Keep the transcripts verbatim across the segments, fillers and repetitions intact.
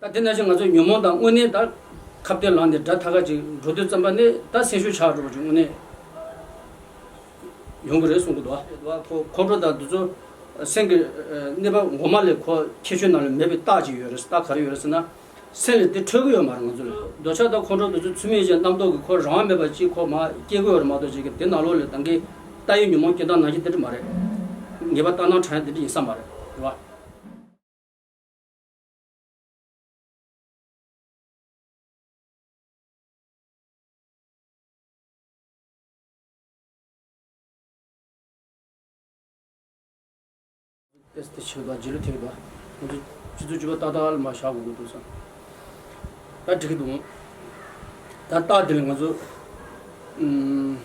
ད་དེ་ནང་བཞིན་ང་ཚོ་ཉོན་མོངས་དང་དངོས་གནས་ད་ཁ་གཏད་ལངས་ནས་དགྲ་ཐ་ཁ་ཅིག་འགྲོ་དུས་ཙམ་པ་ནས་ད་སེམས་ཤུགས་ཆག་འགྲོ་བ་ཅིག་དངོས་གནས་ཡོང་གི་རེད་གསུང་གི་འདུག་ཁོ་ཁོང་ཁྲོ་དང་འདི་ཚོ་སེམས་ཀྱི་གནས་བབ་ངོ་མ་ལས་ཁོ་ཁྱད་ཆོས་ནང་ལ་མེད་པའི་རྟགས་ཅིག་ཡོད་རེད། རྟགས་ག་རེ་ཡོད་རེད་ཟེར་ན། སེམས་ལ་དེ་འཕྲོད་ཀྱི་ཡོད་མ་རེད་ང་ཚོ་ལ། འདོད་ཆགས་དང་ཁོང་ཁྲོ་དེ་ཚོ་ཚུལ་མིན་ཅན་རྣམ་རྟོག་གི་ཁོ་རང་དབང་མེད་པ་ཅིག་ཁོ་མར་སྐྱེ་གི་ཡོད་རེད་མ་གཏོགས་ཅིག་གི་དེ་ནང་ལོགས་ལ་ད་གིན་ལྟ་བའི་ཉོན་མོངས་སྐྱེ་སྟངས་ནང་བཞིན་དེ་འདྲ་མ་རེད། ངེས་པ་ལྟར་སྣང་དྲན་ཡ་དེ་འདྲ་ཡིན་ས་མ་རེད། རེད་བ། ཏེས་ཏེ་ཆེ་བ་རྗེས་ལུས་ཐེབས་པ། ང་ཚོ་སྤྱི་ཚོགས་སྤྱི་པ་ཏག་ཏག་ལ་མ་བཞག་དགོས་ཀྱི་འདུག་བསམ། ད་འགྲིག་གི་འདུག་ད་རྟགས་དེ་ལ་ང་ཚོ་ཨུམ།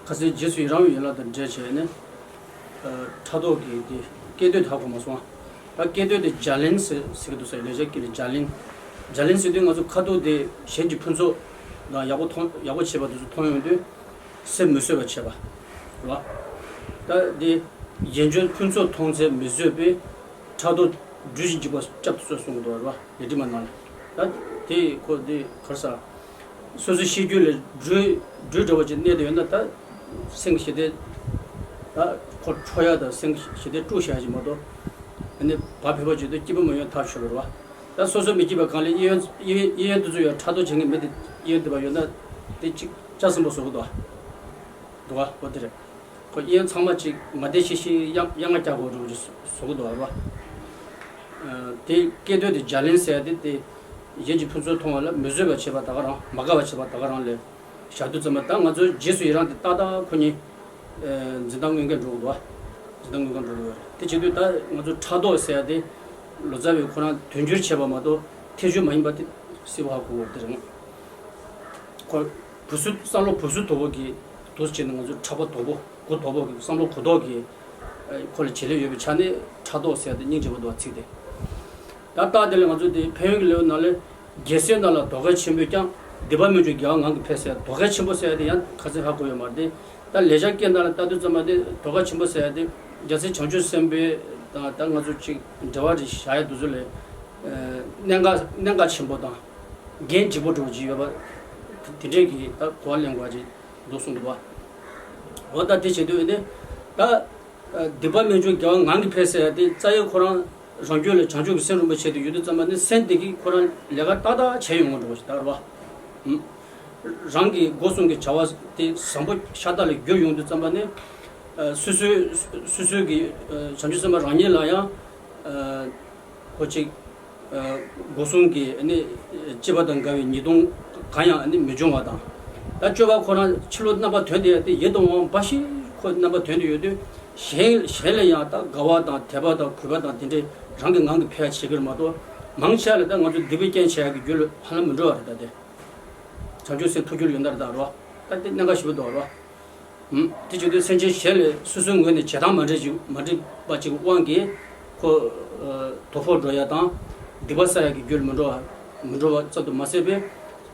ཁ་སང་རྗེས་སུ་ཡི་རང་བའི་ཡན་ལག་དང་འབྲེལ་བྱས་ནས། ཨ། ཕྲག་དོག་གི་དེ་སྐད་དོད་དེ་ཧ་གོ་མ་སོང་། ད་སྐད་དོད་དེ་བརྒྱ་ལན་ཟེར་ཟེར་གི་འདུག་ས། ལེགས་སྦྱར་སྐད་ལ་བརྒྱ་ལན། བརྒྱ་ལན་ཟེར་དུས་ང་ཚོ་ཁ་ཐུག་དེ་གཞན་གྱི་ཕུན་ཚོགས་དང་ཡག་པོ་མཐོང་ཡག་པོ་བྱེད་པ་དེ་ཚོ་མཐོང་ཡོང་དུས། སེམས་མི་བཟོད་པ་བྱེད་པ། རེད་བ། ད་དེ་གཞན་གྱི་ཕུན་ཚོགས་མཐོང་ཚད་མི་བཟོད་པའི་ཕྲག་དོག་སྦྲུལ་གྱི་འཇིགས་པ་བསྐྱབ་ཏུ་གསོལ་གསུང་གི་འདུག་རེད་བ། ལས་རིམ་ནང་ལ། ད་དེ་ཁོ་དེ་ག་རེ་ཟ། སོ་སོའི་ཤེས་རྒྱུད་ལ་སྦྲུལ་སྦྲུལ་འདྲ་བོ་ཅིག་གནས་བསྡད་ཡོད་ན། ད་སེམས་ཀྱི་ཞི་བདེ། ད་ཁོ་འཕྲོག་ཡ་དང་སེམས་ཀྱི་ཞི་བདེ་དཀྲུག་བཞག་ཡ་ཅིག་མ་གཏོགས། ཨ་ནི་བག་ཕེབས་པ་བྱེད་དུས་སྐྱིད་པོ་མ་ཡོང་ཐག་ཆོད་པ་རེད་བ། ད་སོ་སོ་མི་སྐྱིད་པ་གང་ལ་གཡས་གཡོན་གཡས་གཡོན་དེ་ཚོ་ཡོད། ཕྲག་དོག་བྱེད་མཁན་མི་དེ་གཡས་གཡོན་དེ་པ་ཡོད་ན་དེ་གཅིག་ལྕགས་སྲིན་པོ་བཟོ་གི་འདུག་བ། འདུག་བ། འོ་དེ་རེད། ཁོ་གཡས་གཡོན་ཚང་མ་གཅིག་མ་བདེ་ཤི་ཤི་གཡང་གཡང་ང་རྒྱག་དགོས་འགྲོ་གི་བཟོ་གི་འདུག་བ། ཨ། དེ་སྐད་དོད་དེ་བརྒྱ་ལན་ཟེར་ཡ་དེ་དེ་གཞན་གྱི་ཕུན་ཚོགས་མཐོང་བ་ལ་མི་བཟོད་པ་བྱེད་པ་ད་ག་རང་། མ་དགའ་བ་བྱེད་པ་ད་ག་རང་ལས། བཞག་དུས་ཙམ་པ་ད་ང་ཚོའི་རྗེས་སུ་ཡི་རང་དེ་ཏག་ཏག་ཁོ་གཉིས། ཨ། འཛིན་སྟངས་དངོས་འགལ་འགྲོ་གི་འདུག་བ། འཛིན་སྟངས་དངོས་འགལ་འགྲོ་གི་ཡོད་རེད། དེ་བྱེད་དུས་ད་ང་ཚོ་ཕྲག་དོག་ཟེར་ཡ་དེ་ལོ་ཙཱ་བས་ཁོ་རང་དོན་སྒྱུར་བྱས་པ་མ་གཏོགས་ཐེ་བྱུས་མ་ཡིན་པ་དེ་གསལ་པོ་ཧ་གོ་དགོས་རེད་དེ་རེད། ཁོ་བུ་སུ་བསམ་བློ་བུ་སུ་དོ་པོ་གི་འདུག་སེ་བྱས་ནས་ང་ཚོ་ཕྲག་པ་དོ་པོ་མགོ་དོ་པོ་གི་བསམ་བློ་གུ་དོག་གི་ཁོ་ལ་བྱེད་ལས་ཡོད་པའི་ཆ་ནས་ཕྲག་དོག་ཟེར་ཡ་དེ་སྙིང་རྗེ་པོ་འདུག་བ། ཚིག་དེ། ད་རྟགས་དེ་ལ་ང་ཚོ་དེ་ཕན་ཡོན་གྱི་ལེའུ་ནང་ལས། རྒྱལ་སྲས་རྣམས་ལ་དོ་གལ་ཆེན་པོས་ཀྱང་། སྡིག་པ་སྨོན་འཇུག་དགེ་བ་ངང་གིས་འཕེལ་ཟེར། དོ་གལ་ཆེན་པོ་ཟེར་ཡ་དེ་ཡང་ཁ་སང་ཧ་གོ་ཡོད་མ་རེད་དེ། ད་ལེགས་སྦྱར་སྐད་ནང་ལ་ལྟ་དུས་ཙམ་པ་དེ་དོ་གལ་ཆེན་པོ་ཟེར་ཡ་དེ་རྒྱལ་སྲས་བྱང་ཆུབ་སེམས་དཔའི་དང་ད་ང་ཚོ་གཅིག་འབྲེལ་བ་རེ་བཞག་ཡ་དེ་ཚོ་ལས། ཨ། གནད་འགག་གནད་འགག་ཆེན་པོ་དང་། འགན་ལྗིད་པོ་འདྲ་བོ་ཅིག་ཡོད་པ། དེ་འདྲས་ཀྱི་ད་གོ་བ་ལེན་དགོས་པ་ཅིག་འདུག་གསུངས་འདུག་བ། འོ་ད་དེ་བྱེད་དུས་ནི་ད། སྡིག་པ་སྨོན་འཇུག་དགེ་བ་ངང་གིས་འཕེལ་ཟེར་ཡ་དེ་རྩ་བའི་ཁོ་རང་རང་རྒྱུད་ལ་བྱང་ཆུབ་ཀྱི་སེམས་རིན་པོ་ཆེ་དེ་ཡོད་དུས་ཙམ་པ་ནི་སེམས་དེ་གིས་ཁོ་རང་ལས་ཀ་ཏག་ཏག་བྱས་ཡོང་གི་འགྲོ་བ་ཞིག་ད་རེད་བ། ཨུམ། རང་གི་སྒོ་གསུམ་གྱི་བྱ་བ་དེ་བཟང་པོ་ཤ་སྟག་ལ་འགྱུར་ཡོང་དུས་ཙམ་པ་ནི། ཨ། སོ་སོའི་སོ་སོའི་གི། ཨ། བྱང་ཆུབ་སེམས་དཔའ་རང་ཉིད་ལ་ཡང་། ཨ། ཁོ་གཅིག་ཨ། སྒོ་གསུམ་གྱི་ནི་སྐྱེ་བ་དང་འགལ་བའི་ཉེས་ལྟུང་གང་ཡང་ནི་མི་འབྱུང་བ་དང་། ད་སྤྱོད་པ་ཁོ་རང་ཕྱི་ལོགས་རྣམ་པ་དོན་དེ་ཡང་དེ་ཡིད་དུ་འོང་བ་ཞིག་ཁོ་རྣམ་པ་དོན་དུ་ཡོད་དུས། གཞན་གཞན་ལ་ཡང་ད་དགའ་བ་དང་དད་པ་དང་གུས་པ་དང་དེ་འདྲའི་རང་གི་ངང་གིས་འཕེལ་བ་བྱེད་ཀྱི་རེད་མ་གཏོགས། མང་ཆེ་བ་ལ་ད་ང་ཚོ་སྡིག་པའི་རྐྱེན་བྱེད་ཡག་གི་རྒྱུ་ལ་ཧ་ལམ་མི་འགྲོ་བ་རེད། ད་དེ་བྱང་ཆུབ་སེམས་ཐུགས་རྒྱུད་ལ་ཡོད་ན་རེད། ད་རོ། ད་དེ་གནད་འགག་ཞེ་པོ་འདུག་རོ། ཨུམ། དེ་བྱེད་དུས་སེམས་ཅན་གཞན་ལ་སོ་སོའི་ངོས་ནས་བྱེད་སྟངས་མ་འདྲ་ཅིག་མ་འགྲིག་པ་ཅིག་དབང་གིས་ཁོ། ཨ། དོ་ཕོག་འགྲོ་ཡ་དང་། སྡིག་པ་བསགས་ཡ་གི་རྒྱུར་མི་འགྲོ་བ་མི་འགྲོ་བ་ཙམ་དུ་མ་ཟད་པའི།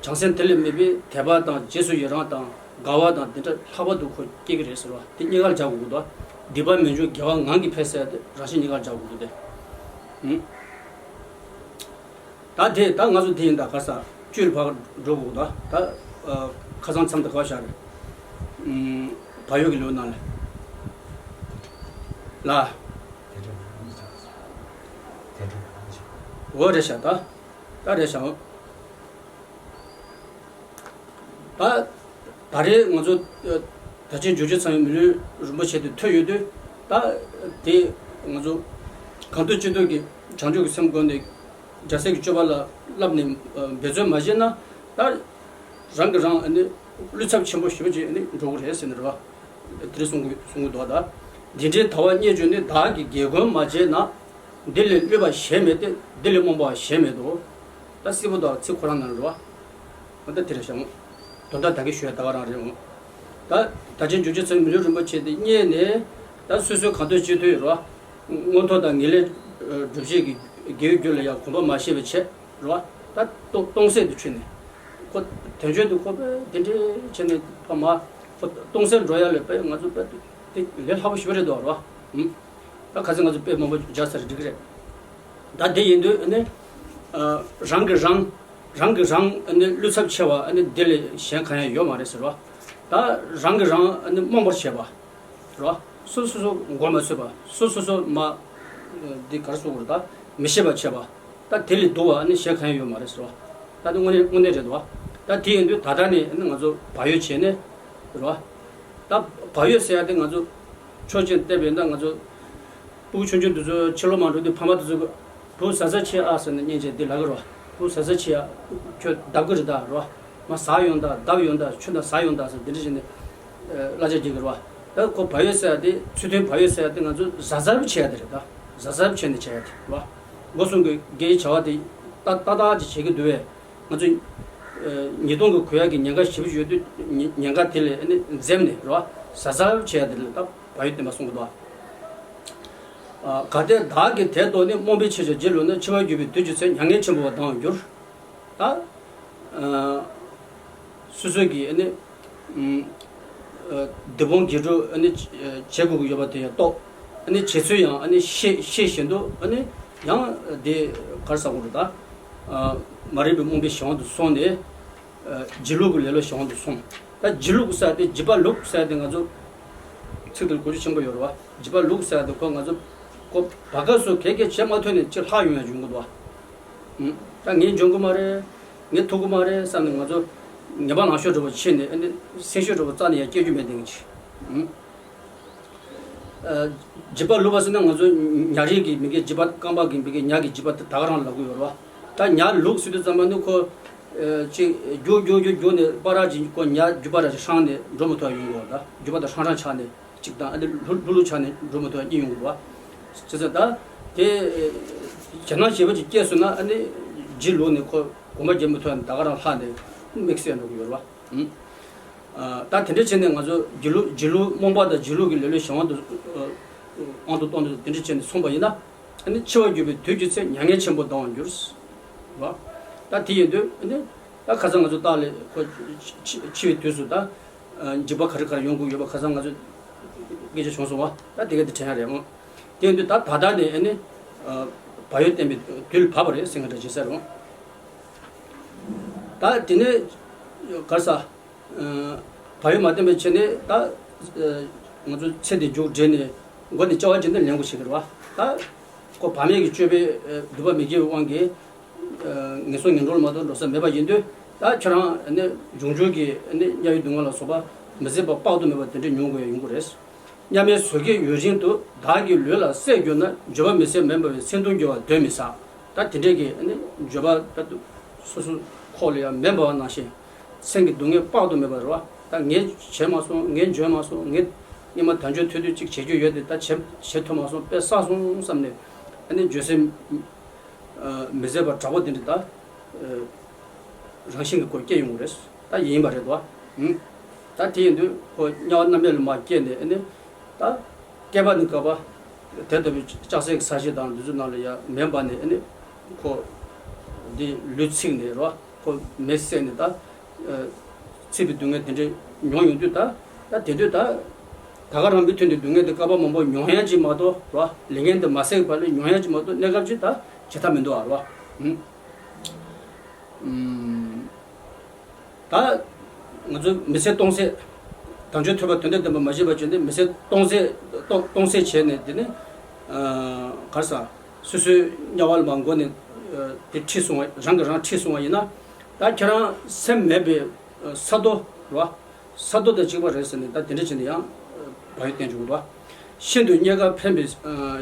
བྱང་སེམས་དེ་ལས་མེད་པའི་དད་པ་དང་རྗེས་སུ་ཡི་རང་དང་དགའ་བ་དང་དེ་འདྲ་ལྷག་པར་དུ་ཁོ་སྐྱེ་གི་རེད་ཟེར་བ་དེ་གཉིས་ཀར་སྦྱར་དགོས་ཀྱི་འདུག་སྡིག་པ་སྨོན་འཇུག་དགེ་བ་ངང་གིས་འཕེལ་ཟེར་ཡ་དེ་རང་བཞིན་གཉིས་ཀར་སྦྱར་དགོས་ཀྱི་འདུག་སྟེ། ཨུམ། ད་དེ་ད་ང་ཚོ་དེ་ཡིན་ད་ག་ས་བཅུ་ལ་ཕར་འགྲོ་དགོས་ད། ད་ཨ། ཁ་སང་མཚམས་དེ་ག་བ་བཞག་རེད། ཨུམ། བག་ཡོད་ཀྱི་ལེའུ་ནང་ལ། ལ། འོ་རེད་བཞག་ད། ད་རེད་བཞག་ད་ད་རེས་ང་ཚོ་ཨ། ད་ཆེན་འབྱོར་བྱེད་ཚང་བའི་མི་ལུས་རིན་པོ་ཆེ་དེ་ཐོས་ཡོད་དུས། ད་དེ་ང་ཚོ་གང་ཐོས་ཅི་ཐོས་ཀྱི་བྱང་ཆུབ་ཀྱི་སེམས་སྒོ་ནས། རྒྱལ་སྲས་ཀྱི་སྤྱོད་པ་ལ་བསླབས་ནས། ཨ། འབད་བརྩོན་མ་བྱས་ན། ད་རང་གིས་རང་ནི་བསླུ་ཚབས་ཆེན་པོ་ཞེ་པོ་ཅིག་ནི་འགྲོ་གི་རེད་ཟེར་ནས་རེད་བ། དེ་འདྲ་གསུང་གི་གསུང་གི་འདུག་ད་འདི་འདྲའི་དལ་བ་བརྙས་བཅོས་ནི། བདག་གིས་དགེ་སྒོ་མ་བྱས་ན། འདི་ལས་བསླུས་པ་གཞན་མེད་དེ། འདི་ལས་རྨོངས་པ་གཞན་མེད་དོ། ད་གསལ་པོ་འདུག་ཚིག་ཁོ་རང་ནང་རེད་བ། འོ་ད་དེ་རེད་ཤག་འོ། དོན་དག་ད་གིན་ཞུས་ཡ་ད་ག་རང་རེད་འོ། ད་ད་ཆེན་འབྱོར་བྱེད་ཚང་བའི་མི་ལུས་རིན་པོ་ཆེ་དེ་བརྙས་ནས། ད་སོ་སོའི་གང་ཐོས་ཅི་ཐོས་རེད་བ། མངོན་མཐོ་དང་ངེས་ལེགས་སྒྲུབ་བྱེད་ཀྱི་དགེ་བའི་རྒྱུ་ལ་ཡང་གོམས་པ་མ་བྱས་པའི་ཆེད་རེད་བ། ད་སྟོང་སྟོང་ཟད་དུ་ཆུད་ནས། ཁོ་དོན་བྱེད་དུ་ཁོ་པས་དེ་འདྲའི་བྱས་ནས་ཕ་མ་ཁོ་སྟོང་ཟད་འགྲོ་ཡ་ལས་པས་ང་ཚོ་པས་དེ་ལས་སླ་པོ་ཞེ་པོ་རེད་འདུག་རེད་བ། ཨུམ། ད་ཁ་སང་ང་ཚོ་དཔེ་མང་པོ་སྦྱར་ཚར་འགྲིག་གི་རེད། ད་དེ་ཡིན་དུས་ཨ་ནི་ཨ་རང་གིས་རང་རང་གིས་རང་ཨ་ནི་བློ་འཚབ་ཆེ་བ་ཨ་ནི་དེ་ལས་གཞན་གང་ཡང་ཡོད་མ་རེད་ཟེར་བ། ད་རང་གིས་རང་ཨ་ནི་རྨོངས་པར་བྱས་པ་རེད་བ། སོ་སོ་སོ་མགོ་མ་ཚོས་པ། སོ་སོ་སོ་མ་འདི་གར་སོ་བར་ད་མི་ཤེས་པ་བྱས་པ། ད་དེ་ལས་སྡུག་པ་ཨ་ནི་གཞན་གང་ཡང་ཡོད་མ་རེད་ཟེར་བ། ད་དེ་དངོས་གནས་དངོས་གནས་རེད་བ། ད་དེ་ཡིན་དུས་ད་ལྟ་ནས་ཨ་ནི་ང་ཚོ་བག་ཡོད་བྱས་ནས་རེད་བ། ད་བག་ཡོད་ཟེར་ཡ་དེ་ང་ཚོ་ཕྱོགས་གཅིག་བལྟས་པས་ན་ང་ཚོ་སྤུ་གུ་ཆུང་ཆུང་དེ་ཚོ་ཕྱི་ལོགས་མ་འགྲོ་དུས་ཕ་མ་དེ་ཚོ་གི་བུ་ཟ་ཟ་ཆེ་ཨ་ཟེར་ནས་སྙིང་རྗེ་འདི་ལབ་གི་རེད་བ། བུ་ཟ་ཟ་ཆེ་ཨ། ཁྱོད་བརྡབ་གི་རེད་ད་རེད་བ། མ་ཟ་ཡོང་ད་བརྡབ་ཡོང་ད་ཆུ་ད་ཟ་ཡོང་ད་ཟེར་འདི་འདྲ་བྱས་ནས་གླ་ཆ་རྒྱག་གི་རེད་བ། ད་ཁོ་བག་ཡོད་ཟེར་ཡ་དེ་ཚུལ་མཐུན་བག་ཡོད་ཟེར་ཡ་དེ་ང་ཚོ་གཟབ་གཟབ་བྱེད་ཡ་དེ་རེད་ད། གཟབ་གཟབ་བྱས་ནས་བྱེད་ཡ་དེ་རེད་བ། སྒོ་གསུམ་གྱི་དགེ་བའི་བྱ་བ་དེ་ཏག་ཏག་ཏག་ཅིག་བྱེད་ཀྱི་འདུག་བས། ང་ཚོས་ཨ་ཉིས་སྟོང་གི་གོ་ཡག་གི་ཉེན་ཁ་ཞེ་པོ་ཡོད་དུས་ཉེན་ཉེན་ཁ་དེ་ལས་ཨ་ནི་འཛེམས་ནས་རེད་བ། གཟབ་གཟབ་བྱས་ཡ་དེ་ལ་ད་བག་ཡོད་བསྟེན་པ་གསུང་གི་འདུག་བ། ཨ་གལ་ཏེ་བདག་གིས་དེ་རྟོགས་ནས་རྨོངས་པའི་ཕྱིར་བྱ་བརྗེད་ལུགས་ན། འཆི་བར་གྱུར་པའི་དུས་ཀྱི་ཚེ་མྱ་ངན་ཆེན་པོ་བ་ལྡང་བར་འགྱུར། ད་ཨ་སོ་སོ་གིས་ཨ་ནི་ཨ་སྡིག་སྤོང་དགེ་སྒྲུབ་ཨ་ནི་བྱེད་དགོས་ཀྱི་ཡོད་པ་དེ་ཡང་རྟོགས། ཨ་ནི་བྱེད་ཚུལ་ཡང་ཨ་ནི་ཤེས་ཤེས་བཞིན་དུ་ཨ་ནི་ཡང་དེ་གར་ས་གོ་རུ་ད་ཨ་མ་རིག་པའི་རྨོངས་པའི་གཞན་དབང་དུ་སོང་ནས། བརྗེད་ལུགས་ཀྱི་ལེ་ལོ་བྱེད་དབང་དུ་སོང་། ད་བརྗེད་ལུགས་ཟེར་དེ་བརྗེད་པ་ལུགས་ཟེར་དེ་ང་ཚོ་ཚིག་དེར་གོ་རྒྱུ་ཆེན་པོ་ཡོད་རེད་བ། བརྗེད་པ་ལུགས་ཟེར་དེ་ཁོ་ང་ཚོ་ཁོ་བར་སྐབས་སུ་གལ་གལ་བྱེད་མ་ཐུབ་ནས་ཅིག་ལྷག་ཡོང་ཡ་ཡོང་གི་འདུག་བ། ད་ངས་འཇོན་གི་མ་རེད། ངས་ཐུབ་གི་མ་རེད་བསམ་ནས་ང་ཚོ་ངན་པ་ལང་ཤོར་འགྲོ་བ་ཕྱིན་ནས་ཨ་ནི་སེམས་ཤུགས་འགྲོ་བ་རྩ་ནས་ཡ་སྐྱེ་རྒྱུ་མེད་དེང་ཅི། བརྗེད་པ་ལུགས་པ་ཟེར་ན་ང་ཚོ་ཉ་རིགས་ཀྱི་མི་གི་བརྗེད་པ་རྐང་པ་གི་མི་གི་ཉ་གི་བརྗེད་པ་དེ་ད་ག་རང་ལབ་གི་ཡོད་རེད་བ། ད་ཉ་ལུག་ཟེར་དུས་ཙམ་པ་ནི་ཁོ་ཅིག་རྒྱུག་རྒྱུག་རྒྱུག་རྒྱུག་ནས་པ་ར་ཅིག་ཁོ་ཉ་རྒྱུག་པ་ར་ཅིག་ཧྲང་ནས་འགྲོ་མི་ཐུབ་ཡོང་གི་ཡོད་རེད། ད་རྒྱུག་པ་དང་ཧྲང་ཧྲང་ཆགས་ནས་ཅིག་དང་ཨ་ནི་ལྷུ་ལྷུ་ལྷུ་ཆགས་ནས་འགྲོ་མི་ཐུབ་གཉིས་ཡོང་གི་འདུག་བ། བྱས་ཙང་ད་དེ་ཞེད་སྣང་ཞེ་པོ་ཅིག་སྐྱེས་སོང་ན་ཨ་ནི་བརྗེད་ལུགས་ནས་ཁོ་གོམ་པ་བརྒྱབ་མི་ཐུབ་ནས་ད་ག་རང་ལྷག་ནས་དམིགས་བསལ་འགྲོ་གི་ཡོད་རེད་བ། ཨ་ད་དེ་འདྲ་བྱས་ནས་ང་ཚོ་བརྗེད་ལུགས་བརྗེད་ལུགས་རྨོངས་པ་དང་བརྗེད་ལུགས་ཀྱི་ལེ་ལོའི་གཞན་དབང་དུ་ཨ་དབང་དུ་གཏོང་དུས་དེ་འདྲ་བྱས་ནས་སོང་པ་ཡིན་ན། ཨ་ནི་འཆི་བར་གྱུར་པའི་དུས་ཀྱི་ཚེ་མྱ་ངན་ཆེན་པོ་ལྡང་བར་འགྱུར། བ། ད་དེ་ཡིན་དུས་ཨ་ནི་ད་ཁ་སང་ང་ཚོ་ལྟག་ལས་ཁོ་འཆི་འཆི་བའི་དུས་སུ་ད་འཇིགས་པ་ག་རེ་ག་རེ་ཡོང་དགོས་ཡོད་པ་ཁ་སང་ང་ཚོ་སྐད་ཆ་བྱུང་སོང་བ། ད་དེ་ག་དེ་དྲན་ཡ་རེད་མོ། དེ་ཡིན་དུས་ད་ད་ལྟ་ནས་ཨ་ནི་བག་ཡོད་བསྟེན་པའི་དུས་ལ་བབ་པ་རེད་ཟེར་ང་འདྲ་བྱེད་ས་རུང་། ད་དེ་ནས་ག་རེ་ཟ། བག་ཡོད་མ་བསྟེན་པའི་ཆེད་ནས་ད་ང་ཚོ་ཚེ་འདི་མཇུག་བསྒྲིལ་ནས་མགོ་ནས་སྐྱེ་བ་ཅན་དུ་ལེན་དགོས་ཞིག་རེད་བ། ད་ཁོ་བག་མེད་ཀྱི་སྤྱོད་པའི་སྡུག་པ་མི་དགེ་བའི་དབང་གིས་ངན་སོང་ངན་འགྲོ་ལ་མ་གཏོགས་འགྲོ་ས་མེད་པ་ཡིན་དུས། ད་ཁྱེད་རང་ནི་འབྱུང་འགྱུར་གྱི་ནི་དམྱལ་བའི་སྡུག་བསྔལ་ལ་སོགས་པ་མི་བཟད་པ་དཔག་ཏུ་མེད་པ་དེ་འདྲ་མྱོང་དགོས་ཡ་ཡོང་གི་རེད། མཉམ་མེད་བཟོད་དཀས་ཡོད་བཞིན་དུ་བདག་གི་ལུས་ལ་སྲེག་གྱུར་ན། འགྱོད་པ་མི་བཟད་མེད་པ་བས་སེམས་གདུང་རྒྱལ་བ་གདོན་མི་ཟ། ད་དེ་འདྲས་ཀྱི་ནི་འགྱོད་པ་ད་སོ་སོ་ཁོག་ལ་ཡང་མེ་འབར་བ་ནང་བཞིན་སེམས་ཀྱི་སྡུག་བསྔལ་དཔག་ཏུ་མེད་པ་རེད་བ། ད་ངས་བྱས་མ་སོང་། ངས་འཇོན་མ་སོང་། ངས་སྔོན་མ་དལ་འབྱོར་ཐོབ་དུས་ཅིག་བྱེད་རྒྱུ་ཡོད་དེ་ད་བྱེད་བྱེད་ཐུབ་མ་སོང་། དཔེ་བསགས་སོང་བསམ་ནས་ཨ་ནི་འགྱོད་སེམས་མི་བཟད་པ་དྲག་པོ་དེ་འདྲ་ད་རང་བཞིན་གྱི་སྒོ་སྐྱེ་ཡོང་གི་རེད། ད་ཡིན་པ་རེད་དོ། ཨུམ། ད་དེ་ཡིན་དུས་ཁོ་དམྱལ་བ་རྣམ་གཡེང་ལ་མར་སྐྱེས་ནས་ཨ་ནི་ད་བསྐལ་པ་ནས་བསྐལ་པ་དེ་ལྟ་བུའི་ལྕགས་སྲེག་ས་གཞི་དང་འདི་ཚོ་ནང་ལ་ཡ་མེ་འབར་ནས་ཨ་ནི་ཁོ་འདི་ལུས་ཚིག་ནས་རོ། ཁོ་མེ་བསྲེགས་ནས་ད་ཚིག་པའི་སྡུག་བསྔལ་དེ་འདྲ་མྱོང་ཡོང་དུས་ད་ད་དེ་དུས་ད་ད་ག་རང་མི་མཐུན་དུས་སྡུག་བསྔལ་དེ་བསྐལ་པ་མང་པོ་མྱོང་ཡ་ཅིག་མ་གཏོགས་རོ། ལས་ངན་དེ་མ་བསྲེགས་པ་ལས་མྱོང་ཡ་ཅིག་མ་གཏོགས་གནས་སྐབས་ཅིག་ད་བྱེད་ཐབས་མི་འདུག་ཨ་རོ། ཨུམ། ད་ང་ཚོ་མི་ཚེ་སྟོང་ཟད། དལ་འབྱོར་ཐོབ་པ་དོན་དམ་བདེན་པ་མ་བྱས་པ་བྱས་ཏེ་མི་ཚེ་སྟོང་ཟད་སྟོང་སྟོང་ཟད་བྱས་ནས་དེ་ནི་ག་རེ་ཟ། སོ་སོའི་དམྱལ་བ་ལ་མར་མགོ་ནས་དེ་ཁྲིད་སོང་བ། རང་གིས་རང་ཁྲིད་སོང་བ་ཡིན་ན། ད་ཁྱེད་རང་སེམས་མེད་པའི་ས་རྡོ་རེད་བ། ས་རྡོ་དང་གཅིག་པ་རེད་ཟེར་ནས་ད་དེ་འདྲ་བྱས་ནས་ཡང་བག་ཡོད་བསྟེན་འཇུག་པ། ཤིན་ཏུ་རྙེད་དཀའ་ཕན་པའི་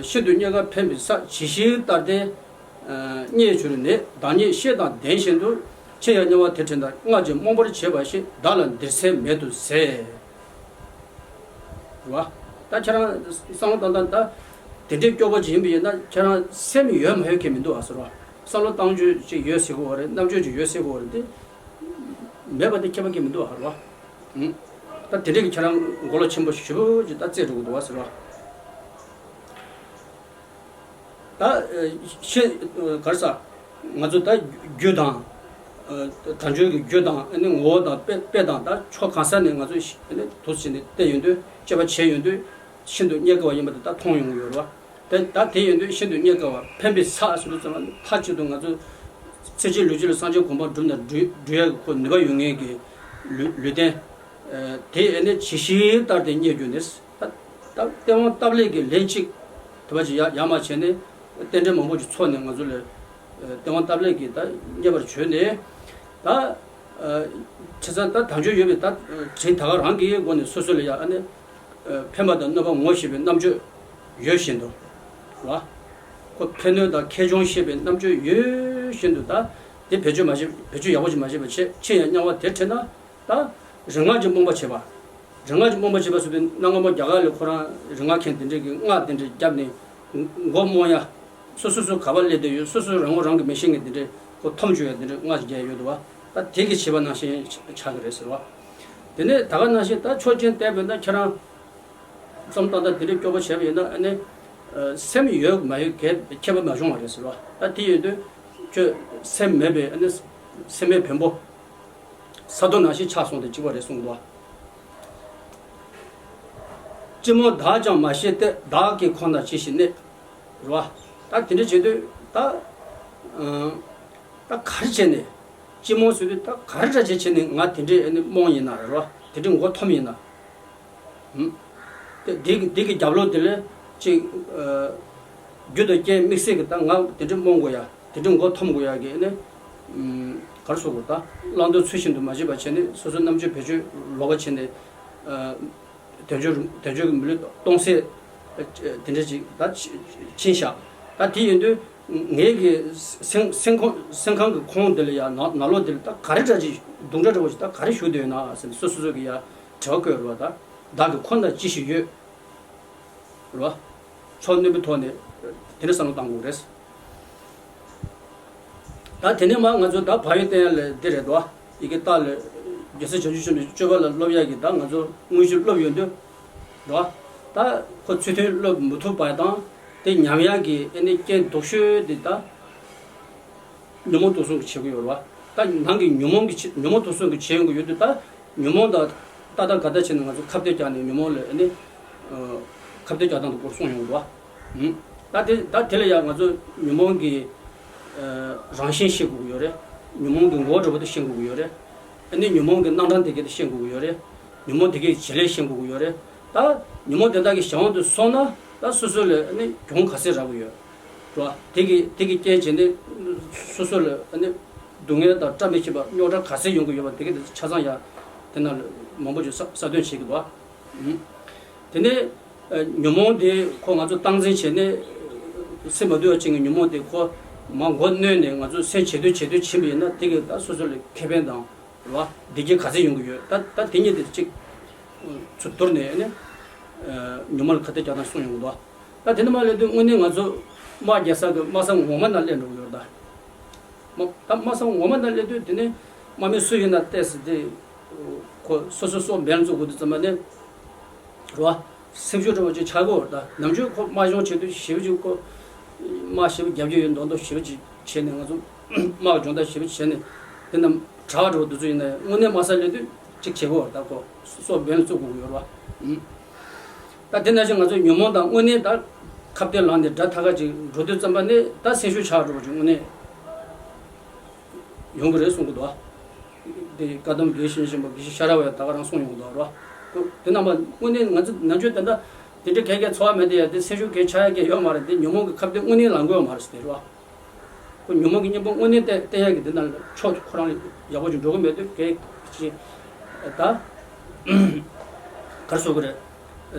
ཤིན་ཏུ་རྙེད་དཀའ་ཕན་པའི་ས་ཇི་ཞིག་ལྟར་ཏེ། རྙེད་གྱུར་ནས་བདག་ཉིད་ཤེས་དང་ལྡན་བཞིན་དུ། ཁྱེད་ཡང་དམྱལ་བ་དེ་འདྲེན་དང་སྔར་བཞིན་རྨོངས་པར་བྱེད་པ་ཞིག་བདག་ལ་འདིར་སེམས་མེད་དུ་ཟད། རེད་བ། ད་ཁྱེད་རང་བསམ་བློ་བཏང་སྟངས་ད་དེ་འདྲའི་སྐྱོ་པོ་ཅིག་ཡིན་པ་ཡིན་ན་ཁྱེད་རང་སེམས་ཡོད་མ་ཡོད་གི་མི་འདུག་ཨ་ཟེར་བ། བསམ་བློ་བཏང་རྒྱུ་ཅིག་ཡོད་ཟེར་གི་ཡོད་རེད། རྣམ་དཔྱོད་ཅིག་ཡོད་ཟེར་གི་ཡོད་རེད་དེ། མེད་པ་དེ་ཁྱད་པར་གི་མི་འདུག་ཨ་རེད་བ། ད་དེ་འདྲའི་གི་ཁྱེད་རང་མགོ་ལོག་ཆེན་པོ་ཞེ་པོ་ཅིག་ད་རྩེ་འགྲོ་གི་འདུག་ཨ་ཟེར་བ། ད་ཤེས་ག་རེ་ཟ། ང་ཚོ་ད་རྒྱུ་དང་། དལ་འབྱོར་གྱི་རྒྱུ་དང་ཨ་ནི་ངོ་བོ་དང་དཔེ་དཔེ་དང་ད་ཕྱོགས་གང་ས་ནས་ང་ཚོ་ཨ་ནི་དུས་ཕྱིན་ནས་བལྟས་ཡོང་དུས་དཔྱད་པ་བྱས་ཡོང་དུས་ཤིན་ཏུ་རྙེད་དཀའ་བ་ཡིན་པ་དེ་ད་མཐོང་ཡོང་གི་ཡོད་རེད་ དེ་ད་དེ་ཡིན་དུས་ཤིན་ཏུ་རྙེད་དཀའ་བ། ཕན་པའི་ས་ཟེར་དུས་ཙམ་པ་མཐའ་གཅིག་ཏུ་ང་ཚོ་ཚེ་གཅིག་ལུས་གཅིག་ལ་སངས་རྒྱས་གོ་འཕང་བསྒྲུབ་ན་འགྲུབ་འགྲུབ་ཡག་གི་ཁོ་ནུས་པ་ཡོད་མཁན་གྱི་ལུས་ལུས་རྟེན། དེ་ཨེ་ནས་ཇི་ཞིག་ལྟར་དེ་རྙེད་རྒྱུ་ནི། ད་ད་སྟེས་དབང་སྟབས་ལེགས་ཀྱི་ལན་གཅིག་དུ་བ་ཅིག་ཡ་ཡ་མ་བྱས་ནས་རྟེན་འབྲེལ་མང་པོ་ཅིག་ཚོགས་ནས་ང་ཚོ་ལ་སྟེས་དབང་སྟབས་ལེགས་ཀྱིས་ད་རྙེད་པར་བྱོས་ནས། ད་ཁྲི་ཚང་ད་དམ་ཆོས་ཡོད་པའི་ད་དྲིན་ད་ག་རང་གི་སྒོ་ནས་སོ་སོ་ལ་ཡ་ཨ་ནི་ཕན་པ་དང་གནོད་པ་ངོ་ཤེས་པའི་རྣམ་དཔྱོད་ཡོད་བཞིན་དུ་ར། ཁོ་ཕན་གནོད་དང་ཁེ་གྱོང་ཤེས་པའི་རྣམ་དཔྱོད་ཡོད་བཞིན་དུ་ད་དེ་བེད་སྤྱོད་མ་བྱེད་བེད་སྤྱོད་ཡག་པོ་ཅིག་མ་བྱེད་པ་ཆེ་ཆེ་ཡང་སྙམ་པ་དེ་ཁྲིད་ན། ད་རིག་སྔགས་ཀྱི་རྨོངས་པ་བྱེད་པ། རིག་སྔགས་ཀྱི་རྨོངས་པ་བྱེད་པ་ཟེར་དུས་གནའ་སྔ་མོ་རྒྱ་གར་ལ་ཁོ་རང་རིག་སྔགས་མཁན་དེ་འདྲས་ཀྱིས་སྔགས་དེ་འདྲས་བརྒྱབ་ནས་མགོ་རྨོངས་ཡ། སོ་སོ་སོ་ག་པར་སླེབས་བསྡད་ཡོད། སོ་སོའི་རང་ངོ་རང་གིས་མི་ཤེས་མཁན་དེ་འདྲས་ཁོ་འཐོམ་བཅུག་ཡ་དེ་འདྲས་སྔགས་ཤིག་རྒྱག་ཡོད་འདུག་བ། ད་དེ་གི་བྱེད་པ་ནང་བཞིན་ཆགས་ཀྱི་རེད་ཟེར་བ། དེ་ནས་ད་ག་ནང་བཞིན་ད་ཆོས་ཅན་བལྟས་པས་ན་ཁྱེད་རང་བསམ་སྟངས་ད་དེ་འདྲས་སྐྱོ་པོ་བྱས་པ་ཡིན་ན་ཨ་ནི་སེམས་ཡོད་མ་ཡོད་གལ་ཁྱད་པར་མ་བྱུང་བ་རེད་ཟེར་བ། ད་དེ་ཡིན་དུས་ཁྱོད་སེམས་མེད་པའི་ཨ་ནི་སེམས་མེད་བེམ་པོ། ས་རྡོ་ནང་བཞིན་ཆགས་སོང་དེ་གཅིག་པ་རེད་གསུངས་འདུག་སྤྱི་མོ་བདག་ཀྱང་མ་ཤེས་ཏེ། བདག་གི་ཁོང་དང་ཅི་ཞིག་གནས། རེད་བ། ད་དེ་འདྲ་བྱེད་དུས་ད་ཨ་ད་ག་རེ་བྱས་ནས། སྤྱི་མོ་ཟེར་དུས་ད་ག་རེ་འདྲ་བྱས་བྱས་ནས་ང་དེ་འདྲའི་ཨ་ནི་རྨོངས་ཡིན་ན་རེད་བ། དེ་འདྲའི་མགོ་འཐོམ་ཡིན་ན། ཧུམ། དེ་དེ་གི་དེ་གི་རྒྱབ་ལོགས་དེ་ལ་ཅིག་ཨ་རྒྱུ་དང་རྐྱེན་དམིགས་བསལ་གྱི་ད་ང་དེ་འདྲའི་རྨོངས་དགོས་ཡ། དེ་འདྲའི་མགོ་འཐོམ་དགོས་ཡ་གི་ནི། ཨམ། ག་རེ་ཟེར་དགོས་ད། བླང་དོར་ཚུལ་བཞིན་དུ་མ་བྱེད་པ་བྱས་ནས་སོ་སོའི་རྣམ་དཔྱོད་བེད་སྤྱོད་ལོག་པ་བྱས་ནས། ཨ། དལ་འབྱོར་དལ་འབྱོར་གྱི་མི་ལུས་གཏོང་སྲེད་དེ་འདྲ་ཅིག་ད་ཕྱིན་བཞག་ད་དེ་ཡིན་དུས་ངེད་ཀྱི་སེམས་སེམས་ཁོང་སེམས་ཁམས་ཀྱི་ཁོངས་འདི་ལ་ཡ་ནང་ནང་ལོགས་འདི་ལ་ད་ག་རེ་འདྲ་ཅིག་རྡུང་འདྲ་འདྲ་བོ་ཞིག་ད་ག་རེ་ཞུགས་བསྡད་ཡོད་ན་ཟེར་ནས་སོ་སོ་སོ་གི་ཡ་དྲི་བ་བཀོད་རེད་བ། ད་བདག་གི་ཁོང་དང་ཅི་ཞིག་ཡོད། རེད་བ། ཚོགས་གནོན་པོའི་ཐོག་ནས་དེ་འདྲ་བསམ་བློ་བཏང་དགོས་རེད། ད་དེ་ནས་མ་ང་ཚོ་ད་བག་ཡོད་བསྟེན་ཡ་ལ་འདི་རེད་དོ། ཡི་གེ་ལྟ་ལ། རྒྱལ་སྲས་བྱང་ཆུབ་ཆེན་པོའི་སྤྱོད་པ་ལ་སློབ་ཡ་གི་ད་ང་ཚོ་དངོས་གཞི་སློབ་ཡོང་དུས། རེད་བ། ད་ཁོ་ཚུལ་མཐུན་སློབ་མི་ཐུབ་པ་དང་དེ་ཉམས་ཡ་གི་ཨེ་ནི་རྐྱེན་སྡུག་ཤོས་འདི་ད། ཉོན་མོངས་དུག་གསུམ་གྱིས་བྱེད་ཀྱི་ཡོད་རེད་བ། ད་ནང་གི་ཉོན་མོངས་ཀྱི་ཆེ་ཉོན་མོངས་དུག་གསུམ་གྱིས་བྱེད་ཡོང་གི་ཡོད་དུས་ད་ཉོན་མོངས་དང་ཏག་ཏག་ག་ད་བྱས་ནས་ང་ཚོ་ཁ་གཏད་བཅག་ནས་ཉོན་མོངས་ལ་ཨ་ནི། ཨ། ཁ་གཏད་བཅག་སྟངས་དེ་སྐོར་གསུངས་ཡོང་གི་འདུག་བ། ཨུམ། ད་དེ་ད་དེ་ལ་ཡང་ང་ཚོ་ཉོན་མོངས་ཀྱི་ཨ་རང་བཞིན་ཤེས་དགོས་ཀྱི་ཡོད་རེད། ཉོན་མོངས་ཀྱི་ངོ་བོ་འདྲ་པོ་དེ་ཤེས་དགོས་ཀྱི་ཡོད་རེད། ཨ་ནི་ཉོན་མོངས་ཀྱི་རྣམ་གྲངས་དེ་ག་དེ་ཤེས་དགོས་ཀྱི་ཡོད་རེད། ཉོན་མོངས་དེ་གའི་བྱེད་ལས་ཤེས་དགོས་ཀྱི་ཡོད་རེད། ད་ཉོན་མོངས་དེ་དག་གི་གཞན་དབང་དུ་སོང་ན་ད་སོ་སོ་ལ་ཨ་ནི་གྱོང་ག་ཚད་རག་གི་ཡོད། རེད་བ། དེ་གི་དེ་གི་རྐྱེན་བྱས་ནས་སོ་སོ་ལ་ཨ་ནི་སྡུག་བསྔལ་དང་བཀྲ་མི་ཤིས་པ་རྙོག་དྲ་ག་ཚད་ཡོང་གི་ཡོད་པ་དེ་གི་དེ་ཆ་ཚང་ཡང་དེ་ནང་ལ་མང་པོ་ཅིག་གསལ་གསལ་སྟོན་བྱེད་ཀྱི་འདུག་བ། ཨུམ། དེ་ནས་ཨ་ཉོན་མོངས་དེ་ཁོ་ང་ཚོ་སྟངས་འཛིན་བྱས་ནས་སེམས་མ་དུལ་བ་ཅན་གྱི་ཉོན་མོངས་དེ་ཁོ་མ་མགོ་གནོན་ནས་ང་ཚོ་སེམས་ཇེ་དུལ་ཇེ་དུལ་ཕྱིན་པ་ཡིན་ན་དེ་གི་ད་སོ་སོ་ལ་ཁེ་ཕན་དང་། རེད་བ། བདེ་སྐྱིད་ག་ཚད་ཡོང་གི་ཡོད། ད་ད་དེ་གཉིས་དེ་གཅིག་ཚུར་བསྡུར་ནས་ནི་ཨ་ཉོན་མོངས་ལ་ཁ་གཏད་བཅག་སྟངས་གསུངས་ཡོང་གི་འདུག་ད་དེ་ནས་མར་སླེབས་དུས་དངོས་གནས་ང་ཚོ་དམག་རྒྱག་ས་གི་དམག་ས་ངོ་མ་ནང་སླེབས་འགྲོ་གི་ཡོད་རེད་ད། དམག་ད་དམག་ས་ངོ་མ་ནང་སླེབས་དུས་དེ་ནས་དམག་མི་སུ་ཡིན་ན་བལྟས་ཟེར་ཏེ་ཁོ་སོ་སོ་སོ་འབེན་བཙུགས་དགོས་དུས་ཙམ་པ་ནས་རེད་བ། སེམས་ཤུགས་འདྲ་བོ་ཅིག་ཆག་གི་ཡོད་རེད་ད། ནམ་རྒྱུན་ཁོ་དམག་སྦྱོང་བྱེད་དུས་ཞེ་པོ་ཅིག་ཁོ་དམག་ཞེ་པོ་རྒྱབ་ཀྱི་ཡོད་མདོག་མདོག་ཞེ་པོ་ཅིག་བྱས་ནས་ང་ཚོ་དམག་སྦྱོང་བརྡར་ཞེ་པོ་བྱས་ནས་དེ་རྣམས་གྲྭ་བ་འདྲ་བོ་འདི་ཚོ་ཡིན་ན་ཡང་དངོས་གནས་དམག་སར་སླེབས་དུས་ཅིག་བྱེད་ཀྱི་ཡོད་རེད་ད། ཁོ་སོ་སོ་འབེན་ལ་བཙུགས་དགོས་ཀྱི་ཡོད་རེད་བ། ཨུམ། ད་དེ་ནང་བཞིན་ང་ཚོ་ཉོན་མོངས་དང་དངོས་གནས་ད་ཁ་གཏད་ལངས་ནས་དགྲ་ཐག་ཁ་ཅིག་འགྲོ་དུས་ཙམ་པ་ནས་ད་སེམས་ཤུགས་ཆག་འགྲོ་བ་ཅིག་དངོས་གནས། ཡོང་གི་རེད་གསུང་གི་འདུག་ཨ། དེ་བཀའ་གདམས་དགེ་བཤེས་ཆེན་པོ་དགེ་བཤེས་ཤ་ར་བ་ཡང་ད་ག་རང་གསུང་ཡོང་གི་འདུག་རོ། དེ་རྣམ་པ་དངོས་གནས་ང་ཚོ་ནམ་རྒྱུན་དེ་འདྲ་དེ་འདྲ་གས་གས་འཚོ་བ་མེད་དེ་ཡ་དེ་སེམས་ཤུགས་གས་ཆག་ཡ་གས་ཡོད་མ་རེད། དེ་ཉོན་མོངས་ཀྱི་ཁ་གཏད་དངོས་གནས་ལངས་དགོས་མ་རེད་ཟེར་རོ། ཁོ་ཉོན་མོངས་ཀྱི་གཉེན་པོ་དངོས་གནས་བསྟེན་བསྟེན་ཡ་གི་དེ་ན་ཕྱོགས་ཁོ་རང་ལ་ཡག་པོ་ཅིག་འགྲོ་གི་མེད་དུས་གས་ཅི་ད། ག་རེ་ཟེར་དགོས་རེད།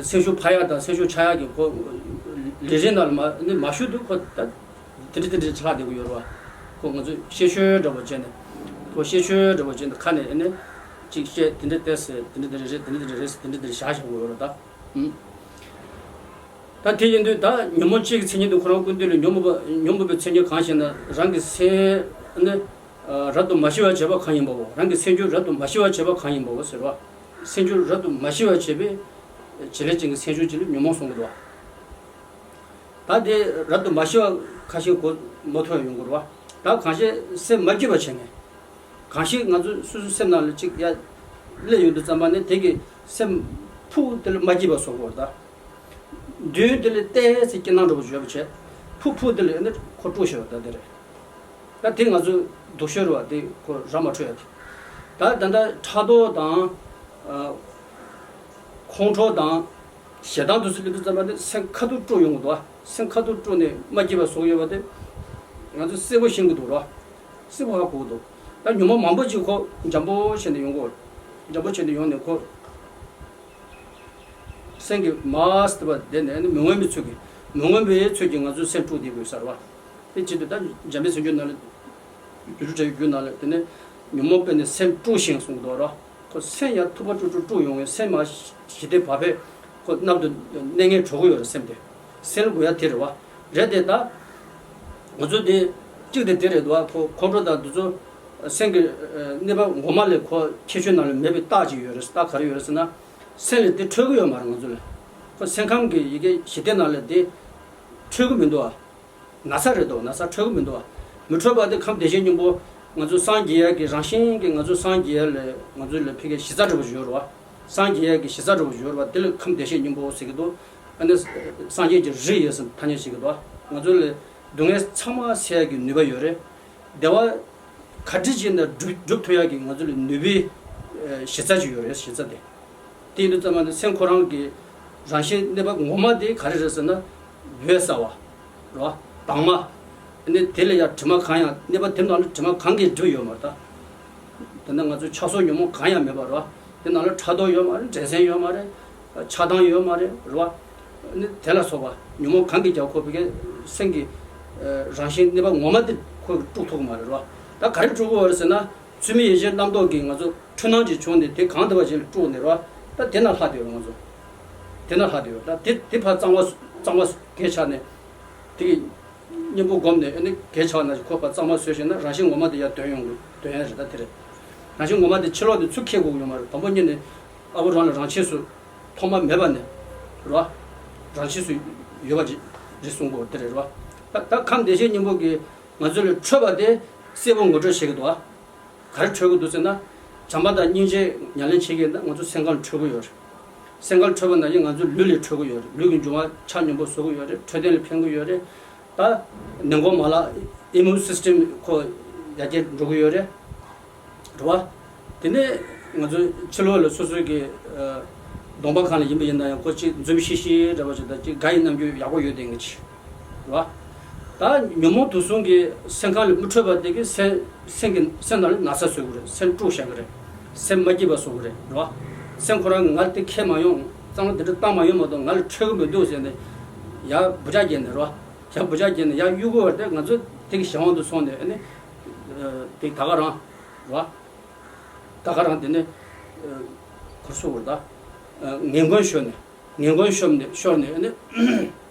སེམས་ཤུགས་འཕར་ཡག་དང་སེམས་ཤུགས་ཆག་ཡག་གི་ཁོ་ལས་རིམ་ནང་ལ་མ་ནི་མ་ཞུགས་དུས་ཁོ་ད་དེ་འདྲ་དེ་འདྲ་ཆགས་བསྡད་ཀྱི་ཡོད་རེད་བ། ཁོ་ང་ཚོས་ཤེད་ཤུལ་འདྲ་པོ་བྱས་ནས་ཁོ་ཤེད་ཤུལ་འདྲ་པོ་བྱས་ནས་ཁ་ནས་ཨེ་ནས་ཅིག་བཤད་དེ་འདྲ་བལྟས་ཟེར་དེ་འདྲ་དེ་འདྲ་རེད་དེ་འདྲ་དེ་འདྲ་རེད་ཟེར་དེ་འདྲ་དེ་འདྲ་བཞག་བཞག་གི་ཡོད་རེད་ད། ཨུམ། ད་དེ་ཡིན་དུས་ད་ཉོན་མོངས་གཅིག་གི་མཚན་ཉིད་དུ་ཁོ་རང་ཀུན་བཏུས་ལ་ཉོན་མོངས་པ་ཉོན་མོངས་པའི་མཚན་ཉིད་གང་ཞེ་ན་རང་གི་སེམས་ནི། ཨ། རབ་ཏུ་མ་ཞི་བར་བྱེད་པ་གང་ཡིན་པའོ། རང་གི་སེམས་རྒྱུད་རབ་ཏུ་མ་ཞི་བར་བྱེད་པ་གང་ཡིན་པའོ་ཟེར་བ། སེམས་རྒྱུད་རབ་ཏུ་མ་ཞི་བར་བྱེད་པའི་བྱེད་ལས་ཅན་གྱི་སེམས་བྱུང་ཅིག་ལ་ཉོན་མོངས་གསུང་གི་འདུག་བ། ད་དེ་རབ་ཏུ་མ་ཞི་བ་ཁ་ཤས་གོ་མ་ཐུབ་ཡོང་གི་རེད་བ། ད་གང་ཞིག་སེམས་མ་སྐྱིད་པ་བྱེད་མཁན། གང་ཞིག་ང་ཚོ་སོ་སོའི་སེམས་ནང་ལ་ཅིག་ཡ་སླེབས་ཡོང་དུས་ཙམ་པ་ནས་དེ་གི་སེམས་ཕུགས་དེ་ལ་མ་སྐྱིད་པ་བཟོ་གི་རེད་ད། མདུན་དེ་ལ་ཏོག་ཙམ་སྐྱིད་སྣང་འདྲ་པོ་ཡོད་པ་བྱས། ཕུ་ཕུ་དེ་ལ་ཨ་ནི་ཁོ་དཀྲུགས་ཤོར་བ་ད་དེ་རེད། ད་དེ་ང་ཚོ་སྡུག་ཤོས་རེད་བ། དེ་ཁོ་ར་མ་འཕྲོད་ཡ་དེ། ད་ད་ལྟ་ཕྲག་དོག་དང་། ཨ། ཁོང་ཁྲོ་དང་། ཞེ་སྡང་དེ་ཚོ་སླེབས་དུས་ཙམ་པ་ནི་སེམས་ཁ་ཐུག་དཀྲུགས་ཡོང་གི་འདུག་བ། སེམས་ཁ་ཐུག་དཀྲུགས་ནས་མ་སྐྱིད་པ་བཟོ་གི་ཡོད་པ་དེ་ང་ཚོ་གསལ་པོ་ཤེས་ཀྱི་འདུག་ར། གསལ་པོ་ཧ་གོ་གི་འདུག་ད་ཉོན་མོངས་མང་པོ་ཅིག་ཁོ་འཇམ་པོ་བྱས་ནས་ཡོང་གི། འཇམ་པོ་བྱས་ནས་ཡོང་ནས་ཁོ། སེམས་ཀྱི་མར་དེ་བ་བསྡད་ནས་ནི་མི་མངོན་པའི་ཚུལ་གྱིས། མི་མངོན་པའི་ཚུལ་གྱིས་ང་ཚོའི་སེམས་དཀྲུགས་བསྡད་དགོས་ས་རེད་བ། དེ་བྱེད་དུས་ད་འཇམ་དཔལ་བྱང་ཆུབ་ནང་ལ། རྒྱུད་ལུགས་འབྲས་བུའི་རྒྱུད་ནང་ལ་དེ་ནས་ཉོན་མོངས་པས་ནི་སེམས་དཀྲུགས་ཤིང་གསུངས་འདུག་ར། ཁོ་སེམས་ཡང་ཐུག་པ་དཀྲུག་དཀྲུག་དཀྲུག་ཡོང་བའི་སེམས་མ་ཞི་བདེ་བག་ཕེབས་ཁོ་གནམ་དུ་གནས་ངེས་འགྲོ་གི་ཡོད་རེད། སེམས་དེ་སེམས་ལ་དགོས་ཡ་དེ་རེད་བ། རེད་དེ་ད་ང་ཚོ་དེ་གཅིག་དེ་དེ་རེད་འདུག་བ། ཁོ་ཁོང་ཁྲོ་དང་དེ་ཚོ་སེམས་ཀྱི་གནས་བབ་ངོ་མ་ལས་ཁོ་ཁྱད་ཆོས་ནང་ལ་མེད་པའི་རྟགས་ཅིག་ཡོད་རེད། རྟགས་ག་རེ་ཡོད་རེད་ཟེར་ན། སེམས་ལ་དེ་འཕྲོད་ཀྱི་ཡོད་མ་རེད་ང་ཚོ་ལ། ཁོ་སེམས་ཁམས་ཀྱི་ཡི་གེ་ཞི་བདེ་ནང་ལ་དེ་འཕྲོད་ཀྱི་མི་འདུག་བ། ན་ཚ་རེད་དོ། ན་ཚ་འཕྲོད་ཀྱི་མི་འདུག་བ། མི་འཕྲོད་པ་དེ་ཁམས་བདེ་གཤེགས་སྙིང་པོ། ང་ཚོ་སངས་རྒྱས་ཡག་གི་རང་བཞིན་གྱི་ང་ཚོ་སངས་རྒྱས་ཡག་ལས་ང་ཚོ་ལ་ཕ་གིའི་གཞི་རྩ་འདྲ་པོ་ཞིག་ཡོད་རེད་བ། སངས་རྒྱས་ཡག་གི་གཞི་རྩ་འདྲ་པོ་ཞིག་ཡོད་རེད་བ། དེ་ལ་ཁམས་བདེ་གཤེགས་སྙིང་པོ་ཟེར་གྱི་འདུག་ཨ་ནི་སངས་རྒྱས་ཀྱི་རིགས་ཡོད་ཟེར་ཐ་སྙད་བྱེད་ཀྱི་འདུག་བ། ང་ཚོ་ལ་སྡུག་བསྔལ་ཚང་མ་སེལ་ཡག་གི་ནུས་པ་ཡོད་རེད། བདེ་བ་ག་འདྲ་ཅིག་ན་སྒྲུབ་སྒྲུབ་ཐུབ་ཡག་གི་ང་ཚོ་ལ་ནུས་པའི་གཞི་རྩ་ཅིག་ཡོད་རེད། གཞི་རྩ་དེ། དེ་ཡིན་དུས་ཙམ་པ་ནི་སེམས་ཁོ་རང་གི་རང་བཞིན་གནས་བབ་ངོ་མ་དེ་ག་རེ་རེད་ཟེར་ན། འོད་གསལ་བ། རེད་བ། དྭངས་མ། ཨ་ནི་དེ་ལ་ཡང་དྲི་མ་གང་ཡང་། གནས་བབ་དེ་ནང་ལ་དྲི་མ་གང་གིས་བསྒྲིབས་ཡོད་མ་རེད་ད། དེ་ནས་ང་ཚོ་ཆགས་སོགས་ཉོན་མོངས་གང་ཡང་མེད་པ་རེད་བ། དེ་ནང་ལ་ཕྲག་དོག་ཡོད་མ་རེད། འགྲན་སེམས་ཡོད་མ་རེད། ཆགས་སྡང་ཡོད་མ་རེད། རེད་བ། ཨ་ནི་དེ་ལ་སོགས་པ་ཉོན་མོངས་གང་གིས་ཀྱང་ཁོ་ཕ་གིའི་སེམས་ཀྱི་རང་བཞིན་གནས་བབ་ངོ་མ་དེ་ཁོ་དཀྲུག་ཐུབ་ཀྱི་མ་རེད། རེད་བ། ད་ག་རེ་དཀྲུག་གི་ཡོད་རེད་ཟེར་ན། ཚུལ་མིན་ཡིད་བྱེད་རྣམ་རྟོག་གིས་ང་ཚོ་འཁྲུལ་སྣང་ཅིག་བྱུང་ནས་དེ་གང་བདེ་བ་ཅིག་ལ་དཀྲུགས་ནས་རེད་བ། ད་དེ་ན་ལྷག་བསྡད་ཡོད་རེད་ང་ཚོ། དེ་ན་ལྷག་བསྡད་ཡོད། ད་དེ་དེ་ཕར་གཙང་མ་གཙང་མ་གས་ཆགས་ནས། དེ་གི་གཉེན་པོ་བསྒོམས་ནས་ཨ་ནི་གས་ཆགས་ན་ཁོ་ཕར་གཙང་མ་བཟོས་ཤེས་ན་རང་བཞིན་ངོ་མ་དེ་ཡར་འདོན་ཡོང་གི། འདོན་ཡ་རེད། ད་དེ་རེད། རང་བཞིན་ངོ་མ་དེ་ཕྱི་ལོགས་ནས་ཚུར་འཁྱེར་དགོས་ཀྱི་ཡོད་མ་རེད། དང་པོ་ཉིད་ནས་ཨ་བོ་རང་ལ་རང་ཆས་སུ་ཐོག་མ་མེད་པ་ནས་རེད་བ། རང་ཆས་སུ་ཡོད་པ་ཅིག་རེད་གསུང་དགོས། དེ་རེད། རེད་བ། ད་ད་ཁམས་བདེ་གཤེགས་སྙིང་པོ་གིས་ང་ཚོ་ལ་འཕྲོད་པ་དེ་གསལ་པོ་ངོ་སྤྲོད་བྱེད་ཀྱི་འདུག་བ། ག་རེ་འཕྲོད་ཀྱི་འདུག་ཟེར་ན། བྱམས་པ་དང་སྙིང་རྗེ་ཉམས་ལེན་བྱེད་ཀྱི་ཡིན་ན་ང་ཚོ་སེམས་ཁམས་འཕྲོད་ཀྱི་ཡོད་རེད། སེམས་ཁམས་འཕྲོད་པ་ན་ཡང་ང་ཚོ་ལུས་ལ་འཕྲོད་ཀྱི་ཡོད་རེད། ལུས་ཀྱི་འབྱུང་བ་ཆ་སྙོམས་པོ་བཟོ་གི་ཡོད་རེད། འཕྲོད་བསྟེན་ལ་ཕན་གྱི་ཡོད་རེད། ད་ནད་འགོག་མ་ལག་ཨི་མུན་སིས་ཊེམ་ཁོ་ཡར་རྒྱས་འགྲོ་གི་ཡོད་རེད། རེད་བ། དེ་ནས་ང་ཚོ་ཕྱི་ལོགས་ལ་སོ་སོའི་གི་ཨ་གདོང་པ་གང་ལ་ཡིན་པ་ཡིན་ན་ཡང་ཁོ་ཅིག་འཛུམ་ཤིག་ཤིག་འདྲ་བ་ཅིག་དང་ཅིག་དགའ་ཡི་རྣམ་འགྱུར་ཡག་པོ་ཡོད་བསྡད་མཁན་ཅིག་རེད་བ། ད་ཉོན་མོངས་དུག་གསུམ་གྱིས་སེམས་ཁམས་ལ་མི་འཕྲོད་པ་དེ་གིས་སེམས་སེམས་ཀྱི་སེམས་ནང་ལ་ན་ཚ་བཟོ་གི་རེད། སེམས་དཀྲུག་བཞག་གི་རེད། སེམས་མ་སྐྱིད་པ་བཟོ་གི་རེད། རེད་བ། སེམས་ཁོ་རང་གིས་ང་ལ་དེ་ཁེལ་མ་ཡོང་། གཙང་མ་དེ་འདྲ་བཏང་མ་ཡོང་མ་གཏོགས་ང་ལ་འཕྲོད་ཀྱི་མི་འདུག་ཟེར་ནས་ཡར་འབུ་ལྕག་རྒྱག་ནས་རེད་བ། ཡར་འབུ་ལྕག་རྒྱག་ནས་ཡར་གཡུག་གི་ཡོད་རེད། ང་ཚོ་དེ་གི་གཞན་དབང་དུ་སོང་ནས་ཨ་ནི་དེ་ད་ག་རང་རེད་བ། ད་ག་རང་དེ་ནས་ག་རེ་ཟེར་དགོས་རེད་ད། ངན་གོན་ཤོར་ནས། ངན་གོན་ཤོར་ནས་ཤོར་ནས་ཨ་ནི་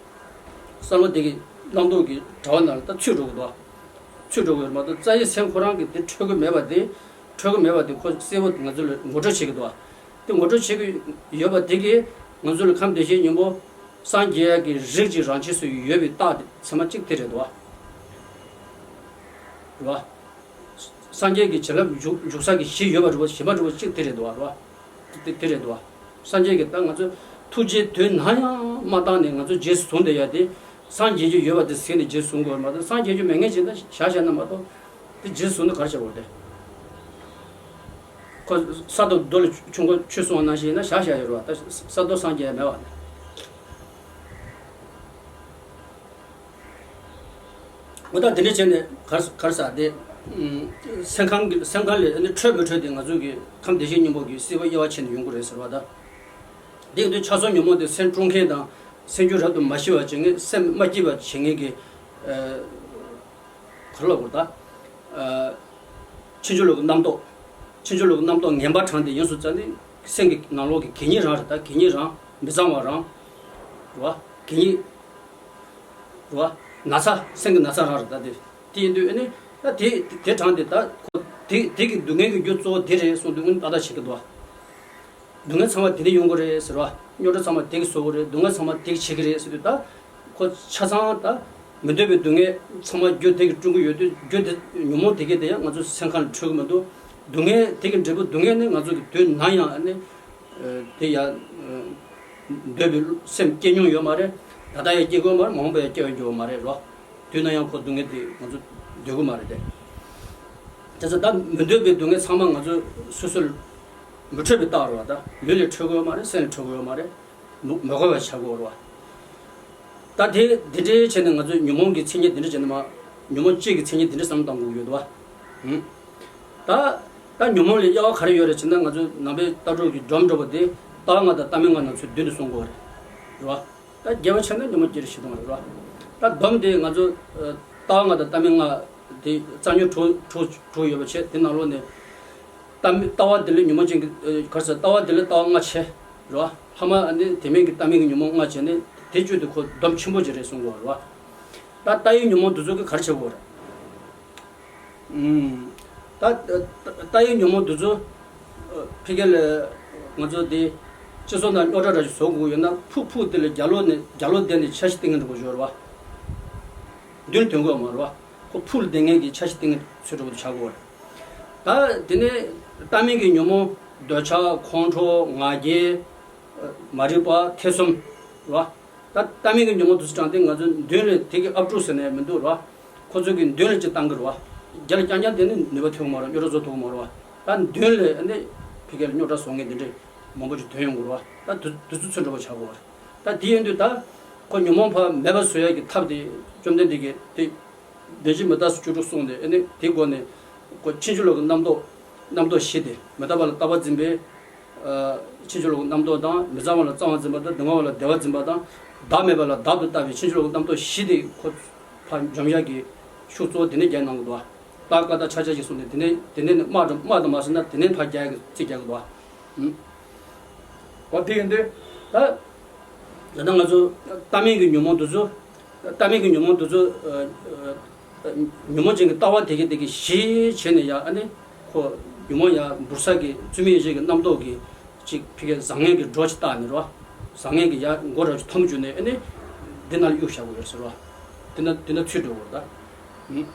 བསམ་བློ་དེ་གི་རྣམ་རྟོག་གི་དྲ་བ་ནང་ལ་ད་ཚུད་འགྲོ་གི་འདུག་ཚུད་འགྲོ་གི་ཡོད་མ་གཏོགས་རྩ་བའི་སེམས་ཁོ་རང་གི་དེ་འཕྲོད་ཀྱི་མེད་པ་དེ། འཕྲོད་ཀྱི་མེད་པ་དེ་ཁོ་གསལ་པོ་ང་ཚོ་ལ་ངོ་སྤྲོད་བྱེད་ཀྱི་འདུག་དེ་ངོ་སྤྲོད་བྱེད་ཀྱི་ཡོད་པ་དེ་གིས་ང་ཚོ་ལ་ཁམས་བདེ་གཤེགས་སྙིང་པོ་སངས་རྒྱས་ཀྱི་རིགས་ཀྱི་རང་ཆས་སུ་ཡོད་པའི་རྟགས་དེ་ཚང་མ་གཅིག་དེ་རེད་འདུག་རེད་བ། སངས་རྒྱས་ཀྱི་བྱིན་རླབས་འཇུག་འཇུག་ས་གི་གཞི་ཡོད་པ་རེད་བ། གཞི་མ་རེད་བ། གཅིག་དེ་རེད་འདུག་བ། རེད་བ། དེ་དེ་རེད་འདུག་བ། སངས་རྒྱས་ཀྱི་ད་ང་ཚོ་ཐུགས་རྗེ་དུས་ནམ་ཡང་མ་བཏང་ནས་ང་ཚོ་རྗེས་སུ་བཟུང་བསྡད་ཡ་དེ། སངས་རྒྱས་རྒྱུ་ཡོད་པ་དེ་ཟེར་ནས་རྗེས་སུ་བཟུང་དགོས་མ་གཏོགས། སངས་རྒྱས་རྒྱུ་མེད་མཁན་ཅིག་ད་བཞག་བཞག་ན་མ་གཏོགས། དེ་རྗེས་སུ་བཟུང་ན་ག་རེ་བྱ་དགོས་རེད། ཁོ་ས་རྡོ་རྡོ་ལ་ཆུ་འཁོར་ཆུ་སོང་བ་ནང་བཞིན་ཡིན་ན་བཞག་བཞག་ཡོད་རེད་བ། ད་ས་རྡོ་སངས་རྒྱས་ཡ་མེད་བ། འོ་ད་དེ་འདྲ་བྱས་ནས་གར་གར་ས་དེ། ཨུམ། སེམས་ཁམས་ཀྱི་སེམས་ཁམས་ལས་ནི་འཕྲོད་མི་འཕྲོད་དེ་ང་ཚོ་གི་ཁམས་བདེ་གཤེགས་སྙིང་པོ་གི་སྲིད་པ་དབྱེ་བ་ཕྱེ་ནས་ཡོང་གི་རེད་ཟེར་བ་ད། དེ་ཡིན་དུས་ཆགས་སོགས་ཉོན་མོངས་དེ་སེམས་དཀྲུག་མཁན་དང་སེམས་རྒྱུད་རབ་ཏུ་མ་ཞི་བ་བྱེད་མཁན། སེམས་མ་སྐྱིད་པ་བྱེད་མཁན་གྱི། ཨ། ག་རེ་ལབ་དགོས་རེད་ད། ཨ། ཕྱིན་ཅི་ལོག་གི་རྣམ་རྟོག་ཕྱིན་ཅི་ལོག་གི་རྣམ་རྟོག་ངན་པ་དྲངས་ཏེ་ཡིན་སོང་ཙང་ནི་སེམས་ཀྱི་ནང་ལོགས་ཀྱི་གད་སྙིགས་རང་རེད་ད། གད་སྙིགས་རང་། མི་གཙང་བ་རང་། རེད་བ། གད་སྙིགས། རེད་བ། ན་ཚ། སེམས་ཀྱི་ན་ཚ་རང་རེད་ད་དེ། དེ་ཡིན་དུས་ཨ་ནི་ད་དེ་དེ་དྲངས་ཏེ་ད་ཁོ་དེ་དེ་གི་སྡུག་བསྔལ་གྱི་རྒྱུ་གཙོ་བོ་དེ་རེད་གསུངས་དུས་ཨ་ནི་ཏག་ཏག་བྱེད་ཀྱི་འདུག་བ། སྡུག་བསྔལ་ཚང་མ་དེ་ནས་ཡོང་གི་རེད་ཟེར་བ། རྙོག་དྲ་ཚང་མ་དེ་གིས་བཟོ་གི་རེད། སྡུག་བསྔལ་ཚང་མ་དེ་གིས་བྱེད་ཀྱི་རེད་ཟེར་དུས་ད། ཁོ་ཆ་ཚང་ད། མི་འདོད་པའི་སྡུག་བསྔལ་ཚང་མ་རྒྱུ་དེ་གིས་བསྐྲུན་གྱི་ཡོད་དུས། རྒྱུ་དེ་ཉོན་མོངས་དེ་གས་དེ་ཡང་ང་ཚོ་སེམས་ཁམས་ལ་འཕྲོད་ཀྱི་མི་འདུག་སྡུག་བསྔལ་དེ་གི་འབྲས་བུ་སྡུག་བསྔལ་ནི་ང་ཚོ་གི་དུས་ནམ་ཡང་ཨ་ནི། དེ་ཡ། འདོད་པའི་སེམས་སྐྱེ་མྱོང་ཡོད་མ་རེད། ད་ལྟ་ཡང་སྐྱེ་གི་ཡོད་མ་རེད། མ་འོངས་པ་ཡང་སྐྱེ་བ་འགྱུར་བ་མ་རེད་རོ། དུས་ན་ཡང་ཁོ་སྡུག་བསྔལ་དེ་ང་ཚོ་འདོད་གི་མ་རེད་དེ། དེ་ཚོ་ད་མི་འདོད་པའི་སྡུག་བསྔལ་ཚང་མ་ང་ཚོ་སོ་སོར་མི་འཕྲོད་པའི་རྟགས་རེད་བ། ད་ལུས་ལས་འཕྲོད་གི་ཡོད་མ་རེད། སེམས་ལས་འཕྲོད་གི་ཡོད་མ་རེད། མི་མི་དགོས་པ་བྱ་དགོས་རེད་བ། ད་དེ་འདི་འདྲའི་བྱས་ནས་ང་ཚོས་ཉོན་མོངས་ཀྱི་མཚན་ཉིད་འདི་འདྲ་བྱས་ནས་མ། ཉོན་མོངས་སྤྱི་གི་མཚན་ཉིད་འདི་འདྲ་བསམ་བློ་གཏོང་དགོས་ཀྱི་ཡོད་དོ། ཧུམ། ད་ད་ཉོན་མོངས་ལ་དབྱེ་བ་ག་རེ་ཡོད་རེད་ཟེར་ན། ང་ཚོས་ནང་པའི་ལྟ་གྲུབ་ཀྱི་སྒྲོམ་འགྲོ་བ་དེ་ལྟ་བ་ལྔ་དང་ལྟ་མིན་ལྔ་ནང་ཚུད་མདུན་དུ་སོང་དགོས་རེད། རེད་བ། ད་རྒྱས་པ་བྱས་ན་ཉོན་མོངས་སྤྱི་ལ་བཞི་སྟོང་རེད་བ། ད་སྡོམ་དེ་ང་ཚོ་ལྟ་བ་ལྔ་དང་ལྟ་མིན་ལྔ་དེ་རྩ་ཉོན་དྲུག་དྲུག་དྲུག་ཡོད་པ་བྱས། དེ་ནང་ལོགས་ནས་ལྟ་མི་ལྟ་བ་དེ་ལས་ཉོན་མོངས་ཅན་གྱི་ཨ་ག་རེ་ཟེར། ལྟ་བ་དེ་ལས་ལྟ་བ་ལྔ་བྱས། རེད་བ། ལྷག་མ་ཨ་ནི་དེ་མིན་གྱི་ལྟ་མིན་གྱི་ཉོན་མོངས་ལྔ་བྱས་ནས་དེ་བཅུ་དེ་ཁོ་སྡོམ་ཆེན་པོ་ཅིག་རེད་གསུང་གི་ཡོད་རེད་བ། ད་ལྟ་བའི་ཉོན་མོངས་འདི་ཚོ་གི་ག་རེ་བྱེད་དགོས་རེད། ཨུམ། ད་ལྟ་བའི་ཉོན་མོངས་འདི་ཚོ་ཨ་ཕ་གི་ལ་ང་ཚོ་དེ་སྤྱི་ཚོགས་ནང་རྙོག་དྲ་ར་ཞིག་བཟོ་དགོས་ཡོད་ན། ཕུག་ཕུག་དེ་ལ་རྒྱ་ལོ་ནས་རྒྱ་ལོ་བསྡད་ནས་འཆར་གཞི་བཏིང་གི་འགྲོ་དགོས་ཡོད་རེད་བ། མདུན་ཐོན་དགོས་མ་རེད་བ། ཁོ་ཕུག་ལ་བསྡད་མཁན་གྱི་འཆར་གཞི་བཏིང་གི་ཚུལ་འགྲོ་དགོས་ཆགས་དགོས་རེད། ད་དེ་ནས་ལྟ་མིན་གྱི་ཉོན་མོངས་འདོད་ཆགས་ཁོང་ཁྲོ་ང་རྒྱལ་མ་རིག་པ་ཐེ་ཚོམ་རེད་བ། ད་ལྟ་མིན་གྱི་ཉོན་མོངས་དེ་ཚོ་དྲངས་ཏེ་ང་ཚོའི་མདུན་ལ་དེ་གི་ཨབ་ཕྲུག་ཟེར་ནས་མི་འདུག་རེད་བ། ཁོ་ཚོ་གི་མདུན་ལ་ཅིག་བཏང་གི་རེད་བ། རྒྱ་ལ་རྐྱང་རྐྱང་དེ་ནི་ནུས་པ་ཐོན་གི་མ་རེད། རྙོག་དྲ་བཟོ་ཐུབ་གི་མ་རེད་བ། ད་མདུན་ལ་ཨ་ནི་ཕ་གི་ལ་རྙོག་དྲ་བཟོ་མཁན་དེ་འདྲས་མང་པོ་ཅིག་ཐོན་ཡོང་གི་རེད་བ། ད་དུ་དུས་ཚོད་ཚུན་འགྲོ་བ་ཆགས་དགོས་པ་རེད། ད་དེ་ཡིན་དུས་ད་ཁོ་ཉོན་མོངས་པ་མེད་པ་བཟོ་ཡ་གི་ཐབས་དེ་བཅོམ་ལྡན་འདས་ཀྱིས་དེ་བདེན་བཞི་མི་རྟག་སོགས་བཅུ་དྲུག་གསུངས་ཏེ། ཨ་ནི་དེའི་སྒོ་ནས་ཁོ་ཕྱིན་ཅི་ལོག་གི་རྣམ་རྟོག་རྣམ་རྟོག་བཞི་སྟེ། མི་རྟག་པ་ལ་རྟག་པར་འཛིན་པའི་ཕྱིན་ཅི་ལོག་གི་རྣམ་རྟོག་དང་། མི་གཙང་བ་ལ་གཙང་བར་འཛིན་པ་དང་། སྡུག་བསྔལ་བ་ལ་བདེ་བར་འཛིན་པ་དང་། བདག་མེད་པ་ལ་བདག་ཏུ་ལྟ་བའི་ཕྱིན་ཅི་ལོག་གི་རྣམ་རྟོག་བཞི་དེ་ཁོ་ཕར་འཇོམས་ཡ་གི་ཤུགས་གཙོ་བོ་དེ་ནས་རྒྱག་གནང་གི་འདུག་ད་ཀ་ད་ཆ་ཆ་ཞིག་གསུངས་ཏེ། དེ་ནས་དེ་ནས་ནི་དམག་དང་དམག་དང་མ་ཟེར་ན། དེ་ནས་ཕར་རྒྱག་གི་རྩིས་རྒྱག་གི་འདུག་འོ་དེ་ཡིན་དུས་ད། ད་ལྟ་ང་ཚོ་ལྟ་མིན་གྱི་ཉོན་མོངས་འདི་ཚོ། ལྟ་མིན་གྱི་ཉོན་མོངས་འདི་ཚོ། ཨ་ཨ་ཉོན་མོངས་ཅན་གྱི་ལྟ་བ་དེ་གི་དེ་གི་གཞི་བྱས་ནས་ཡ། ཨ་ནི་ཁོ་ཉོན་མོངས་ཡ་འབུར་ས་གི་བཙུན་མོའི་ཡེ་ཤེས་ཀྱི་རྣམ་རྟོག་གི་ཅིག་ཕ་གིའི་བཟང་ངན་གྱི་སྒྲོ་ཅིག་བཏགས་ནས་རོ། བཟང་ངན་གྱི་ཡ་མགོ་ར་ཅིག་འཐོམ་བཅུག་ནས། ཨ་ནི་འདི་ནང་ལ་གཡུག་བཞག་དགོས་ཡོད་ཟེར་རོ། འདི་ན་འདི་ན་ཚུད་འགྲོ་དགོས་རེད་ད། ཨུམ།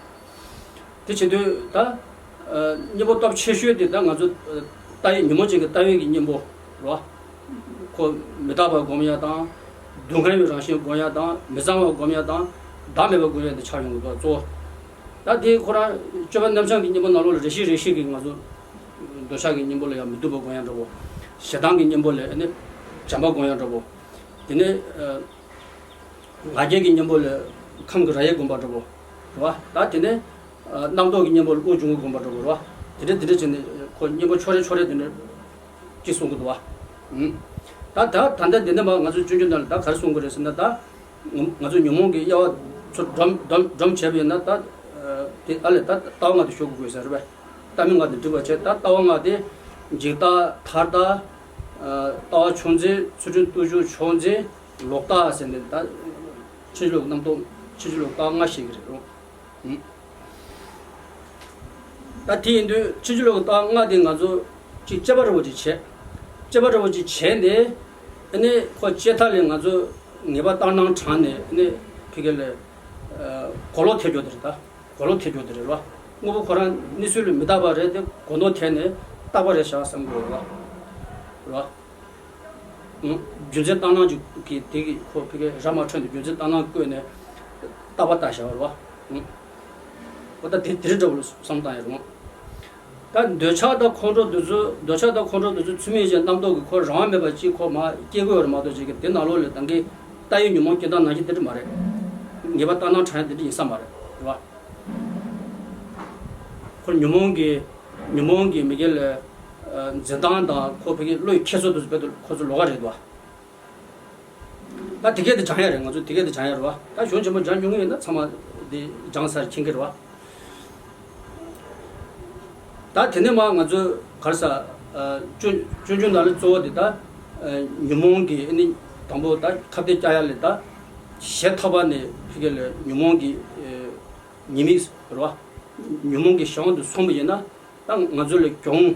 དེ་བྱེད་དུས་ད། ཨ་གཉེན་པོ་སྟོབས་ཆེ་ཤོས་དེ་ད་ང་ཚོ་ཨ་ལྟ་བའི་ཉོན་མོངས་ཅན་གྱི་ལྟ་བའི་གི་གཉེན་པོ་རེད་བ། ཁོ་མི་རྟག་པ་སྒོམ་ཡ་དང་། སྡུག་བསྔལ་བའི་རང་བཞིན་སྒོམ་ཡ་དང་། མི་གཙང་བ་སྒོམ་ཡ་དང་། བདག་མེད་པ་སྒོམ་ཡ་དེ་ཆགས་ཡོང་གི་འདུག་གཙོ་བོ། ད་དེ་ཁོ་རང་སྤྱོད་པ་རྣམ་བྱང་གི་གཉེན་པོ་ནང་ལོགས་ལ་རེ་ཞིག་རེ་ཞིག་གིས་ང་ཚོ་འདོད་ཆགས་ཀྱི་གཉེན་པོ་ལ་ཡང་མི་སྡུག་པ་སྒོམ་ཡ་འདྲ་བོ། ཞེ་སྡང་གི་གཉེན་པོ་ལ་ནི་བྱམས་པ་སྒོམ་ཡ་འདྲ་བོ། དེ་ནས་ཨ། ང་རྒྱལ་གྱི་གཉེན་པོ་ལ་ཁམས་ཀྱི་ར་ཡས་བསྒོམ་པ་འདྲ་བོ་རེད་བ། ད་དེ་ནས་ཨ་རྣམ་རྟོག་གི་གཉེན་པོ་ལ་དབུགས་འབྱུང་པོ་བསྒོམ་པ་འདྲ་བོ་རེད་བ། དེ་འདྲ་དེ་འདྲ་བྱས་ནས་ཁོ་གཉེན་པོ་ཕྱོགས་རེ་ཕྱོགས་རེ་དེ་འདྲ་གཅིག་གསུང་གི་འདུག་བ། ཨུམ། ད་ད་ད་ལྟ་འདི་ནས་མ་ང་ཚོ་སྤྱོད་འཇུག་ནང་ལ་ད་ག་རེ་གསུང་གི་རེད་ཟེར་ན། ད་ང་ཚོ་ཉོན་མོངས་ཀྱི་དབྱེ་བ་ཚོ་སྒྲོམ་སྒྲོམ་སྒྲོམ་བྱས་པ་ཡིན་ན། ད་ཨ་དེ་ཨ་ལས་ད་ལྟ་བ་ལྔ་དེ་ཤོར་དགོས་ཟེར་རེད་པས། ལྟ་མིན་ལྔ་དེ་འགྲིག་པ་བྱས། ད་ལྟ་བ་ལྔ་དེ་འཇིག་ལྟ། ཐར་ལྟ། ཨ་ལྟ་བ་ཕྱོགས་འཛིན། ཚུལ་ཁྲིམས་བརྟུལ་ཞུགས་ཕྱོགས་འཛིན། ལོག་ལྟ་ཟེར་ནས་ད་ཕྱིན་ཅི་ལོག་རྣམ་རྟོག་ཕྱིན་ཅི་ལོག་ལྟ་བ་ལྔ་ཞིག་རེད་རུང་། ཨུམ། ད་དེ་ཡིན་དུས་ཕྱིན་ཅི་ལོག་གི་ལྟ་བ་ལྔ་དེ་ང་ཚོ་ཅིག་དཔྱད་པ་རེ་བོ་ཅིག་བྱས། དཔྱད་པ་རེ་བོ་ཅིག་བྱས་ནས། ཨ་ནི་ཁོ་དཔྱད་ཐག་ལས་ང་ཚོ་ངེས་པ་ལྟར་སྣང་དྲངས་ནས། ཨ་ནི་ཕ་གི་ལ་ཨ་གོ་ལོག་ཐེབས་རྒྱུ་དེ་རེད་ད། གོ་ལོག་ཐེབས་རྒྱུ་དེ་རེད་རོ། དངོས་པོ་ཁོ་རང་གནས་ཚུལ་ལ་མི་རྟག་པ་རེད་དེ། གོ་ལོག་ཐེབས་ནས་རྟག་པ་རེད་བཞག་བསམ་དགོས་རོ། རོ། རྒྱུ་མཚན་ལྟར་སྣང་གི་དེ་གི་ཁོ་ཕ་གི་ར་མ་འཕྲོད་དེ། རྒྱུ་མཚན་ལྟར་སྣང་བཀོད་ནས་རྟག་པ་ལྟ་བཞག་རོ། འོ་ད་དེ་དེ་འདྲ་བོ་བསམ་བཏང་ཡ་རུང་། ད་འདོད་ཆགས་དང་ཁོང་ཁྲོ་དེ་ཚོ། འདོད་ཆགས་དང་ཁོང་ཁྲོ་དེ་ཚོ་ཚུལ་མིན་ཅན་རྣམ་རྟོག་གི་ཁོ་རང་དབང་མེད་པ་ཅིག་ཁོ་མར་སྐྱེ་དགོས་རེད་མ་གཏོགས་ཅིག་གི་དེ་ནང་ལོགས་ལ་ད་གིན་ལྟ་བའི་ཉོན་མོངས་སྐྱེ་སྟངས་ནང་བཞིན་དེ་འདྲ་མ་རེད། ངེས་པ་ལྟར་སྣང་དྲངས་ཡ་དེ་འདྲ་ཡིན་ས་མ་རེད། རེད་བ། ཁོ་ཉོན་མོངས་ཀྱི་ཉོན་མོངས་ཀྱི་མི་སྐྱེ་ལ་འཛིན་སྟངས་དང་། ཁོ་ཕ་གི་བློའི་འཁྱེར་སོ་དེ་ཚོ་རྦད་དེ་ཁོ་ཚོ་ལོགས་ཀ་རེད་དོ། ད་དེ་སྐད་དེ་སྦྱང་ཡ་རེད། ང་ཚོ་དེ་སྐད་དེ་སྦྱང་ཡ་རེད་བ། ད་གཞུང་ཆེན་པོ་སྦྱང་མྱོང་གི་ཡོད་ན་ཚང་མ་དེ་སྦྱང་ཚར་མཁྱེན་གྱི་རེད་བ། ད་དེ་ནས་མ་ང་ཚོ་ག་རེ་ཟ། སྤྱོད་སྤྱོད་འཇུག་ནང་ལ་གཙོ་བོ་དེ་ད་ཉོན་མོངས་ཀྱི་ཨ་ནི་དང་པོ་ད་ཁ་གཏད་བཅག་ཡ་ལས། ད་ཞེ་ཐག་པ་ནས་ཕ་གི་ལ་ཉོན་མོངས་ཀྱི་ཉེས་དམིགས་རེད་བ། ཉོན་མོངས་ཀྱི་གཞན་དབང་དུ་སོང་བ་ཡིན་ན། ད་ང་ཚོ་ལ་གྱོང་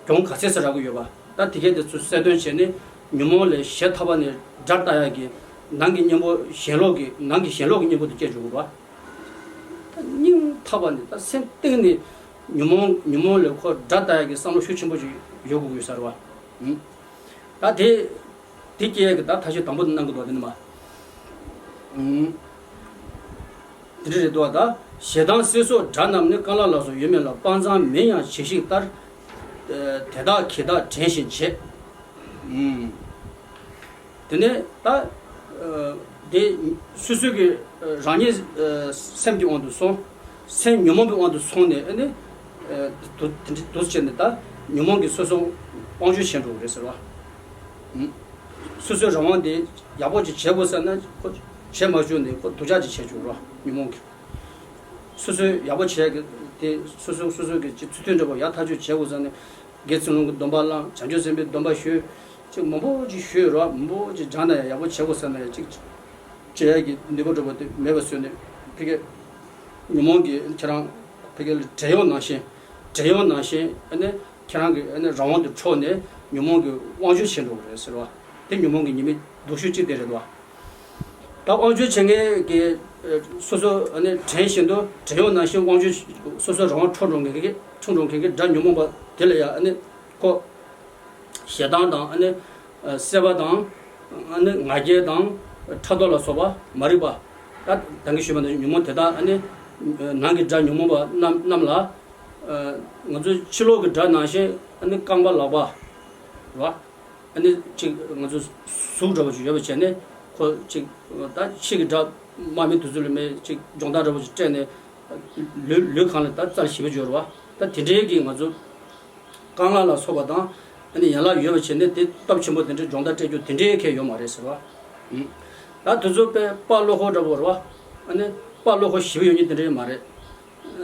གྱོང་ག་ཚད་ཟ་རག་གི་ཡོད་པ། ད་དེ་གས་དེ་ཚོ་གསལ་སྟོན་བྱས་ནས། ཉོན་མོངས་ལས་ཞེ་ཐག་པ་ནས་དགྲར་ལྟ་ཡག་གི་ནང་གི་གཉེན་པོ་ཞེན་ལོག་གི། ནང་གི་ཞེན་ལོག་གི་གཉེན་པོ་དེ་སྐྱེ་འཇུག་གི་རེད་བ། ད་སྙིང་ཐག་པ་ནས། ད་སེམས་གཏིང་ནས་ཉོན་མོངས་ཉོན་མོངས་ལས་ཁོ་དགྲར་ལྟ་ཡག་གི་བསམ་བློ་ཤུགས་ཆེན་པོ་ཞིག་ཡོད་དགོས་ཀྱི་ཡོད་ས་རེད་བ། ཨུམ། ད་དེ་ དེ་སྐྱེ་ཡས་ཀྱི་ད་ཐབས་ཤེས་དང་པོ་དེ་གནང་གི་འདུག་དེ་ནི་མ། ཨུམ། དེ་འདྲ་རེད་འདུག་ད་ཞེ་སྡང་སྲེད་སོགས་དགྲ་རྣམས་ནི། རྐང་ལག་ལ་སོགས་ཡོད་མེད་ལ། དཔའ་མཛངས་མིན་ཡང་ཇི་ཞིག་ལྟར། དེ་དག་གི་དགྲ་དྲན་བཞིན་བྱེད། ཨུམ། དེ་ནས་ད། ཨ། དེ་སོ་སོ་གི་ཨ་རང་ཉིད་ཨ་སེམས་ཀྱི་དབང་དུ་སོང་། སེམས་ཉོན་མོངས་པའི་དབང་དུ་སོང་ནས་ཨ་ནི། ཨ། དུ་དུ་དུ་བྱས་ནས་ད་ཉོན་མོངས་ཀྱིས་སོ་སོ་དབང་སྒྱུར་བྱེད་འགྲོ་གི་རེད་ཟེར་བ། ཨུམ། སོ་སོའི་རང་དབང་དེ་ཡག་པོ་ཅིག་བྱེད་དགོས་ཟེར་ན་ཁོ་བྱེད་མ་བཅུག་ནས་ཁོ་སྡུག་ཅག་ཅིག་བྱེད་བཅུག་རོགས་ཉོན་མོངས་ཀྱིས། སོ་སོའི་ཡག་པོ་བྱེད་ཀྱི་དེ་སོ་སོ་སོ་སོ་གི་ཅིག་ཚུལ་མཐུན་འདྲ་པོ་ཡག་ཐག་ཆོད་བྱེད་དགོས་ཟེར་ནས། དགེ་ཚུལ་སློང་གི་སྡོམ་པ་བླངས། བྱང་ཆུབ་སེམས་དཔའི་སྡོམ་པ་ཞུས། ཅིག་མང་པོ་ཅིག་ཞུས་རོགས། མང་པོ་ཅིག་སྦྱངས་ན་ཡང་ཡག་པོ་བྱེད་དགོས་ཟེར་ན་ཡང་ཅིག་བྱེད་ཡག་གི་ནུས་པ་འདྲ་པོ་དེ་མེད་པ་བཟོས་ནས་ཕ་གི་ཉོན་མོངས་ཀྱིས་ཁྱེད་རང་ཕ་གི་ལ་བྲན་གཡོག་ནང་བཞིན། བྲན་གཡོག་ནང་བཞིན་ཨ་ནི་ཁྱེད་རང་གི་ཨ་ནི་རང་དབང་དུ་འཕྲོག་ནས་ཉོན་མོངས་ཀྱི་དབང་སྒྱུར་བྱེད་འགྲོ་གི་རེད་ཟེར་བ། དེ་ཉོན་མོངས་ཀྱི་ཉེས་དམིགས་སྡུག་ཤོས་གཅིག་དེ་རེད་དོ། ད་དབང་སྒྱུར་བྱེད་མཁན་གྱི་ཨ་སོ་སོ་ཨ་ནི་བྲན་བཞིན་དུ་བྲན་གཡོག་ནང་བཞིན་དབང་སྒྱུར། སོ་སོའི་རང་དབང་འཕྲོག་འགྲོ་མཁན་གྱི་འཕྲོག་འགྲོ་མཁན་གྱི་དགྲ་ཉོན་མོངས་པ་དེ་ལ་ཡང་ཨ་ནི་ཁོ་ཞེ་སྡང་དང་ཨ་ནི་ཨ་སྲེད་པ་དང་ཨ་ནི་ང་རྒྱལ་དང་ཕྲག་དོག་ལ་སོགས་པ་མ་རིག་པ། ད་ད་གིན་ཞུས་པ་ནང་བཞིན་ཉོན་མོངས་དེ་དག་ཨ་ནི་ནང་གི་དགྲ་ཉོན་མོངས་པ་རྣམས་རྣམས་ལ། ཨ་ང་ཚོའི་ཕྱི་ལོགས་ཀྱི་དགྲ་ནང་བཞིན་ཨ་ནི་རྐང་པ་ལག་པ་རེད་བ། ཨ་ནི་ཅིག་ང་ཚོ་གཟུགས་འདྲ་པོ་ཅིག་ཡོད་པ་བྱས་ནས་ཁོ་ཅིག་ད་ཕྱི་གི་དགྲ་དམག་མི་དེ་ཚོ་ལ་མེད་ཅིག་སྦྱོང་བརྡར་འདྲ་པོ་ཅིག་སྤྲད་ནས་ལུས་ལུས་གང་ལ་ད་རྩལ་ཞེ་པོ་འབྱོར་བ། ད་དེ་འདྲའི་གི་ང་ཚོ་རྐང་ལག་ལ་སོགས་པ་དང་ཨ་ནི་ཡན་ལག་ཡོད་པ་བྱས་ནས་དེ་སྟོབས་ཆེན་པོ་དེ་འདྲའི་སྦྱོང་བརྡར་སྤྲད་རྒྱུ་དེ་འདྲའི་གལ་ཡོད་མ་རེད་ཟེར་བ། ཨུམ། ད་དེ་ཚོ་དཔེ་དཔའ་བློ་ཁོག་འདྲ་པོ་རེད་བ། ཨ་ནི་དཔའ་བློ་ཁོག་ཞེ་པོ་ཡོད་མཁན་དེ་འདྲ་མ་རེད།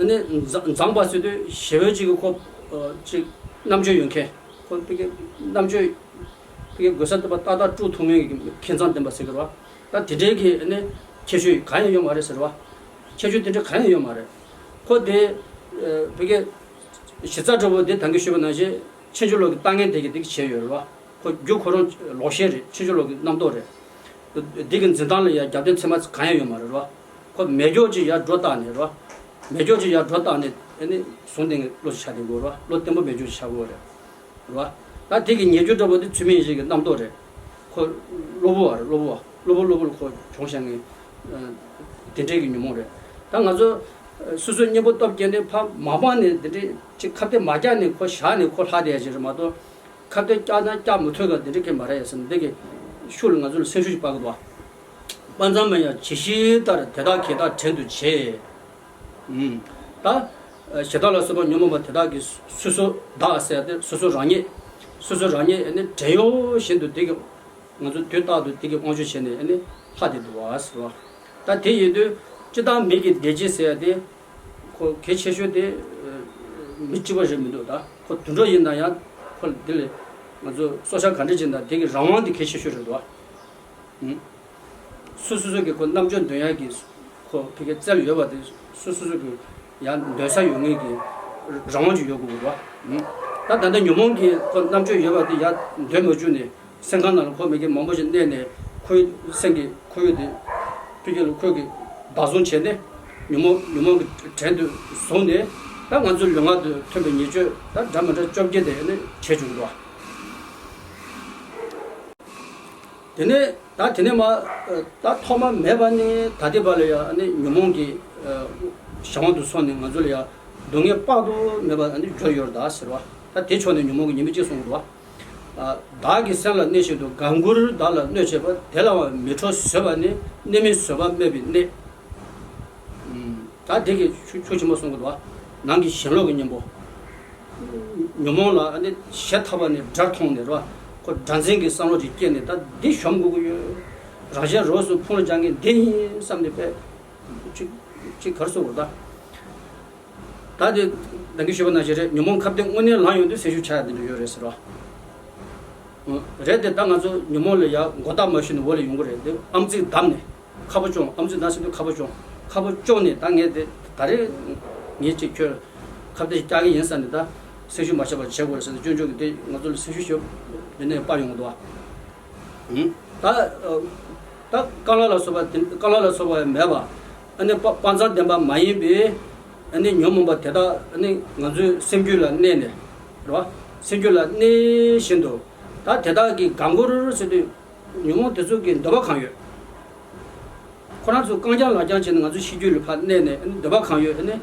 ནི་མཛངས་མཛངས་པ་ཟེར་དུས་ཞེ་པོ་ཅིག་གི་ཁོ་ཨ་ཅིག་རྣམ་དཔྱོད་ཡོད་མཁན། ཁོ་ཕ་གི་རྣམ་དཔྱོད་ཕ་གི་དགོས་ས་དེ་པ་ཏག་ཏག་དཀྲུག་ཐུབ་མཁན་གྱི་མཁས་མཛངས་ལྡན་པ་ཟེར་གི་རེད་བ། ད་དེ་འདྲའི་གི་ནི་ཁྱད་ཆོས་གང་ཡང་ཡོད་མ་རེད་ཟེར་བ། ཁྱད་ཆོས་དེ་འདྲ་གང་ཡང་ཡོད་མ་རེད། ཁོ་དེ་ཨ་ཕ་གི་གཞི་རྩ་འདྲ་པོ་དེ་ད་གིན་ཞུས་པ་ནང་བཞིན་ཕྱིན་ཅི་ལོག་གི་ལྟ་ངན་དེ་གི་དེ་གི་བྱས་ཡོད་རེད་བ། ཁོ་རྒྱུ་ཁོ་རང་ལོག་ཤེས་རེད། ཕྱིན་ཅི་ལོག་གི་རྣམ་རྟོག་རེད། འདི་གི་འཛིན་སྟངས་ལ་ཡང་རྒྱབ་རྟེན་ཚད་མ་གང་ཡང་ཡོད་མ་རེད་རོ། ཁོ་མེད་སྐྱོག་ཅིག་ཡར་འགྲོ་བཏང་ནས་རོ། མེད་སྐྱོག་ཅིག་ཡར་འགྲོ་བཏང་ནས་ཨ་ནི་བཟུང་སྟེ་བློ་ཅིག་ཆགས་དེ་དགོས་རོ། བློ་བརྟན་པོ་མེད་སྐྱོག་ཅིག་ཆགས་དགོས་རེད་རོ། ད་དེ་གི་ཉེས་སྐྱོན་འདྲ་པོ་དེ་ཚུལ་མིན་ཡིན་ཞིག་གི་རྣམ་རྟོག་རེད། ཁོ་གློ་བུར་བ་རེད། གློ་བུར་བ་གློ་བུར་གློ་བུར་ཁོ་བྱུང་བཞག་ངེས། དེ་འདྲའི་གི་ཉོན་མོངས་རེད། ད་ང་ཚོ་སོ་སོའི་གཉེན་པོ་སྟོབས་སྐྱེས་ནས་ཕ་མ་པང་ནས་དེ་འདྲའི་ཅིག་ཁ་གཏད་མ་བཀྱག་ནས་ཁོ་བཞག་ནས་ཁོ་ལྷག་བསྡད་ཡ་ཅིག་རེད་མ་གཏོགས། ཁ་གཏད་བཀྱག་ན་བཀྱག་མི་ཐུབ་ག་དེ་འདྲ་གི་མ་རེད་ཡ་ཟེར་ནས་འདི་གི་ཤུགས་ལ་ང་ཚོ་ལ་སེམས་ཤུགས་ཤིག་སྤར་གི་འདུག་དཔའ་མཛངས་མིན་ཡང་ཇི་ཞིག་ལྟར། དེ་དག་གི་དགྲ་བྲན་དུ་བྱེད། ཨུམ། ད་ཞེ་སྡང་ལ་སོགས་པ་ཉོན་མོངས་པ་དེ་དག་གི་སོ་སོ་བདག་ཟེར་ཏེ་སོ་སོ་རང་ཉིད། སོ་སོ་རང་ཉིད་ནི་བྲན་གཡོག་བཞིན་དུ་དེ་གི་ང་ཚོ་དུས་རྟག་ཏུ་དེ་གི་དབང་སྒྱུར་བྱས་ནས་ནི་ལྷག་བསྡད་འདུག་བ་ཟེར་བ། ད་དེ་ཡིན་དུས་སྤྱིར་བཏང་མི་གི་བདེ་སྐྱིད་ཟེར་ཡ་དེ། ཁོ་གལ་ཆེ་ཤོས་དེ་མི་གཅིག་པ་རེད་མི་འདུག་ད་ཁོ་དུད་འགྲོ་ཡིན་ན་ཡང་ཁོ་འདི་ལས་ང་ཚོ་སྲོག་ཆགས་ག་འདྲ་ཅིག་ཡིན་ན་དེ་གི་རང་དབང་དེ་གལ་ཆེ་ཤོས་རེད་འདུག་ཨ། སོ་སོ་སོ་གི་ཁོ་རྣམ་དཔྱོད་འདོན་ཡག་གི་ཁོ་ཕ་གི་རྩལ་ཡོད་པ་དེ་སོ་སོ་སོ་གི་ཡང་འདོན་ས་ཡོད་ངེས་ཀྱི་རང་དབང་ཅིག་ཡོད་དགོས་འདུག་ཨ། ད་ད་ལྟ་ཉོན་མོངས་ཀྱི་ཁོ་རྣམ་དཔྱོད་ཡོད་པ་དེ་ཡང་འདོན་མ་བཅུག་ནས། སེམས་ཁང་ནང་ལ་ཁོ་མི་སྐྱ་མང་པོ་ཞིག་གནས་ནས་ཁོའི་སེམས་ཀྱི་ཁོར་ཡུག་དེ་ཕ་གི་ལ་ཁོ་གིས་བདག་བཟུང་བྱས་ནས་ཉོན་མོངས་ཉོན་མོངས་ཀྱི་བྲན་དུ་བཟུང་ནས། ད་ང་ཚོའི་ལུས་ངག་ཏུ་ཐོན་པའི་ཉེས་སྤྱོད་ད་འདྲ་མི་འདྲ་བཅོ་བརྒྱད་དེ་ནི་བྱེད་བཅུག་འདུག་དེ་ནས་ད་དེ་ནས་མ་ད་ཐོག་མ་མེད་པ་ནས་ད་ལྟའི་བར་ལ་ཡང་ནི་ཉོན་མོངས་ཀྱི་གཞན་དབང་དུ་སོང་ནས་ང་ཚོ་ལ་ཡང་སྡུག་བསྔལ་དཔག་ཏུ་མེད་པ་ནི་འབྱོར་ཡོད་ད་ཟེར་བ། ད་དེ་ཕྱོགས་ནས་ཉོན་མོངས་ཀྱི་ཉེས་དམིགས་གཅིག་གསུངས་འདུག་བདག་གི་སེམས་ལ་གནས་བཞིན་དུ། དགའ་མགུར་བདག་ལ་གནོད་བྱེད་པ། དེ་ལའང་མི་ཁྲོ་བཟོད་པ་ནི། གནོད་མིན་བཟོད་པ་སྨད་པའི་གནས། ད་དེ་གི་ཤུགས་ཆེན་པོ་གསུང་གི་འདུག་ནང་གི་ཞེན་ལོག་གི་གཉེན་པོ། ཉོན་མོངས་ལ་ནི་ཞེ་ཐག་པ་ནས་དགྲར་མཐོང་ནས་རེད་བ། ཁོ་དགྲ་འཛིན་གྱི་བསམ་བློ་ཅིག་སྐྱེས་ནས་ད་འདི་གཞོམ་དགོས་ཀྱི་ཡོད། རང་གཞན་རོགས་སུ་ཕུང་ལ་སྦྱང་མཁན་འདི་ཡིན་བསམ་ནས་པས་ཅིག་ཅིག་གར་སོང་བ་ད། ད་དེ་ད་གིན་ཞུས་པ་ནང་བཞིན་རེད། ཉོན་མོངས་ཁ་གཏད་དངོས་གནས་ལངས་ཡོང་དུས་སེམས་ཤུགས་ཆག་ཡ་དེ་འདྲ་ཡོད་རེད་ཟེར་བ། རེད་དེ་ད་ང་ཚོ་ཉོན་མོངས་ལ་ཡ་མགོ་བཏགས་མ་ཞུས་ནས་འོག་ལ་ཡོང་གི་རེད་དེ། ཨམ་གཙིགས་བསྡམས་ནས་ཁ་ཕོ་སྐྱོང་། ཨམ་གཙིགས་བསྡམས་ཟེར་དུས་ཁ་ཕོ་སྐྱོང་། ཁ་ཕོ་སྐྱོང་ནས་ད་ངས་དེ་ད་རེས་ངས་ཅིག་ཁྱོད་ཁ་གཏད་བཀྱག་གི་ཡིན་བསམ་ནས་ད་སེམས་ཤུགས་མ་ཆག་པ་བྱེད་དགོས་རེད་ཟེར་ནས་སྐྱོན་བརྗོད་ཀྱི་དེ་ང་ཚོ་ལ་སེམས་ཤུགས་ཞེ་པོ་མི་ནས་སྤར་ཡོང་གི་འདུག་བ། ད་ད་རྐང་ལག་ལ་སོགས་པ་དེ་རྐང་ལག་ལ་སོགས་པ་མེད་པ། ཨ་ནི་དཔའ་དཔའ་མཛངས་ལྡན་པ་མ་ཡིན་པའི་ཨ་ནི་ཉོན་མོངས་པ་དེ་དག་ཨ་ནི་ང་ཚོའི་སེམས་རྒྱུད་ལ་གནས་ནས་རེད་བ། སེམས་རྒྱུད་ལ་གནས་བཞིན་དུ་ད་དེ་དག་གི་དགའ་མགུར་ཟེར་དུས་ ཉོན་མོངས་དེ་ཚོ་གི་འདོད་པ་གང་ཡོད། ཁོ་རང་ཚོ་རྐང་རྐྱང་ལག་རྐྱང་བྱས་ནས་ང་ཚོ་ཤེས་རྒྱུད་ལ་ཕར་གནས་ནས་ཨ་ནི་འདོད་པ་གང་ཡོད་ཨ་ནི།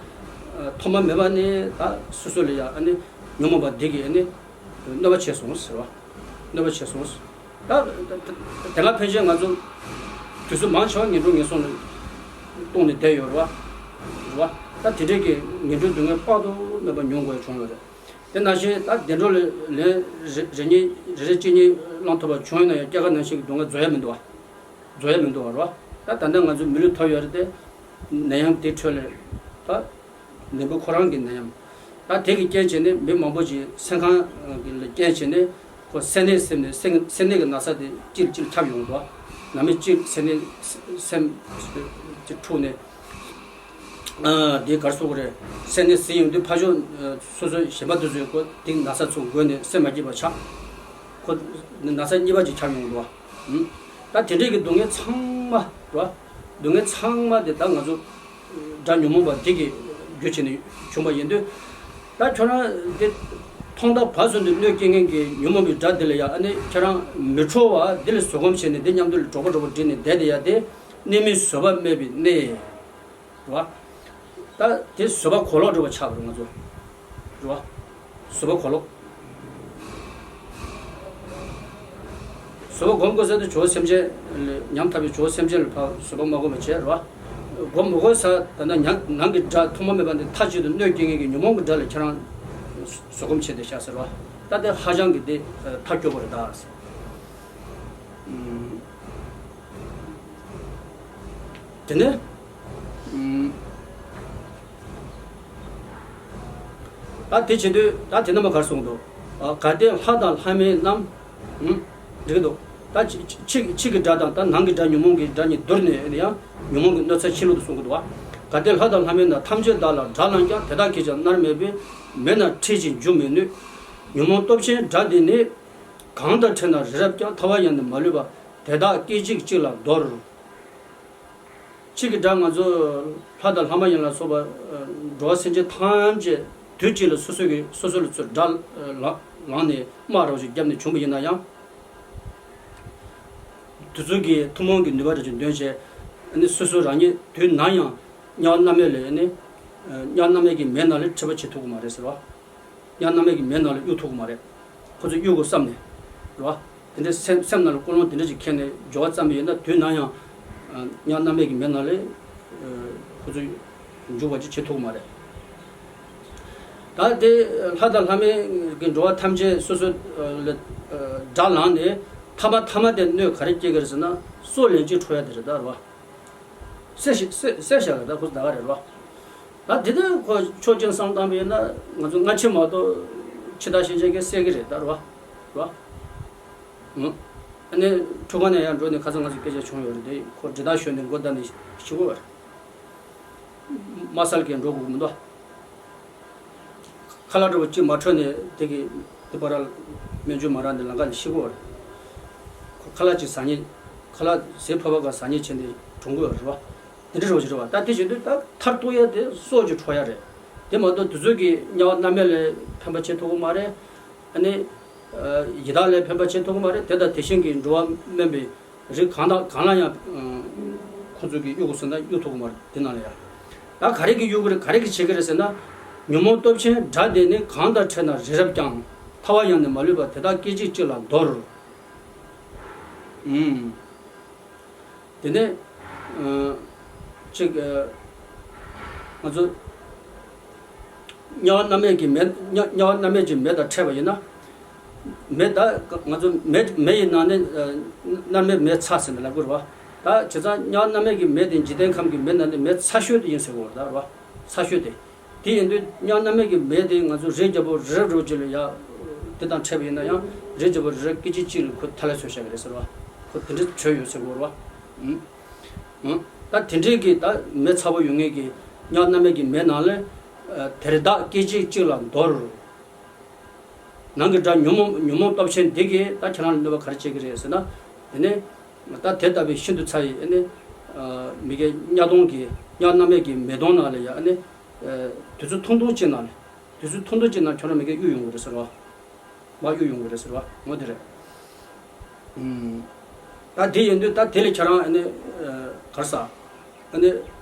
ཐོག་མ་མེད་པ་ནས་ད་སོ་སོ་ལ་ཡ་ཨ་ནི་ཉོན་མོངས་པ་འདི་གིས་ཨ་ནི་གནོད་པ་བྱས་སོང་ཟེར་བ། གནོད་པ་བྱས་སོང་། ད་དེ་སྔ་ཕན་ཆད་ང་ཚོ་དུས་ཚོད་མང་ཆེ་བ་ངན་འགྲོ་ངན་སོང་ལ་གཏོང་ནས་བསྡད་ཡོད་རེད་བ། རེད་བ། ད་དེ་འདྲས་ཀྱི་ངན་འགྲོའི་སྡུག་བསྔལ་དཔག་ཏུ་མེད་པ་མྱོང་དགོས་བྱུང་ཡོད་རེད། དེ་ནང་བཞིན་ད་བདེ་འགྲོ་ལ་ལན་རེ་རེ་གཉིས་རེ་རེ་གཅིག་གཉིས་བླང་ཐུབ་པ་བྱུང་ཡོད་ན་ཡང་སྐྱེ་རྒ་ན་འཆིའི་སྡུག་བསྔལ་རྫོགས་ཡ་མི་འདུག་བ། རྫོགས་ཡ་མི་འདུག་བ་རེད་བ། ད་ད་ལྟ་ང་ཚོ་མི་ལུས་ཐོབ་ཡོད་རེད་དེ། ནད་ཡམས་དེའི་ཁྲོད་ལ་ད། ནད་འབུ་ཁོ་རང་གི་ནད་ཡམས། ད་དེ་གི་རྐྱེན་བྱས་ནས་མི་མང་པོ་ཞིག་སེམས་ཁམས་ཀྱི་ལ་རྐྱེན་བྱས་ནས་ཁོ་སེམས་ནད་སེམས་ནས་སེམས་སེམས་ནད་ཀྱི་ན་ཚ་དེ་ཅིག་ཅིག་ཁྱབ་ཡོང་འདུག་ནད་མེད་ཅིག་སེམས་ནད་སེམས་ཀྱི་འཁྲུགས་ནས་ཨ་དེ་གར་སོགས་རེད། སེམས་ནད་ཟིན་ཡོང་དུས་ཕར་ཕྱོགས་སོ་སོའི་གཞན་པ་དེ་ཚོས་ཁོ་དེ་ན་ཚ་ཚུར་འགོས་ནས་སེམས་མ་སྐྱིད་པ་ཆགས། ཁོ་ན་ཚ་གཉིས་པ་ཅིག་ཁྱབ་ཡོང་འདུག་ད་དེ་འདྲས་ཀྱི་སྡུག་བསྔལ་ཚང་མ་རེད་བ། སྡུག་བསྔལ་ཚང་མ་དེ་ད་ང་ཚོ་དགྲ་ཉོན་མོངས་པ་འདི་གིས་རྒྱུ་བྱས་ནས་བྱུང་བ་ཡིན་དུས། ད་ཁྱོད་རང་འདི་ཐོག་མཐའ་བར་གསུམ་དུ་གནོད་སྐྱེལ་མཁན་གྱི་ཉོན་མོངས་པའི་དགྲ་འདི་ལ་ཡ་ཨ་ནི་ཁྱེད་རང་མི་ཁྲོ་བ་འདི་ལ་བཟོད་སྒོམ་བྱས་ནས་འདི་མཉམ་དུ་ལ་གྲོགས་པོ་གྲོགས་པོ་བསྒྲིགས་ནས་བསྡད་དེ་ཡ་དེ་གནས་མིན་བཟོད་པ་མེད་པའི་གནས། རེད་བ། ད་དེ་བཟོད་པ་གོ་ལོག་འདྲ་བ་ཆགས་པ་རེད་ང་ཚོ། རེད་བ། བཟོད་པ་གོ་ལོག་བཟོད་པ་སྒོམ་དགོས་ས་དེ་ཇོ་བོ་སེམས་ཅན་ལ་ཉམ་ཐག་པའི་ཇོ་བོ་སེམས་ཅན་ལ་ཕར་བཟོད་པ་མ་སྒོམ་པ་བྱས་རེད་བ། སྒོམ་མི་དགོས་ས་ད་ལྟ་ཉམ་ནང་གི་དགྲ་ཐོག་མ་མེད་པ་འདི་མཐའ་གཅིག་ཏུ་གནོད་སྐྱེལ་མཁན་གྱི་ཉོན་མོངས་ཀྱི་དགྲ་ལ་ཁྱེད་རང་བཟོད་སྒོམ་བྱས་ཏེ་བཞག་ཟེར་བ། ད་དེ་ཧ་ཅང་གི་དེ་མཐའ་སྐྱོ་པོ་རེད་ད། དེ་ནས་ཨ་དེ་བྱེད་དུས་ད་དེ་རྣམ་པ་གར་སོང་འདུག་གལ་ཏེ་ལྷ་དང་ལྷ་མིན་རྣམས། འགྲིག་གི་འདུག་ད་ཕྱི་ཕྱི་ཕྱི་གི་དགྲ་དང་ད་ནང་གི་དགྲ་ཉོན་མོངས་ཀྱི་དགྲ་གཉིས་བསྡུར་ནས་ཡང་ཉོན་མོངས་ཀྱི་གནོད་འཚེ་ཆེ་ལུགས་དུ་གསུང་གི་འདུག་བ། གལ་ཏེ་ལྷ་དང་ལྷ་མིན་རྣམས་ཐམས་ཅད་བདག་ལ་དགྲར་ལངས་ཀྱང་དེ་དག་གིས་ཀྱང་མནར་མེད་པའི་མེ་ནང་ཁྲིད་ཅིང་འཇུག་མི་ནུས། ཉོན་མོངས་སྟོབས་ཆེན་དགྲ་འདི་ནི། གང་དང་ཕྲད་ན་རི་རབ་ཀྱང་ཐལ་བ་ཡང་ནི་མ་ལུས་པ། དེ་དག་སྐད་ཅིག་གཅིག་ལ་འདོར། ཕྱི་གི་དགྲ་ང་ཚོ་ལྷ་དང་ལྷ་མ་ཡིན་ལ་སོགས་པ་འགྲོ་བ་སེམས་ཅན་ཐམས་ཅད་དུས་གཅིག་ལ་སོ་སོ་གི་སོ་སོ་ལ་ཚུར་དགྲ་ལངས་ནས་དམག་རོགས་ཞིག་བརྒྱབ་ནས་བྱུང་བ་ཡིན་ན་ཡང་། དུས་ཚོད་ཀྱི་ཐུན་མོང་གི་ནུས་པ་རེ་ཅིག་འདོན་བྱས་ནས་སོ་སོ་རང་ཉིད་དུས་ནམ་ཡང་དམྱལ་བ་མནར་མེད་ལས་ནས་དམྱལ་བ་མནར་མེད་ཀྱི་མེ་ནང་ལས་ཁྲིད་པ་བྱེད་ཐུབ་ཀྱི་མ་རེད་ཟེར་བ། དམྱལ་བ་མནར་མེད་ཀྱི་མེ་ནང་ལ་གཡུག་ཐུབ་ཀྱི་མ་རེད། ཁོ་ཚོས་གཡུག་དགོས་བསམ་ནས། རེད་བ། དེ་འདྲའི་སེམས་སེམས་ནང་ལ་ཀུན་སློང་དེ་འདྲ་ཞིག་འཁྱེར་ནས་སྦྱོར་བ་བརྩམས་པ་ཡིན་ན་དུས་ནམ་ཡང་། དམྱལ་བ་མནར་མེད་ཀྱི་མེ་ནང་ལས། ཁོ་ཚོས་འཇུག་པ་ཅིག་བྱེད་ཐུབ་ཀྱི་མ་རེད། ད་དེ་ལྷ་དང་ལྷ་མིན་གྱི་འགྲོ་བ་ཐམས་ཅད་སོ་སོ་ལ་དགྲར་ལངས་ནས་ཐ་མ་ཐ་མ་དེ་གནོད་ག་རེ་སྐྱེལ་གི་རེད་ཟེར་ན་སྲོག་ལན་གཅིག་འཕྲོག་ཡ་དེ་རེད་ད་རེད་བ། བསད་ཤི་བསད་བསད་བཞག་གི་ད་ཁོ་ཚོ་ད་ག་རེད་རོ། ད་དེ་ལྟར་ཁོ་ཕྱོགས་གཅིག་བསམ་བཏང་བ་ཡིན་ན་ང་ཚོ་སྔ་ཕྱི་མ་གཏོགས་འཆི་བདག་གཤིན་རྗེ་གིས་བསད་ཀྱི་རེད་ད་རོ། རོ། ཨ་ནི་ཁྲུས་ཁང་ནས་ཡར་འགྲོ་ནས་ཁ་སང་ང་ཚོ་སྐད་ཆ་བྱུང་ཡོད་རེད་དེ་ཁོ་འདྲེ་ལྟར་ཞོན་ནས་མགོ་བརྡབས་ནས་ཤི་གོ་བ་རེད། དམའ་སར་གྱི་འགྲོ་དགོས་མི་འདུག་ཁ་ལག་འདྲ་པོ་གཅིག་མ་འཕྲོད་ནས་དེ་གི་དེ་བར་སྨན་བཅོས་མ་རག་ནས་ལམ་ཁ་ནས་ཤི་གོ་བ་རེད། ཁོ་ཁ་ལག་ཅིག་ཟ་ཉེས། ཁ་ལག་ཟས་ཕོར་པ་ག་ཟ་ཉེས་བྱས་ནས་གྲོངས་གོ་བ་རེད་བ། དེ་འདྲ་རོ་ཞིག་རེད་བ། ད་དེ་བྱེད་དུས་ད་མཐར་གཏུགས་ཡ་དེ་སྲོག་ཅིག་འཕྲོག་ཡ་རེད། དེ་མ་གཏོགས་དུས་ཚོད་ཀྱི་དམྱལ་བ་མནར་མེད་ལ་ཕན་པ་བྱེད་ཐུབ་ཀྱི་མ་རེད། ཨ་ནི། ཡི་དྭགས་ལ་ཕན་པ་བྱེད་ཐུབ་ཀྱི་མ་རེད་དེ་དང་དེ་བཞིན་གྱི་འགྲོ་བ་དམན་པའི་རིགས་གང་དང་གང་ལ་ཡང་ཁོང་ཚོ་གིས་གཡུག་དགོས་ཟེར་ན་གཡུག་ཐུབ་ཀྱི་མ་རེད་དེ་ནང་ལ་ཡང་། ད་ག་རེ་གིས་གཡུག་གི་རེད་ག་རེ་གིས་བྱེད་ཀྱི་རེད་ཟེར་ན། ཉོན་མོངས་སྟོབས་ཆེན་དགྲ་དེ་ནི་གང་དང་ཕྲད་ན་རི་རབ་ཀྱང་ཐལ་བ་ཡང་ནི་མ་ལུས་པ་དེ་དག་སྐད་ཅིག་གཅིག་ལ་འདོར། ཨུམ། དེ་ནས་ཨ་གཅིག་ཨ་ང་ཚོ་དམྱལ་བ་མནར་མེད་ཀྱི་མེ་དམྱལ་དམྱལ་བ་མནར་མེད་ཀྱི་མེ་དང་ཕྲད་པ་ཡིན་ན། མེ་ད་ང་ཚོ་མེ་མེ་ཡི་ནང་ནས་ཨ་མནར་མེད་མེ་ཚ་ཟེར་ནས་ལབ་དགོས་རེད་བ། ད་བྱས་ཙང་དམྱལ་བ་མནར་མེད་ཀྱི་མེ་དེ་འཇིག་རྟེན་ཁམས་ཀྱི་མེ་ནང་ནས་མེ་ཚ་ཤོས་དེ་ཡིན་ཟེར་དགོས་རེད་ད་རེད་བ། ཚ་ཤོས་དེ། དེ་ཡིན་དུས་དམྱལ་བ་མནར་མེད་ཀྱི་མེ་དེ་ང་ཚོ་རི་རྒྱལ་པོ་རི་རབ་རི་རབ་ཅིག་ལ་ཡ། དེ་དང་ཕྲད་པ་ཡིན་ན་ཡང་རི་རྒྱལ་པོ་རི་རབ་སྐད་ཅིག་གཅིག་ལ་ཁོ་ཐལ་བ་བཟོས་བཞག་གི་རེད་ཟེར་བ། ཁོ་དེ་འདྲ་བྱོས་ཡོད་ཟེར་དགོས་རེད་བ། ཨུམ། ཨུམ། ད་དེ་འདྲའི་གི་ད་མེ་ཚ་པོ་ཡོད་ངེས་ཀྱི་དམྱལ་བ་མནར་མེད་ཀྱི་མེ་ནང་ལས། དེར་བདག་སྐད་ཅིག་གཅིག་ལ་འདོར། ནང་གི་དགྲ་ཉོན་མོངས་ཉོན་མོངས་སྟོབས་ཆེན་འདི་གིས་ད་ཁྱེད་རང་ལ་གནོད་པ་ག་རེ་བྱེད་ཀྱི་རེད་ཟེར་ན། དེ་ནས་ད་དེ་ལྟ་བུའི་ཤིན་ཏུ་ཚ་བའི་ཨ་ནི་མི་དགེ་དམྱལ་སྟོང་གི་དམྱལ་བ་མནར་མེད་ཀྱི་མེ་དོང་ནང་ལ་ཡ་ཨ་ནི་དུས་ཚོད་ཐུང་ཐུང་ཅིག་ནང་ལ་དུས་ཚོད་ཐུང་ཐུང་ཅིག་ནང་ཁྱོད་རང་མི་དགེ་གཡུག་ཡོང་གི་རེད་ཟེར་བ། མར་གཡུག་ཡོང་གི་རེད་ཟེར་བ་ངོ་དེ་རེད། ཨུམ། ད་དེ་ཡིན་དུས་ད་དེ་ལས་ཁྱེད་རང་ཨ་ནི་ག་རེ་ཟ། ཨ་ནི་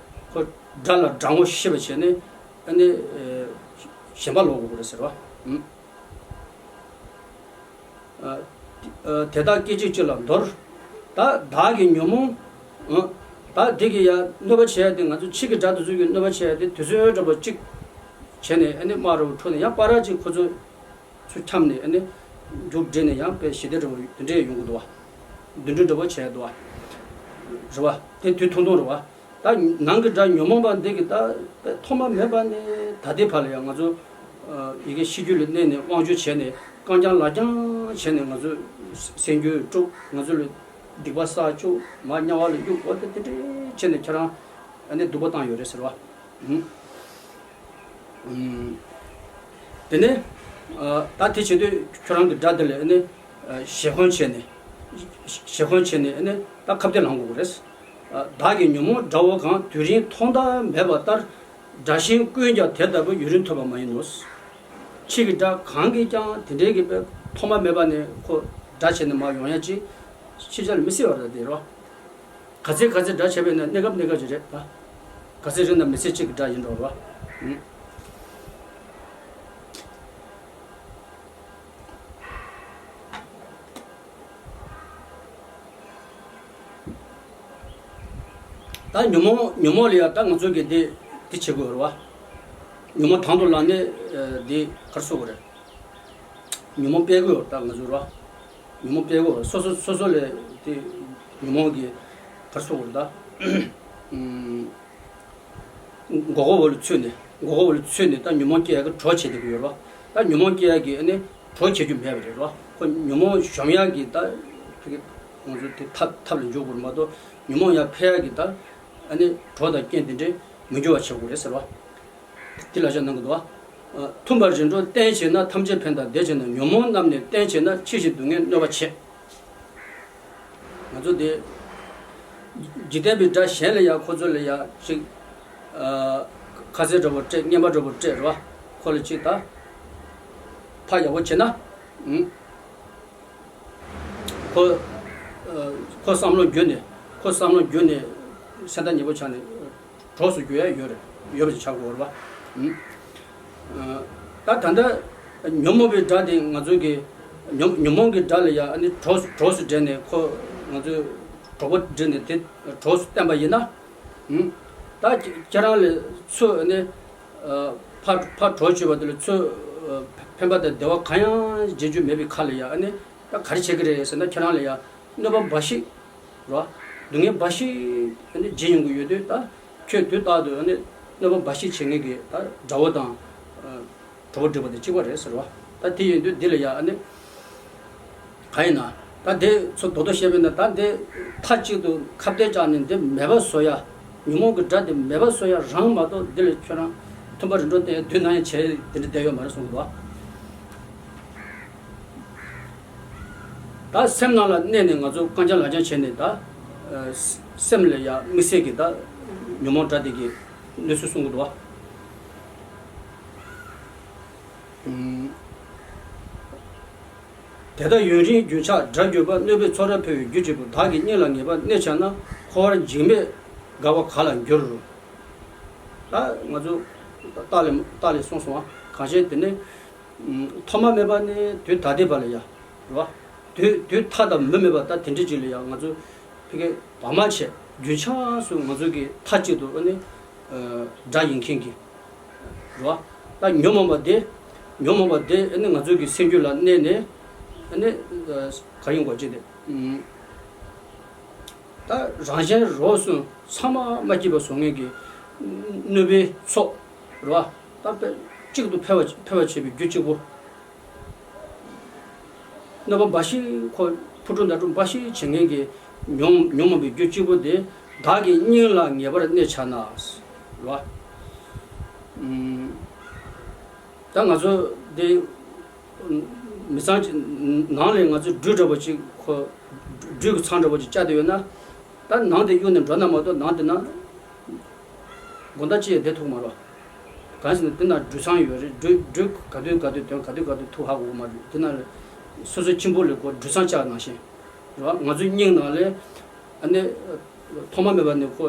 ཁོ་སྒྲ་ལ་སྒྲ་ངོ་ཤེས་པ་བྱས་ནས་ཨ་ནི་གཞན་པ་ཀློག་དགོས་རེད་ཟེར་བ། དེ་དག་སྐད་ཅིག་གཅིག་ལ་འདོར། ད་བདག་གི་ཉོན་མོངས། ད་དེ་གི་ཡ་གནོད་པ་བྱས་ཏེ་ང་ཚོ་ཕྱི་གི་སྒྲ་དེ་ཚོ་གི་གནོད་པ་བྱས་ཏེ་དུས་ཚོད་འདྲ་པོ་གཅིག་བྱས་ནས་ཨ་ནི་དམག་རུ་འཁྲུག་ནས་ཡང་པ་ར་གཅིག་ཁོ་ཚོ་ཚུར་འཁྱམས་ནས་ཨ་ནི་མཇུག་སྒྲིལ་ནས་ཡང་དཔེ་ཞི་བདེ་འདྲ་པོ་དེ་འདྲས་ཡོང་གི་འདུག་བ། འདི་འདྲ་འདྲ་པོ་བྱས་འདུག་བ། རེད་བ། དེ་དུས་ཐུང་ཐུང་རེད་བ། ད་ནང་གི་སྒྲ་ཉོན་མོངས་པ་འདི་གི་ད་ཐོག་མ་མེད་པ་ནས་ད་ལྟའི་བར་ལ་ཡང་ང་ཚོ་ཡི་གེ་ཤེས་རྒྱུད་ལ་གནས་ནས་དབང་སྒྱུར་བྱས་ནས་རྐང་རྐྱང་ལག་རྐྱང་བྱས་ནས་ང་ཚོ་སེམས་རྒྱུད་དཀྲུག་ང་ཚོ་ལ་སྡིག་པ་བསགས་བཅུག་མ་དམྱལ་བ་ལ་གཡུག་འོ་དེ་དེ་འདྲས་བྱས་ནས་ཁྱེད་རང་ཨ་ནི་སྡུག་པ་བཏང་ཡོད་རེད་ཟེར་བ། དེ་ནས་ད་དེ་བྱེད་དུས་ཁྱོད་རང་གི་སྒྲ་དེ་ལ་ཨ་ནི་ཞེ་འཁོན་བྱས་ནས་ཞེ་འཁོན་བྱས་ནས་ཨ་ནི་ད་ཁ་གཏད་ལངས་དགོས་རེད། བདག་གི་ཉོན་མོངས་སྒྲ་བོ་གང་དུས་རིང་ཐོག་མཐའ་མེད་པ་ལྟར། སྒྲ་གཞན་ཀུན་ཀྱང་དེ་ལྟ་བུ་ཡུན་རིང་ཐོབ་པ་མ་ཡིན་ནོ། ཕྱི་གི་སྒྲ་གང་གིས་ཀྱང་དེ་འདྲའི་གི་དཔེ་ཐོག་མ་མེད་པ་ནས་ཁོ་སྒྲ་བྱས་ནས་མར་ཡོང་ཡ་ཅིག་ཕྱི་རྒྱལ་མི་སྲིད་པ་རེད་དེ་རོ། ག་ཚད་ག་ཚད་སྒྲ་བྱས་པས་ན་གནས་སྐབས་གནས་སྐབས་ཅིག་རེད་ད། ག་ཚད་རིང་ན་མི་ཚེ་གཅིག་གི་སྒྲ་ཡིན་འགྲོ་རོ། ད་ཉོན་མོངས་ཉོན་མོངས་ལ་ཡང་ད་ང་ཚོ་གིས་འདི་འདི་བྱེད་དགོས་རེད་བ། ཉོན་མོངས་དང་དུ་བླངས་ནས་འདི་གར་སོ་དགོས་རེད། ཉོན་མོངས་སྤེལ་དགོས་རེད་ད་ང་ཚོ་རེད་བ། ཉོན་མོངས་སྤེལ་དགོས་རེད་སོ་སོ་སོ་སོ་ལ་དེ་ཉོན་མོངས་ཀྱི་གར་སོ་དགོས་རེད་ད། མགོ་སྐོར་བ་ལ་ཚུད་ནས་མགོ་སྐོར་བ་ལ་ཚུད་ནས་ད་ཉོན་མོངས་སྐྱེ་ཡག་གི་གྲོགས་བྱེད་བསྡད་ཀྱི་ཡོད་རེད་བ། ད་ཉོན་མོངས་སྐྱེ་ཡག་གི་ཨ་ནི་གྲོགས་བྱེད་རྒྱུ་མེད་པ་རེད་རེད་བ། ཁོ་ཉོན་མོངས་གཞོམ་ཡག་གི་ད་ཕ་གི་ང་ཚོ་དེ་ཐབས་ཐབས་ལ་འཇུག་དགོས་རེད་མ་གཏོགས་ཉོན་མོངས་ཡར་འཕེལ་ཡག་གི་ད་ཨ་ནི་གྲོགས་དང་རྐྱེན་དེ་འདྲས་མི་འགྱུར་བ་བྱེད་དགོས་རེད་ཟེར་བ། དེ་ལ་བཞག་གནང་གི་འདུག་བ། མཐུན་པར་རིམ་གྲོ་བསྟེན་བྱས་ན་ཐམས་ཅད་ཕན་དང་བདེ་བྱེད་ན། ཉོན་མོངས་རྣམས་ནི་བསྟེན་བྱས་ན། འཆི་ཞིང་སྡུག་བསྔལ་གནོད་པ་བྱེད། ང་ཚོ་དེ་འཇིག་རྟེན་པའི་དགྲ་གཞན་ལ་ཡང་ཁོ་ཚོ་ལ་ཡང་ཅིག་ཁ་ཟས་འདྲ་པོ་སྤྲད་རྔན་པ་འདྲ་པོ་སྤྲད་རོ། ཁོ་ལ་ཅིག་ད་ཕ་ཡག་པོ་བྱེད་ན་ཨུམ། ཁོ་ཁོ་བསམ་བློ་འགྱུར་ནས་ཁོ་བསམ་བློ་འགྱུར་ནས་སེམས་ཐག་ཉེ་པོ་ཆགས་ནས། གྲོགས་སུ་གྱུར་ཡ་ཡོད་རེད་ཡོད་པ་ཅིག་ཆགས་དགོས་རེད་བ། ད་ད་ལྟ་ཉོན་མོངས་པའི་དགྲ་དེ་ང་ཚོ་གི་ཉོན་ཉོན་མོངས་ཀྱི་དགྲ་ལ་ཡ་ཨ་ནི་གྲོགས་གྲོགས་སུ་འབྲེལ་ནས་ཁོ་ང་ཚོས་གྲོགས་པོ་འབྲེལ་ནས་དེ་གྲོགས་སུ་བསྟེན་པ་ཡིན་ན། ད་ཁྱེད་རང་ལ་ཚུར་ཨ་ནི་ཕར་ཕར་གྲོགས་བྱས་པ་དེ་ལ་ཚུར་ཕན་པ་དང་བདེ་བ་གང་ཡང་བྱེད་རྒྱུ་མེད་པའི་ཁ་ལ་ཡ་ཨ་ནི་ད་ག་རེ་བྱེད་ཀྱི་རེད་ཟེར་ན་ཁྱེད་རང་ལ་ཡ་གནོད་པ་འབའ་ཞིག་རོ། སྡུག་བསྔལ་འབའ་ཞིག་ཨ་ནི་བརྗེད་ཡོང་གི་ཡོད་དུས་ད་ཁྱོད་དུས་རྟག་ཏུ་ཨ་ནི་གནོད་པ་འབའ་ཞིག་བྱེད་མཁན་གྱི་ད་དགྲ་བོ་དང་གྲོགས་པོ་སྒྲིག་པ་དེ་གཅིག་པ་རེད་ཟེར་བ། ད་དེ་ཡིན་དུས་འདི་ལ་ཡ་ཨ་ནི་ག་ཡིན་ན་ད་དེ་ཚོ་རྡོག་རྡོག་བཤད་པས་ན་ད་འདི་མཐའ་གཅིག་ཏུ་ཁ་གཏད་བཅག་ནས་འདི་མེད་པ་བཟོ་ཡ། ཉོན་མོངས་ཀྱི་དགྲ་དེ་མེད་པ་བཟོ་ཡ་རང་མ་གཏོགས་འདི་ལ་ཁྱོད་རང་མཐུན་པ་རིམ་གྲོ་བསྟེན་ཡ་དུས་ནམ་ཡང་བྱས་དེ་འདྲ་བསྡད་ཡོད་མ་རེད་གསུངས་འདུག་བ། ད་སེམས་ནང་ལ་གནས་ནས་ང་ཚོ་རྐང་རྐྱང་ལག་རྐྱང་བྱས་ནས་ད་སེམས་ལ་ཡ་དམིགས་བསལ་གྱི་ད་ཉོན་མོངས་དགྲ་དེ་གི་གནོད་ཚུལ་གསུང་གི་འདུག་བ། དེ་ལྟར་ཡུན་རིང་རྒྱུན་ཆགས་དགྲར་གྱུར་པ། གནོད་པའི་ཚོགས་རབ་འཕེལ་བའི་རྒྱུ་གཅིག་པུ། བདག་གི་སྙིང་ལ་ངེས་པར་གནས་འཆའ་ན། འཁོར་བར་འཇིགས་མེད་དགའ་བ་ག་ལ་འགྱུར། ད་ང་ཚོ་ཏཱ་ལའི་ཏཱ་ལའི་གསུངས་སོང་བ། གང་ཞིག་དེ་ནི་ཐོག་མ་མེད་པ་ནས་དུས་ད་ལྟའི་བར་ལ་ཡ། རེད་བ། དུས་དུས་མཐའ་དང་མུ་མེད་པ་ད་དེ་འདྲ་ཅིག་ལ་ཡང་ང་ཚོ་ཕ་གི་བག་མ་ཆད་རྒྱུན་ཆགས་སུ་ང་ཚོ་གི་མཐའ་གཅིག་ཏུ་ཨ་ནི་དགྲ་ཡིན་མཁན་གྱི་རེད་བ། ད་ཉོན་མོངས་པ་དེ་ཉོན་མོངས་པ་དེ་ཨ་ནི་ང་ཚོ་གི་སེམས་རྒྱུད་ལ་གནས་ནས་ཨ་ནི་ག་ཡིན་གོ་ཅི་དེ། ད་རང་གཞན་རོགས་གསུམ་ཚང་མ་མ་སྐྱིད་པ་བཟོ་མཁན་གྱི་གནོད་པའི་ཚོགས་རེད་བ། ད་དཔེ་གཅིག་ཏུ་འཕེལ་བ་འཕེལ་བ་བྱེད་པའི་རྒྱུ་གཅིག་པོ། གནོད་པ་འབའ་ཞིག་ཁོ་ཕུ་དཀྲུག་མདའ་དཀྲུག་འབའ་ཞིག་བྱེད་མཁན་གྱི་ཉོན་ཉོན་མོངས་པའི་རྒྱུ་གཅིག་པོ་དེ་བདག་གི་སྙིང་ལ་ངེས་པར་གནས་འཆའ་ན། རེད་བ། ད་ང་ཚོ་འདི་མི་ཚང་གཅིག་ནང་ལ་ང་ཚོ་སྦྲུལ་འདྲ་པོ་གཅིག་ཁོ་སྦྲུལ་གྱི་ཚང་འདྲ་པོ་གཅིག་བཅའ་བསྡད་ཡོད་ན། ད་ནང་དེ་གཡུག་ནས་འགྲོ་ན་མ་གཏོགས་ནང་དེ་ན་དགོང་དག་གཅིག་ཡང་བསྡད་ཐུབ་མ་རེད། གང་ཟེར་ན་དེ་ན་སྦྲུལ་ཚང་ཡོད་རེད། སྦྲུལ་སྦྲུལ་ག་དུས་ག་དུས་ཐོན་ག་དུས་ག་དུས་ཐུག་ཧ་གོ་གི་མ་རེད། དེ་ན་སོ་སོའི་གཅིན་པོ་ལ་ཁོ་སྦྲུལ་ཚང་བཅག་ནང་བཞིན། རེད་བ། ང་ཚོའི་སྙིང་ནང་ལས་ཨ་ནི་ཐོག་མ་མེད་པ་ནས་ཁོ་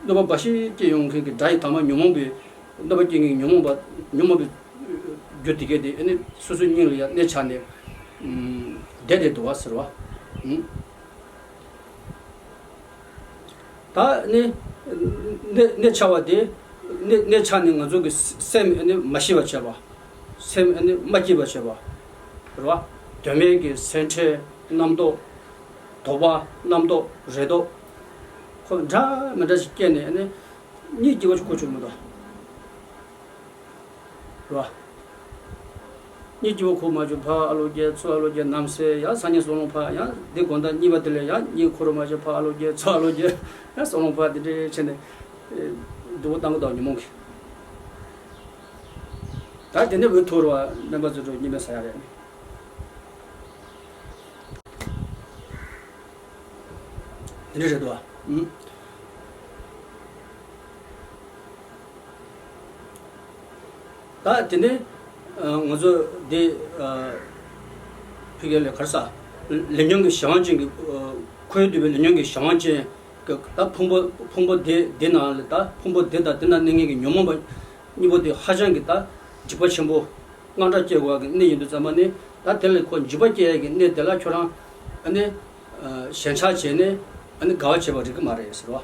གནོད་པ་འབའ་ཞིག་སྐྱེ་ཡོང་མཁན་གྱི་དགྲ་ཡི་དྭངས་མ་ཉོན་མོངས་པའི་གནོད་པ་སྐྱེ་མཁན་གྱི་ཉོན་མོངས་པ་ཉོན་མོངས་པའི་རྒྱུ་དེ་གས་དེ་ཨ་ནི་སོ་སོའི་སྙིང་ལ་ཡང་གནས་ཆགས་ནས་བསྡད་བསྡད་འདུག་བ་ཟེར་བ། ད་ནི་གནས་གནས་ཆགས་པ་དེ་གནས་གནས་ཆགས་ནས་ང་ཚོ་གི་སེམས་ཨ་ནི་མ་ཤི་བར་བྱེད་པ། སེམས་ཨ་ནི་མ་སྐྱིད་པར་བྱེད་པ། རེད་བ། དོན་མེད་ཀྱི་སེམས་ཁྲལ་རྣམ་རྟོག་དོགས་པ་རྣམ་རྟོག་རེ་དོགས་ཁོ་འདྲ་མི་འདྲ་ཞིག་སྐྱེས་ནས་ཨ་ནི་གཉིད་སྐྱིད་པོ་ཞིག་ཁུག་ཆོག་མི་འདུག་རེད་བ། གཉིད་སྐྱིད་པོ་ཁུག་མ་བྱུང་ཕར་ཨ་ལོ་རྒྱལ་ཚུར་ཨ་ལོ་རྒྱལ་ནམ་ཟེར་ཡང་སང་ཉིན་སྲོག་རླུང་འཕར་ཡང་འདི་དགོང་དག་གཉིད་པ་དེ་ལས་ཡང་གཉིད་ཁུག་རོགས་མ་བྱུང་ཕར་ཨ་ལོ་རྒྱལ་ཚུར་ཨ་ལོ་རྒྱལ་ཡང་སྲོག་རླུང་འཕར་དེ་འདྲའི་བྱས་ནས་སྡུག་པོ་བཏང་གི་འདུག་ཉོན་མོངས་ཀྱིས། ད་དེ་ནས་འུ་ཐུག་རེད་བ། སྨན་པ་ཚོ་འགྲོ་གཉིད་མེད་ཟ་ཡ་རེད། དེ་འདྲ་རེད་འདུག་བ། ཨུམ། ད་དེ་ནས་ང་ཚོ་འདི་ཕ་གི་ལ་ག་རེ་ཟ། ལས་ཉོན་གྱི་གཞན་དབང་ཅན་གྱི་ཁོའི་འདུས་པའི་ལས་ཉོན་གྱི་གཞན་དབང་ཅན་གྱི་ད་ཕུང་པོ་ཕུང་པོ་འདི་འདི་ནང་ལ་ད་ཕུང་པོ་འདི་དང་འདི་ན་གནས་ངེས་ཀྱི་ཉོན་མོངས་པ་གཉིས་པོ་དེ་ཧ་ཅང་གི་ད་འཇིགས་པ་ཆེན་པོ་དངངས་སྐྲག་སྐྱེ་དགོས་ཀྱི་གནས་ཡིན་དུས་ཙམ་པ་ནི་ད་དེ་ལ་ཁོ་འཇིགས་པ་སྐྱེ་ཡ་གི་གནས་དེ་ལ་ཁྱོད་རང་ཨ་ནི་ཞེན་ཆགས་བྱས་ནས་ཨ་ནི་དགའ་བ་བྱེད་པ་རིགས་མ་རེད་ཟེར་བ།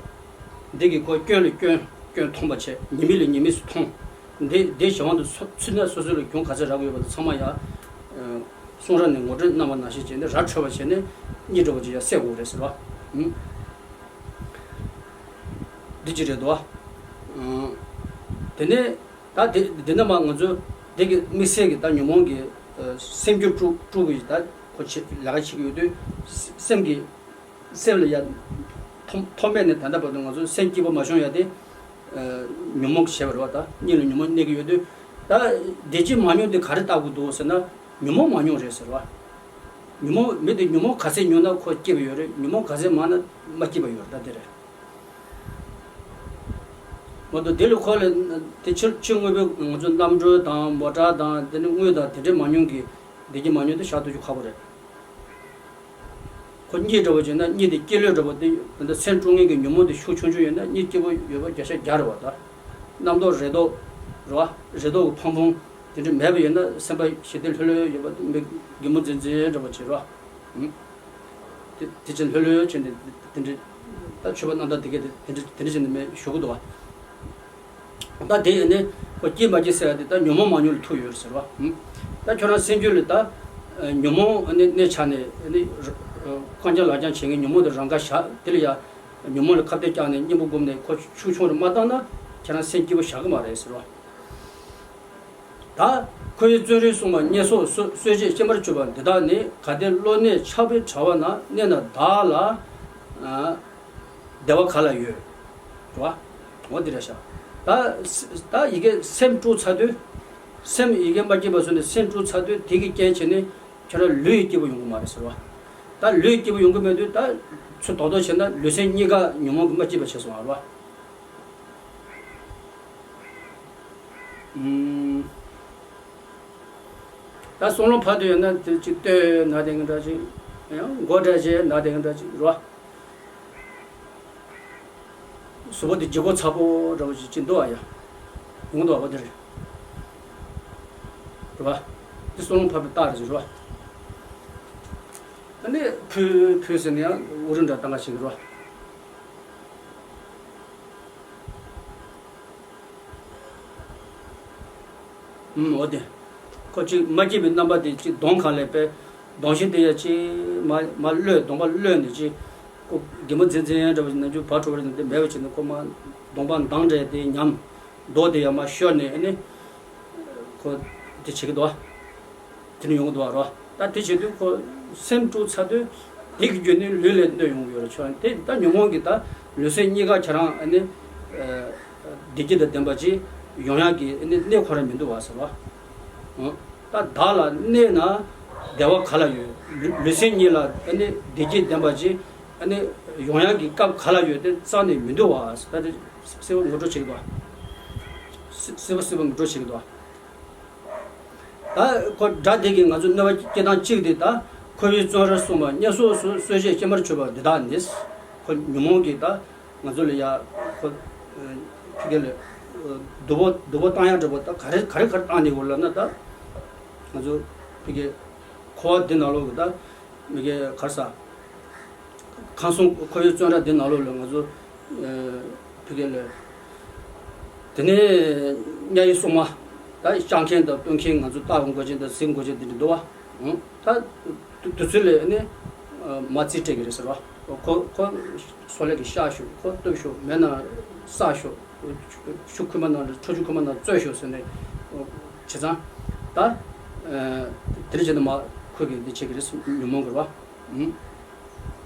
འདི་གི་ཁོ་སྐྱོན་ལ་སྐྱོན་སྐྱོན་མཐོང་བ་བྱས། ཉེས་དམིགས་ལ་ཉེས་དམིགས་སུ་མཐོང་། འདི་འདི་གཞན་དབང་དུ་ཚུད་ན་སོ་སོ་ལ་གྱོང་ག་ཚད་རག་གི་ཡོད་པ་དེ་ཚང་མ་ཡ་གསུང་རབ་ནས་ངོ་སྤྲོད་གནང་བ་ནང་བཞིན་བྱས་ནས་ར་འཕྲོད་པ་བྱས་ནས་གཉིད་འགྲོ་བ་ཅིག་ཡ་སད་དགོས་རེད་ཟེར་བ། འདི་ཅི་རེད་དོ། དེ་ནས་ད་དེ་དེ་ནས་མ་ང་ཚོ་དེ་གི་དམིགས་བསལ་གྱི་ད་ཉོན་མོངས་ཀྱི་སེམས་རྒྱུད་དཀྲུག་དཀྲུག་གི་ད་ཁོ་ཆེ་ལས་ཀ་བྱེད་ཀྱི་ཡོད་དུས་སེམས་ཀྱི་སེམས་ལ་ཡ་ཐོག་ཐོག་མེད་ནས་ད་ལྟ་བར་དུ་ང་ཚོ་སེམས་སྐྱིད་པོ་མ་བྱུང་ཡ་དེ་ཉོན་མོངས་ཀྱི་བྱས་པ་རེད་བ། ད་གཉིད་ལ་ཉོན་མོངས་གནས་ཀྱི་ཡོད་དུས་ད་བདེ་སྐྱིད་མ་མྱོང་དེ་ག་རེ་བལྟ་དགོས་འདུག་ཟེར་ན་ཉོན་མོངས་མ་མྱོང་རེད་ཟེར་བ། ཉོན་མོངས་མི་དེ་ཉོན་མོངས་ག་ཚད་ཉུང་ན་ཁོ་སྐྱིད་པ་ཡོད་རེད། ཉོན་མོངས་ག་ཚད་མང་ན་མ་སྐྱིད་པ་ཡོད་རེད། ད་དེ་རེད། མ་གཏོགས་དེ་ལས་ཁོ་ལ་དེ་ཕྱི་ཕྱི་དངོས་པོའི་ང་ཚོ་གནམ་གྲུ་དང་མོ་ཊ་དང་དེ་ནི་དངུལ་དང་དེ་འདྲས་མ་མྱོང་གི་བདེ་སྐྱིད་མ་མྱོང་དེ་བཞག་ཐུབ་རྒྱུ་ཁག་པོ་རེད། ཁོ་གཉིད་འདྲ་པོ་བྱས་ན་གཉིད་དེ་སྐྱིད་ལོས་འདྲ་པོ་དེ་ད་ལྟ་སེམས་དཀྲུག་མཁན་གྱི་ཉོན་མོངས་དེ་ཤུགས་ཆུང་ཆུང་ཡོད་ན་གཉིད་སྐྱིད་པོ་ཡོད་པ་བརྒྱ་ཆ་བརྒྱ་རེད་བ། ད་རྣམ་རྟོག་རེ་དོགས་རེད་བ། རེ་དོགས་ཀྱི་ཕུང་པོ་དེ་འདྲས་མེད་པ་ཡོད་ན་སེམས་པ་ཞི་བདེ་ལྷོད་ལྷོད་ཡོད་པ་དེ་མི་གད་མོ་འཛིན་འཛིན་འདྲ་པོ་བྱེད་རོགས། དེ་དེ་ཕྱིར་ལྷོད་ལྷོད་བྱས་ནས་དེ་འདྲའི་ད་ཆོས་པ་རྣམ་དག་དེ་གས་དེ་འདྲ་དེ་འདྲ་བྱས་ནས་མེད་ཞུ་གི་འདུག་བ། ད་དེ་ནི་ཁོ་སྐྱིད་མ་སྐྱིད་ཟེར་ཡ་དེ་ད་ཉོན་མོངས་མ་ཉོན་ལ་ཐུག་ཡོད་ཟེར་བ། ད་ཁྱོད་རང་སེམས་རྒྱུད་ལ་ད་ཉོན་མོངས་ནི་གནས་ཆགས་ནས་ནི་རྐང་རྐྱང་ལག་རྐྱང་བྱེད་མཁན་ཉོན་མོངས་དེ་རང་ག་བཞག་དེ་ལ་ཡ་ཉོན་མོངས་ལ་ཁ་གཏད་བཀྱག་ནས་གཉེན་པོ་བསྒོམས་ནས་ཁོ་ཤུགས་ཆུང་རུ་མ་བཏང་ན་ཁྱེད་རང་སེམས་སྐྱིད་པོ་བཞག་གི་མ་རེད་ཟེར་བ། ད་ཁོའི་བཙུན་རིར་གསུངས་པ་བསྙེན་སོགས་གསོ་གསོད་བྱེད་སྤྱན་པར་གྱུར་པ་འདི་དག་ནི་གལ་ཏེ་བློ་གནས་ཆགས་པའི་དྲ་བ་ན་གནས་ན་བདག་ལ་བདེ་བ་ག་ལ་ཡོད། རེད་བ། འོ་འདི་རེད་ཤག་ད་ད་ཡི་གེ་སེམས་དཀྲུགས་ཚར་དུས་སེམས་ཡི་གེ་མ་སྐྱིད་པ་བཟོས་ནས་སེམས་དཀྲུགས་ཚར་དུས་དེ་གི་རྐྱེན་བྱས་ནས་ཁྱོད་རང་ལུས་ཡི་སྐྱིད་པོ་ཡོང་གི་མ་རེད་ཟེར་བ། ད་ལུས་ཡི་སྐྱིད་པོ་ཡོང་གི་མེད་དུས་ད་ཚུར་རྡོག་རྡོག་བྱས་ན་ལུས་སེམས་གཉིས་ཀ་ཉོན་མོངས་ཀྱིས་མ་སྐྱིད་པ་བྱས་སོང་བ་རེད་བ། ཨུམ། ད་སྲོག་རླུང་འཕར་དུས་ཡོད་ན་དེ་ཅིག་ལྟོས་ན་དེ་གི་འདྲ་ཅིག་ཡང་མགོ་འདྲ་བྱས་ན་དེ་གི་འདྲ་ཅིག་རོ། གཟུགས་པོ་དེ་ལྗིད་ཁོག་ཚ་པོ་འདྲ་བོ་ཅིག་ཅིག་འདུག་ཨ་ཡ། ཡོང་འདུག་ཨ་བ་དེ་རེད། རེད་བ། དེ་སྲོག་རླུང་འཕར་བའི་རྟགས་རེད་ཟེར་རོ། ཨ་ནི་ཕུ་ཕུ་ཟེར་ནས་ཡང་འུ་རུ་འདྲ་བཏང་ག་ཞིག་རོ། ཨུམ། འོ་དེ། ཁོ་གཅིག་མ་སྐྱིད་པའི་རྣམ་པ་དེ་གཅིག་གདོང་ཁ་ལས་པས་གདོང་ཞེན་དེ་ཡ་གཅིག་མ་མ་གློད། གདོང་པ་གློད་ནས་གཅིག་ཁོ་གད་མོ་འཛིན་འཛིན་འདྲ་བ་ཞིག་ནམ་རྒྱུན་བག་དྲོ་བ་རེད་འདི་མེད་པ་བྱས་ནས་ཁོ་མ་གདོང་པ་མདངས་འདྲ་དེ་ཉམས། མདོག་དེ་ཡ་མ་ཤོར་ནས་ཨ་ནི་ཁོ་དེ་བྱེད་ཀྱི་འདུག་བ། དེ་ནི་ཡོང་གི་འདུག་བ་རོ། ད་དེ་བྱེད་དུས་ཁོ་སེམས་དཀྲུགས་ཚར་དུས་དེ་གི་རྒྱུ་ནི་ལུས་ལ་གནོད་ཡོང་གི་ཡོད་རེད། ཆོག་དེ་ད་ཉོན་མོངས་ཀྱི་ད་ལུས་སེམས་གཉིས་ཀ་ཁྱེད་རང་ཨ་ནི་བདེ་སྐྱིད་དང་ལྡན་པ་ཅིག་ཡོང་ཡག་གི་ཨ་ནི་གནས་ཁོ་རང་མི་འདུག་བ་ཟེར་བ། ད་བདག་ལ་གནས་ན་བདེ་བ་ག་ལ་ཡོད། ལུས་ལུས་སེམས་གཉིས་ལ་ཨ་ནི་བདེ་སྐྱིད་ལྡན་པ་ཅིག་ཨ་ནི་ཡོང་ཡག་གི་སྐབས་ག་ལ་ཡོད་དེ་རྩ་ནས་མི་འདུག་བ་ཟེར། ད་དེ་སྲིད་པ་ངོ་སྤྲོད་བྱེད་ཀྱི་འདུག་བ། སྲིད་པ་སྲིད་པ་ངོ་སྤྲོད་བྱེད་ཀྱི་འདུག་བ། ད་ཁོ་དགྲ་དེ་གིས་ང་ཚོ་གནོད་པ་སྐྱེལ་སྟངས་གཅིག་དེ་ད་ ཁོ་བོས་བཙོན་རར་བཟུང་བ་དམྱལ་སོགས་སུ་གསོད་བྱེད་གཤེད་མར་གྱུར་པ་འདི་དག་ནི། ཁོ་ཉོན་མོངས་ཀྱིས་ད་ང་ཚོ་ལ་ཡ་ཁོ་ཕི་གེ་ལ་སྡུག་པོ་སྡུག་པོ་བཏང་ཡག་འདྲ་པོ་ད་ག་རེ་ག་རེ་ག་རེ་བཏང་ནས་ཡོད་ལབ་ན། ད་ང་ཚོ་ཕི་གེ་འཁོར་བ་འདི་ནང་ལོགས་ཀྱི་ད་མི་གེ་གར་ས་ཁམས་གསུམ་འཁོར་བའི་བཙོན་ར་འདི་ནང་ལོགས་ལ་ང་ཚོ་ཕི་གེ་ལ། དེ་ནས་དམྱལ་བའི་སྲུང་མ། ད་བཤགས་མཁན་དང་བཏུལ་མཁན། ང་ཚོ་བཏགས་དགོས་ཅན་དང་གཟིགས་དགོས་ཅན་དེ་འདྲ་འདུག་བ། ད་དུས་ཚོད་ལ་ནི་མ་རྩིས་སྤྲད་ཀྱི་རེད་ཟེར་བ། ཁོ་ཁོ་སོ་ལེ་གི་བཤགས་ཤོག་ཁོ་བཏུལ་ཤོག་མེད་ན་བསགས་ཤོག་ཆུ་ཁུག་མ་ནང་ལ་ཁྲོ་ཆུ་ཁུག་མ་ནང་བཙོས་ཤོག་ཟེར་ནས་བྱས་ཙང་། ད་དེ་འདྲ་བྱས་ན་མ་ཁོ་གི་འདི་བྱེད་ཀྱི་རེད་ཟེར་ཉོན་མོངས་གི་རེད་བ།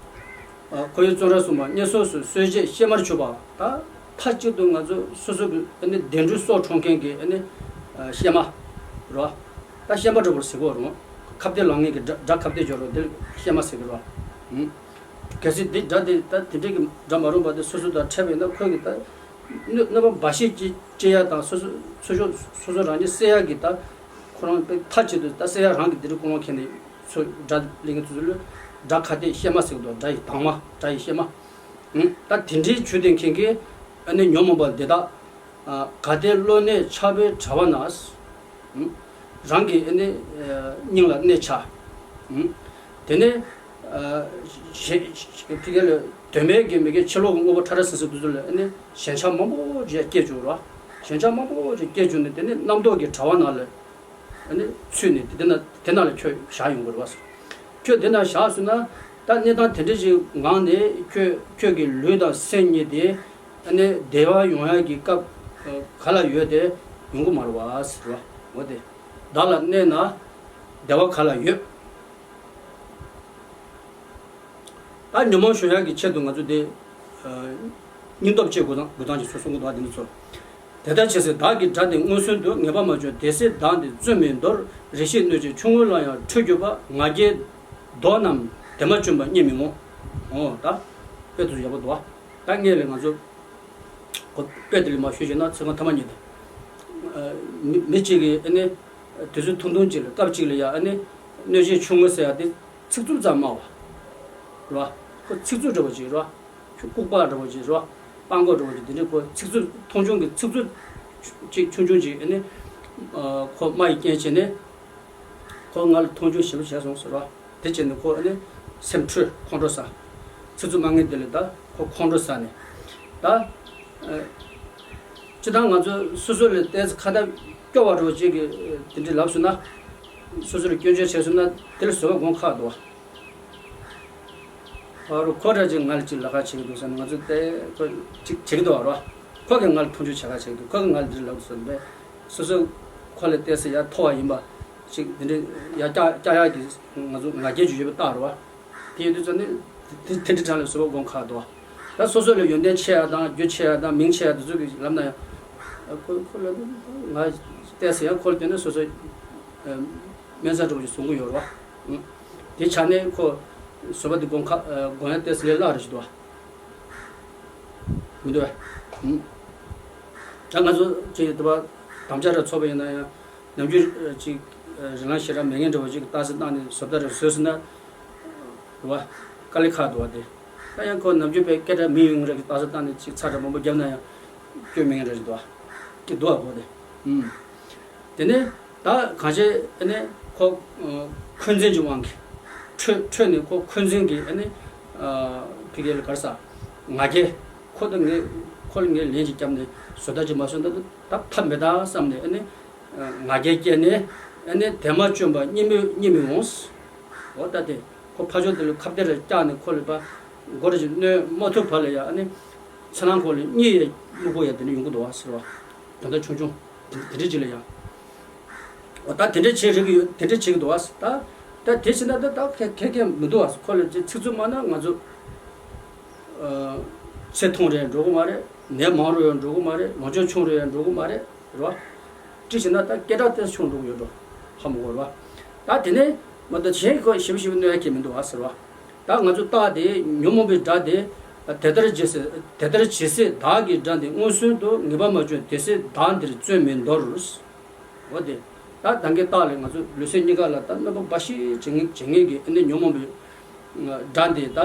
ཁོ་བོས་བཙོན་རར་བཟུང་བ་དམྱལ་སོགས་སུ་གསོད་བྱེད་གཤེད་མར་གྱུར་པ། ད་མཐའ་གཅིག་ཏུ་ང་ཚོ་སོ་སོ་གི་ཨ་ནི་བདེ་འགྲོའི་སྲོག་འཕྲོག་མཁན་གྱི་ཨ་ནི་གཤེད་མ་རེད་བ། ད་གཤེད་མ་འདྲ་པོར་ཟེར་གྱི་ཡོད་རེད། ཁ་གཏད་ལངས་མཁན་གྱི་དགྲ་དགྲ་ཁ་གཏད་གྱི་ཡོད་རེད། དེ་ལ་གཤེད་མ་ཟེར་གྱི་རེད་བ། གལ་སྲིད་འདི་དགྲ་དེ་ད་དེ་འདྲའི་གི་དགྲ་མ་རུངས་པ་དེ་སོ་སོ་དང་འཕྲད་པ་ཡིན་ན། ཁོས་གི་ད་གནོད་གནོད་པ་འབའ་ཞིག་ཅིག་སྐྱེལ་ཡ་དང་། སོ་སོ་སོ་སོ་སོ་སོ་རང་ཉིད་བསད་ཡ་གི་ད་ཁོ་རང་པའི་མཐའ་གཅིག་ཏུ་ད་བསད་ཡ་རང་གི་དེ་རིགས་ཀུན་སློང་འཁྱེར་ནས། ཚོ་དགྲ་ལས་ངན་ཚོ་ཚོ་ལ་དགྲ་ཁ་གཏད་གཤེད་མ་ཟེར་གི་འདུག་དགྲ་ཡི་དྭངས་མ། དགྲ་ཡི་གཤེད་མ། ད་དེ་འདྲའི་ཇུས་དེ་མཁན་གྱི་ཨ་ནི་ཉོན་མོངས་པ་འདི་དག་གལ་ཏེ་བློ་གནས་ཆགས་པའི་དྲ་བ་ན། རང་གི་ཨ་ནི་སྙིང་ལ་གནས་ཆགས། དེ་ནས་གཞན་ཕི་གེ་ལ་དོན་མེད་ཀྱི་མི་གེ་ཕྱི་ལོགས་ཀྱི་དངོས་པོ་ཕྲ་ར་སིང་སིང་དེ་ཚོ་ལ་ཨ་ནི་ཞེན་ཆགས་མང་པོ་ཅིག་སྐྱེ་བཅུག་ར། ཞེན་ཆགས་མང་པོ་ཅིག་སྐྱེ་བཅུག་ནས་དེ་ནས་རྣམ་རྟོག་གི་དྲ་བ་ནང་ལ་ཨ་ནི་ཚུད་ནས་དེ་ན་དེ་ན་ལ་ཁྱོད་བཞག་ཡོང་དགོས་རེད་བ། ཁྱོད་དེ་ན་བཞག་སོང་ན། ད་གནས་སྟངས་དེ་འདྲ་ཞིག་ངང་ནས་ཁྱོད་ཁྱོད་ཀྱི་ལུས་དང་སེམས་གཉིས་དེ་ཨ་ནི་བདེ་བ་ཡོང་ཡག་གི་སྐབས་ག་ལ་ཡོད་དེ་ཡོང་གི་མ་རེད་བ་ཟེར་བ། འོ་དེ་བདག་ལ་གནས་ན་བདེ་བ་ག་ལ་ཡོད། ད་ཉོན་མོངས་ཞི་ཡག་གི་ཆེད་དུ་ང་ཚོ་དེ་སྙིང་སྟོབས་བསྐྱེད་དགོས་དང་དགོས་དང་ཅིག་སོ་སོ་དགོས་དང་དེ་ཚོ། དེ་ལྟར་བྱས་ཚེ་བདག་གི་དགྲ་དེ་མངོན་སུམ་དུ་ངེས་པར་མ་བྱུང་། དེ་ཚེ་བདག་འདི་བཙོན་མི་འདོར། རེ་ཞིག་གནོད་བྱེད་ཆུང་ངུ་ལ་ཡང་ཁྲོས་གྱུར་པ། ང་རྒྱལ་བཟློག་རྣམས་དེ་མ་བྱོན་པ་རྙེད་མི་འོང་། འོ་ད་དཔེ་དེ་ཚོ་ཡག་པོ་འདུག་བ། ད་སྔོན་ལ་ང་ཚོ་གོ་དཔེ་དེ་ལ་མ་ཞུས་བྱས་ན་ཚེ་གང་ཐ་མ་ཉིད་དུ། མི་མི་གཅིག་གིས་ཨ་ནི་དུས་ཚོད་ཐུང་ཐུང་གཅིག་ལ་སྐབས་གཅིག་ལ་ཡ་ཨ་ནི་གནོད་བྱེད་ཆུང་ངུ་ཟེར་ཡ་དེ་ཚིག་རྩུབ་ཙམ་སྨྲ་བ་རེད་བ། ཁོ་ཚིག་རྩུབ་འདྲ་པོ་ཅིག་རེད་བ། ཁྱོད་ལྐུགས་པ་འདྲ་པོ་ཅིག་རེད་བ། སྤྲང་པོ་འདྲ་པོ་ཅིག་དེ་འདྲའི་ཁོ་ཚིག་རྩུབ་མཐོང་ཆུང་གི་ཚིག་རྩུབ་ཅིག་ཆུང་ཆུང་ཅིག་ཨ་ནི་ཁོ་སྨྲ་ཡི་རྐྱེན་བྱས་ནས་ཁོ་ང་ལ་མཐོང་ཆུང་ཞེ་པོ་བྱས་སོང་ཟེར་བ། དེ་བྱས་ནས་ཁོ་ཨ་ནི་སེམས་འཁྲུལ་ཁོང་ཁྲོ་ཟ། ཚིག་རྩུབ་སྨྲ་མཁན་དེ་ལ་ད་ཁོ་ཁོང་ཁྲོ་ཟ་ནས་ད། སྤྱིར་བཏང་ང་ཚོ་སོ་སོ་ལ་ཏོག་ཙམ་ཁ་བརྡ་སྐྱོ་བ་འདྲ་པོ་ཅིག་གི་དེ་འདྲའི་ལབ་སོང་ན། སོ་སོ་ལ་སྐྱོན་བརྗོད་བྱས་སོང་ན་དེ་ལ་བཟོད་པ་སྒོམ་ཁག་འདུག་བ། ཨ་རོ་ཁོ་འདྲ་ཅིག་ང་ལ་ཅིག་ལབ་ཁ་བྱེད་ཀྱི་འདུག་ཟེར་ན་ང་ཚོ་དེ་ཁོ་ཅིག་བྱེད་ཀྱི་འདུག་བ་རོ། ཁོ་གིས་ང་ལ་མཐོང་ཆུང་བྱེད་ཁ་བྱེད་ཀྱི་འདུག་ཁོ་གིས་ང་ལ་འདི་ལབ་སོང་པས། སོ་སོ་ཁོ་ལ་ཏོག་ཙམ་ཡར་མཐོ་བ་ཡིན་པ་ཅིག་དེ་འདྲའི་ཡར་བཀྱག་བཀྱག་ཡག་གི་ང་ཚོ་ང་རྒྱལ་ཅིག་ཡོད་པ་རྟགས་རེད་བ། དེ་ཡོད་དུས་ཙམ་ནས་དེ་དེ་འདྲའི་གྲས་ལ་བཟོད་པ་སྒོམ་ཁག་འདུག་བ། ད་སོ་སོ་ལ་ཡོན་ཏན་ཆེ་ཡ་དང་རྒྱུ་ཆེ་ཡ་དང་མིང་ཆེ་ཡ་དེ་ཚོ་གིས་ལབ་ན་ཡང་། ཁོ་ཁོ་ལ་ང་ཏོག་ཙམ་ཡང་ཁོ་ལ་བསྟན་ན་སོ་སོ་དམན་ས་འདྲ་པོ་ཞིག་བཟོ་གི་ཡོད་རེད་བ། དེ་ཆ་ནས་ཁོ་བཟོད་པ་དེ་སྒོམ་ཁ་སྒོམ་ཡ་ཏོག་ཙམ་ལས་སླ་རེ་ཞིག་འདུག་བ། མི་འདུག་བས། ད་ང་ཚོ་ཅིག་དེ་བ་དམ་བཅའ་ར་ཚོགས་པ་ཡིན་ན་ཡང་ནམ་རྒྱུན་ཅིག་རིན་ལང་ཞེ་དྲག་མེད་མཁན་འདྲ་པོ་ཅིག་རྟགས་གསལ་བཏང་ནས་བཟོ་ལྟ་རེ་བཟོས་ཟིན་ན་རེད་བ། དཀའ་ལས་ཁག་འདུག་བ། དེ་ད་ཡང་ཁོ་ནམ་རྒྱུན་པའི་སྐད་གྲགས་མི་ཡོང་རེ་གི་རྟགས་གསལ་བཏང་ནས་ཅིག་ཚ་དྲག་མང་པོ་བརྒྱབ་ན་ཡང་སྐྱོན་མེད་མཁན་རེ་ཞིག་འདུག་བ། ཀྱི་འདུག་བ་གོ་དེ། དེ་ནས་ད་གང་བྱས་ཨ་ནི་ཁོ་འཁོན་འཛིན་གྱི་དབང་གིས་ཁྲོས་ཁྲོས་ནས་ཁོ་འཁོན་འཛིན་གྱིས་ཨ་ནི་ཕི་གེ་ལ་གར་ས་ང་རྒྱལ་ཁོ་དང་ངས་ཁོ་ལ་ངས་ལན་ཅིག་བརྒྱབ་ནས་བཟོ་ལྟ་ཅིག་མ་བཟོ་ན་ད་ཐབས་མེད་ད་བསམ་ནས་ཨ་ནི་ང་རྒྱལ་སྐྱེས་ནས་ཨ་ནི་དེ་མ་བཅོམ་པ་གཉིད་མི་གཉིད་མི་འོང་། འོ་ད་དེ་ཁོ་ཕ་ཆོས་དེ་ལ་ཁ་གཏད་རེ་བཀྱག་ནས་ཁོ་ལ་ཕ་མགོ་རེ་ཅིག་གནོན་མ་ཐུབ་བར་ལ་ཡ་ཨ་ནི་ཚེ་ནང་ཁོ་ལ་གཉིད་ཡ་སྨུག་པོ་ཡ་དེ་འདྲ་ཡོང་གི་འདུག་བ་ཟེར་བ། དོན་དག་ཆུང་ཆུང་དེ་དེ་འདྲ་ཅིག་ལ་ཡ། འོ་ད་དེ་འདྲ་བྱེད་རིགས་ཡོད་དེ་འདྲ་བྱེད་ཀྱི་འདུག་བ། ད་ད་དེ་བྱེད་ན་ད་ད་ཁེ་ཁེ་ཁེ་མི་འདུག་བ། ཁོ་ལ་ཅིག་ཚིག་རྩུབ་སྨྲ་ན་ང་ཚོ་ཚེ་ཐུང་རེ་འགྲོ་གི་མ་རེད། ནད་མང་རུ་ཡང་འགྲོ་གི་མ་རེད། ལོངས་སྤྱོད་ཆུང་རུ་ཡང་འགྲོ་གི་མ་རེད། རེད་བ། ཅི་ཞེ་ན་ད་སྐད་གྲགས་ཏོག་ཙམ་ཆུང་འགྲོ་གི་ཡོད་འགྲོ། ཧ་མ་གོ་རེད་བ། ད་དེ་ནས་མ་གཏོགས་གཞན་གྱིས་ཞིབ་ཞིབ་གནོད་ཡ་གི་མི་འདུག་བ་ཟེར་བ། ད་ང་ཚོ་རྟགས་དེ་ཉོན་མོངས་པའི་དགྲ་དེ་དེ་ལྟར་ཇི་སྲིད་དེ་ལྟར་ཇི་སྲིད་བདག་གི་དགྲ་འདི་མངོན་སུམ་དུ་ངེས་པ་མ་བྱུང་དེ་སྲིད་བདག་འདིར་བརྩོན་མི་འདོར། འོ་དེ། ད་ད་གིན་རྟགས་ལས་ང་ཚོ་ལུས་སེམས་གཉིས་ཀ་ལ་ད་གནོད་པ་འབའ་ཞིག་བྱེད་ངེས་བྱེད་ངེས་ཀྱི་ཨ་ནི་ཉོན་མོངས་པའི་དགྲ་འདི་ད་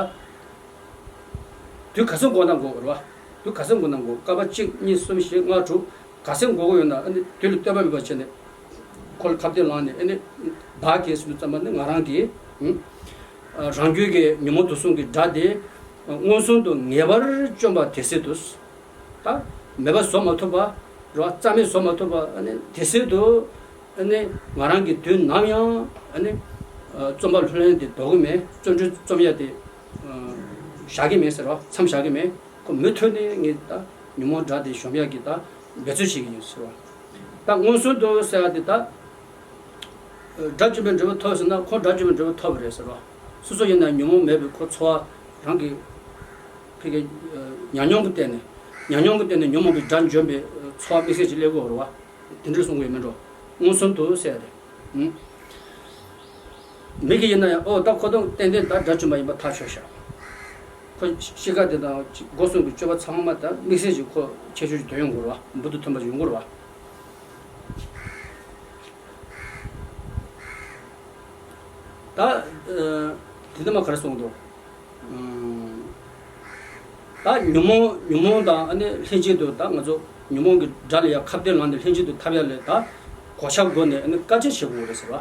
དུས་ག་ཚོད་འགོར་ན་འགོར་རེད་བ། དུས་ག་ཚོད་འགོར་ན་འགོར། སྐར་མ་གཅིག་གཉིས་གསུམ་བཞི་ལྔ་དྲུག་ག་ཚོད་འགོར་གི་ཡོད་ན་ཨ་ནི་དུས་ལ་ལྟོས་པ་མེད་པ་བྱས་ནས་ཁོ་ལ་ཁ་གཏད་ལངས་ནས་ཨ་ནི་བདག་གིས་ཟེར་དུས་ཙམ་པ་ནི་ང་རང་གིས་ཨ་རང་རྒྱུད་ཀྱི་ཉོན་མོངས་དུག་གསུམ་གྱི་དགྲ་དེ་མངོན་སུམ་དུ་ངེས་པར་བཅོམ་པ་དེ་སྲིད་དུ། ད་མེད་པ་བཟོ་མ་ཐུབ་པ་རེད་བ། རྩ་མེད་བཟོ་མ་ཐུབ་པ་ཨ་ནི་དེ་སྲིད་དུ་ཨ་ནི་ང་རང་གིས་དུས་ནམ་ཡང་ཨ་ནི་རྩོམ་པ་ལྷུར་ལེན་དེ་ལྡོག་གི་མེད། བརྩོན་འགྲུས་རྩོམ་ཡ་དེ་བཞག་གི་མེད་ཟེར་བ། མཚམས་བཞག་གི་མེད། ཁོ་མུ་མཐུད་ནས་ངས་ད་ཉོན་མོངས་དགྲ་དེ་གཞོམ་ཡ་གི་ད་འབད་རྩོལ་བྱེད་ཀྱི་ཡིན་ཟེར་བ། ད་མངོན་སུམ་དུ་ཟེར་བ་དེ་ད་དགྲ་བཅོམ་པའི་འབྲས་བུ་ཐོབ་ཟེར་ན་ཁོ་དགྲ་བཅོམ་པའི་འབྲས་བུ་ཐོབ་པ་རེད་ཟེར་བ། སོ་སོ་ཡིན་ན་ཉོན་མོངས་མེད་པའི་ཁོ་ཚོར་བ་རང་གི་ཕ་གི་ཉམས་མྱོང་གི་སྟེང་ནས་ཉམས་མྱོང་གི་སྟེང་ནས་ཉོན་མོངས་པའི་དགྲ་འཇོམས་པའི་ཚོར་བ་དམིགས་བསལ་ཅིག་སླེབས་ཀྱི་ཡོད་རེད་བ། དེ་འདྲ་གསུང་གི་ཡོད་མེད་འགྲོ། མངོན་སུམ་དུ་ཟེར་ཡ་རེད། ཨུམ། མི་གི་ཡིན་ན་ཡང་ཨོ་ད་ཁོ་དང་ཏན་ཏན་ད་དགྲ་བཅོམ་པ་ཡིན་པ་ཐག་ཆོད་ཤག་ཁོ་གཤིས་ཀ་དེ་དང་སྒོ་གསུམ་གྱི་སྤྱོད་པ་ཚང་མ་ད་དམིགས་བསལ་གྱི་ཁོ་ཁྱད་ཆོས་ཅིག་ཐོན་ཡོང་གི་རེད་བ། འབུར་དུ་ཐོན་པ་ཅིག་ཡོང་གི་རེད་བ། ད་ཨ་དེ་ནི་མ་ག་རེ་གསུངས་འདུག་ཨ་ད་ཉོན་མོངས་ཉོན་མོངས་དང་ཨ་ནི་ལྷན་ཅིག་ཏུ་ད་ང་ཚོ་ཉོན་མོངས་ཀྱི་དགྲ་ལ་ཡང་ཁ་གཏད་ལངས་ཏེ་ལྷན་ཅིག་ཏུ་འཐབ་ཡ་ལས་ད་གོ་ཆ་བགོས་ནས་ཨ་ནི་དཀའ་སྤྱད་བྱེད་དགོས་རེད་ཟེར་བ།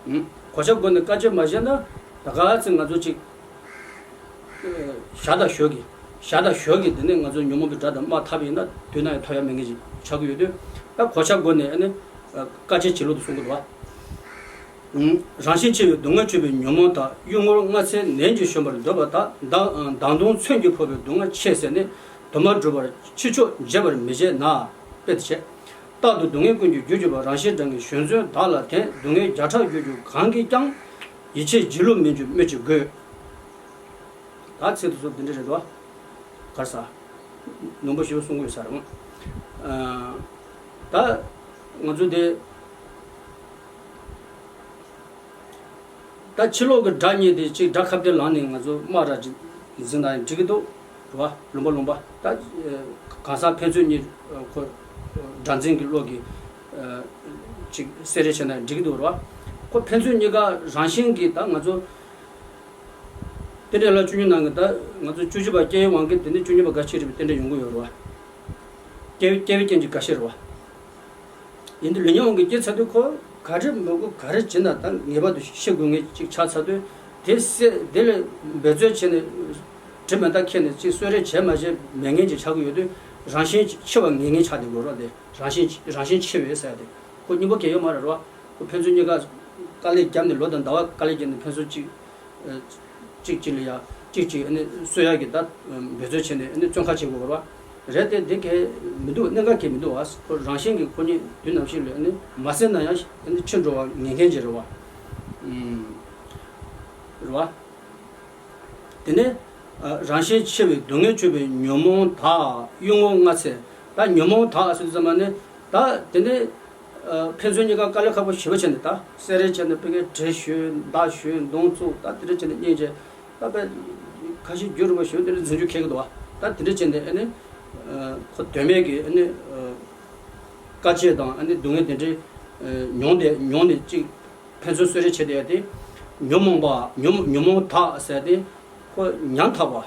ཨུམ། གོ་ཆ་བགོས་ནས་དཀའ་སྤྱད་མ་བྱས་ན་ད་ག་ཚོད་ང་ཚོ་ཅིག་ཞར་དང་ཞོར་གྱི་ཞར་དང་ཞོར་གྱི་དེ་ནས་ང་ཚོ་ཉོན་མོངས་པའི་དགྲ་དང་དམག་འཐབ་ཡིན་ན་དུས་ན་ཡང་ཐོབ་ཡ་མེད་མཁན་ཅིག་ཆགས་ཀྱི་ཡོད་དུས་ད་གོ་ཆ་བགོས་ནས་ཨ་ནི་དཀའ་སྤྱད་བྱེད་ལུགས་དེ་གསུང་གི་འདུག་བ། རང་བཞིན་ཆེ་བའི་སྡུག་བསྔལ་སྤྱོད་པའི་ཉོན་མོངས་དག་གཡུལ་ངོར་སྔ་ཚེ་ནན་གྱིས་གཞོམ་པར་འདོད་པ་དག་མདང་མདང་དུང་མཚོན་གྱིས་འཕོ་བའི་སྡུག་བསྔལ་ཆེ་ཟེར་ནས་དུ་མ་སྒྲུབ་པར་ཕྱིར་ཕྱོགས་འབྱེད་པར་མི་བྱེད་ན། དཔེ་དེ་བྱས། རྟག་ཏུ་སྡུག་བསྔལ་ཀུན་གྱི་རྒྱུར་གྱུར་པ་རང་བཞིན་དྲང་གི་གཞོན་བརྩོན་དག་ལ་བརྟེན་སྡུག་བསྔལ་བརྒྱ་ཕྲག་གྱུར་གྱུར་གང་གིས་ཀྱང་། ཡིད་ཆེས་བགྱིད་ལུགས་མི་འགྱུར་སྨོས་ཅི་དགོས། ད་ཚིག་དེ་ཚོ་འདི་འདྲ་རེད་དོ། གར་ས། ནོར་བུ་ཞེ་པོ་གསུང་གི་ཡོད་ས་རེད། ཨ། ད་ང་ཚོ་དེ་ད་ཕྱི་ལོགས་ཀྱི་དགྲ་གཉིས་དེ་གཅིག་དགྲ་ཁ་གཏད་ལངས་ནས་ང་ཚོ་དམག་ར་ཅིག་འཛིང་ན་ཡང་འགྲིག་གི་འདུག་རེད་བ། ལུང་པ་ལུང་པ་ད་གང་ཟག་ཕན་ཚུན་གཉིས་ཁོ་དགྲ་འཛིང་གི་བློ་གི་ཅིག་སེ་རེ་བྱས་ན་ཡང་འགྲིག་གི་འདུག་རེད་བ། ཁོ་ཕན་ཚུན་གཉིས་ཀ་རང་བཞིན་གྱིས་ད་ང་ཚོ། རྟེན་འབྲེལ་ལ་བཅུ་གཉིས་ནང་གི་ད་ང་ཚོ་བཅུ་གཅིག་པ་སྐྱེ་བའི་དབང་གིས་དེ་ནས་བཅུ་གཉིས་པ་འགའ་ཤས་རེད་པའི་རྟེན་འབྲེལ་ཡོང་གི་ཡོད་རེད་བ། སྐྱེ་བའི་སྐྱེ་བའི་རྐྱེན་གྱིས་འགའ་ཤས་རེད་བ། ཡིན་དུས་ལུས་ཉོན་དབང་གིས་སྐྱེས་ཚར་དུས་ཁོ་ག་རེ་མི་དགོས་ག་རེ་བྱེད་ན་ད་ངེས་པར་དུ་ཤི་དགོས་ངེས་ཅིག་ཆགས་ཚར་དུས་དེ་སེ་དེ་ལས་འབད་རྩོལ་བྱས་ནས་དྲི་མེད་མཐའ་ཁྱེར་ནས་ཅིག་གསོད་རེས་བྱས་མ་བྱས་མེད་མཁན་ཅིག་ཆགས་ཀྱི་ཡོད་དུས་རང་བཞིན་འཆི་བ་ངེས་ངེས་ཆགས་བསྡད་དགོས་རེད་བ། དེ་རང་བཞིན་རང་བཞིན་འཆི་བས་ཟེར་ཡ་དེ་ཁོ་སྙིང་པོ་གལ་ཡོད་མ་རེད་བ། ཁོ་ཕན་ཚུན་གཉིས་ཀ་དཀའ་ལས་བརྒྱབ་ནས་ལོ་དང་ཟླ་བ་དཀའ་ལས་བརྒྱབ་ནས་ཕན་ཚུན་གཅིག་གཅིག་གཅིག་ལ་ཡ་གཅིག་གཅིག་ཨ་ནི་གསོད་ཡག་གི་ད་འབད་རྩོལ་བྱས་ནས་ཨ་ནི་བཙོན་ཁ་བྱེད་དགོས་པ་རེད་དེ། འདི་གས་མི་འདུག་གནད་འགག་གས་མི་འདུག་བ། ཁོ་རང་བཞིན་གྱིས་ཁོ་གཉིས་དུས་ནམ་ཞིག་ལ་ཨ་ནི་མ་བསད་ན་ཡང་ཨ་ནི་འཆི་འགྲོ་བ་ངེས་མཁན་ཅིག་རེད་བ། ཨུམ། རེད་བ། དེ་ནས་ཨ་རང་བཞིན་ཆེ་བའི་སྡུག་བསྔལ་སྤྱོད་པའི་ཉོན་མོངས་དག་གཡུལ་ངོར་སྔ་ཚེ། ད་ཉོན་མོངས་དག་ཟེར་དུས་ཙམ་པ་ནི་ད་དེ་ནས། ཨ་ཕན་ཚུན་གཉིས་ཀ་དཀའ་ལས་ཁག་པོ་ཞེ་པོ་བྱས་ནས་ད་སེ་རེ་བྱས་ནས་ཕ་གིར་གྲི་ཞོན་མདའ་ཞོན་མདུང་བཙུགས་ད་དེ་འདྲ་བྱས་ནས་གཉེན་བྱས་ད་དཔེ་ཁ་ཤས་རྒྱུ་རུ་བ་ཞོན་དེ་འདྲ་འཛིང་རྒྱུ་ཁེལ་གི་འདུག་བ། ད་དེ་འདྲ་བྱས་ནས་ཨ་ནི་ཨ་ཁོ་དོན་མེད་ཀྱི་ཨ་ནི་ཨ་དཀའ་སྤྱད་དང་ཨ་ནི་སྡུག་བསྔལ་དེ་འདྲའི་ཨ་མྱོང་དེ་མྱོང་ནས་ཅིག་ཕན་ཚུན་གསོད་རེས་བྱས་བསྡད་ཡ་དེ་ཉོན་མོངས་པ་ཉོན་ཉོན་མོངས་དག་ཟེར་ཡ་དེ་ཁོ་ཉམ་ཐག་པ།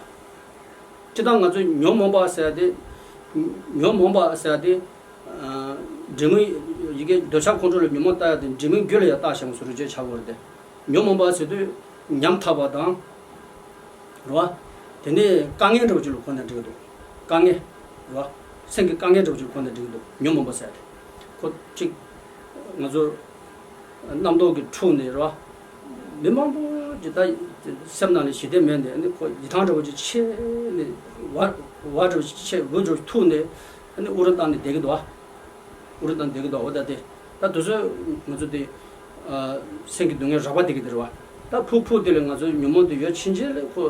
སྤྱིར་བཏང་ང་ཚོས་ཉོན་མོངས་པ་ཟེར་ཡ་དེ་ཉོན་མོངས་པ་ཟེར་ཡ་དེ། ཨ་འབྲས་བུ་ཡི་གེ་འདོད་ཆགས་ཁོང་ཁྲོ་ལ་ཉོན་མོངས་བཏགས་ཡ་དེ་འབྲས་བུའི་རྒྱུ་ལ་ཡང་བཏགས་བཞག་པ་སོགས་རིགས་བྱས་ཆགས་ཡོད་རེད་དེ། ཉོན་མོངས་པ་ཟེར་དུས་ཉམ་ཐག་པ་དང་། རེད་བ། དེ་ནས་དཀའ་ངལ་འདྲ་བོ་ཅིག་ལ་གོ་ན་འགྲིག་གི་འདུག་དཀའ་ངལ། རེད་བ། སེམས་ཀྱི་དཀའ་ངལ་འདྲ་བོ་ཅིག་ལ་གོ་ན་འགྲིག་གི་འདུག་ཉོན་མོངས་པ་ཟེར་ཡ་དེ། ཁོ་གཅིག་ང་ཚོ་རྣམ་རྟོག་གི་འཁྲུག་ནས་རེད་བ། མི་མང་པོ་ཅིག་ད་སེམས་ནང་ལ་ཞི་བདེ་མེད་ནས་ཨ་ནི་ཁོ་ཡིད་ཐང་འདྲ་བོ་ཅིག་ཆད་ནས་བ་བ་འདྲ་བོ་ཅིག་ཆད་འུ་འདྲ་བོ་ཐུག་ནས་ཨ་ནི་དབུགས་རིང་བཏང་ནས་བསྡད་ཀྱི་འདུག་བ། དབུགས་རིང་བཏང་བསྡད་ཀྱི་འདུག་འོ་ད་དེ་ད་དུས་ཚོད་ང་ཚོ་དེ་ཨ་སེམས་ཀྱི་སྡུག་བསྔལ་རགས་པ་བསྡད་ཀྱི་འདུག་རེད་བ། ད་ཕུག་ཕུག་དེ་ལ་ང་ཚོའི་ཉོན་མོངས་དེ་ཡོད་ཕྱིན་ཆད་ལ་ཁོ་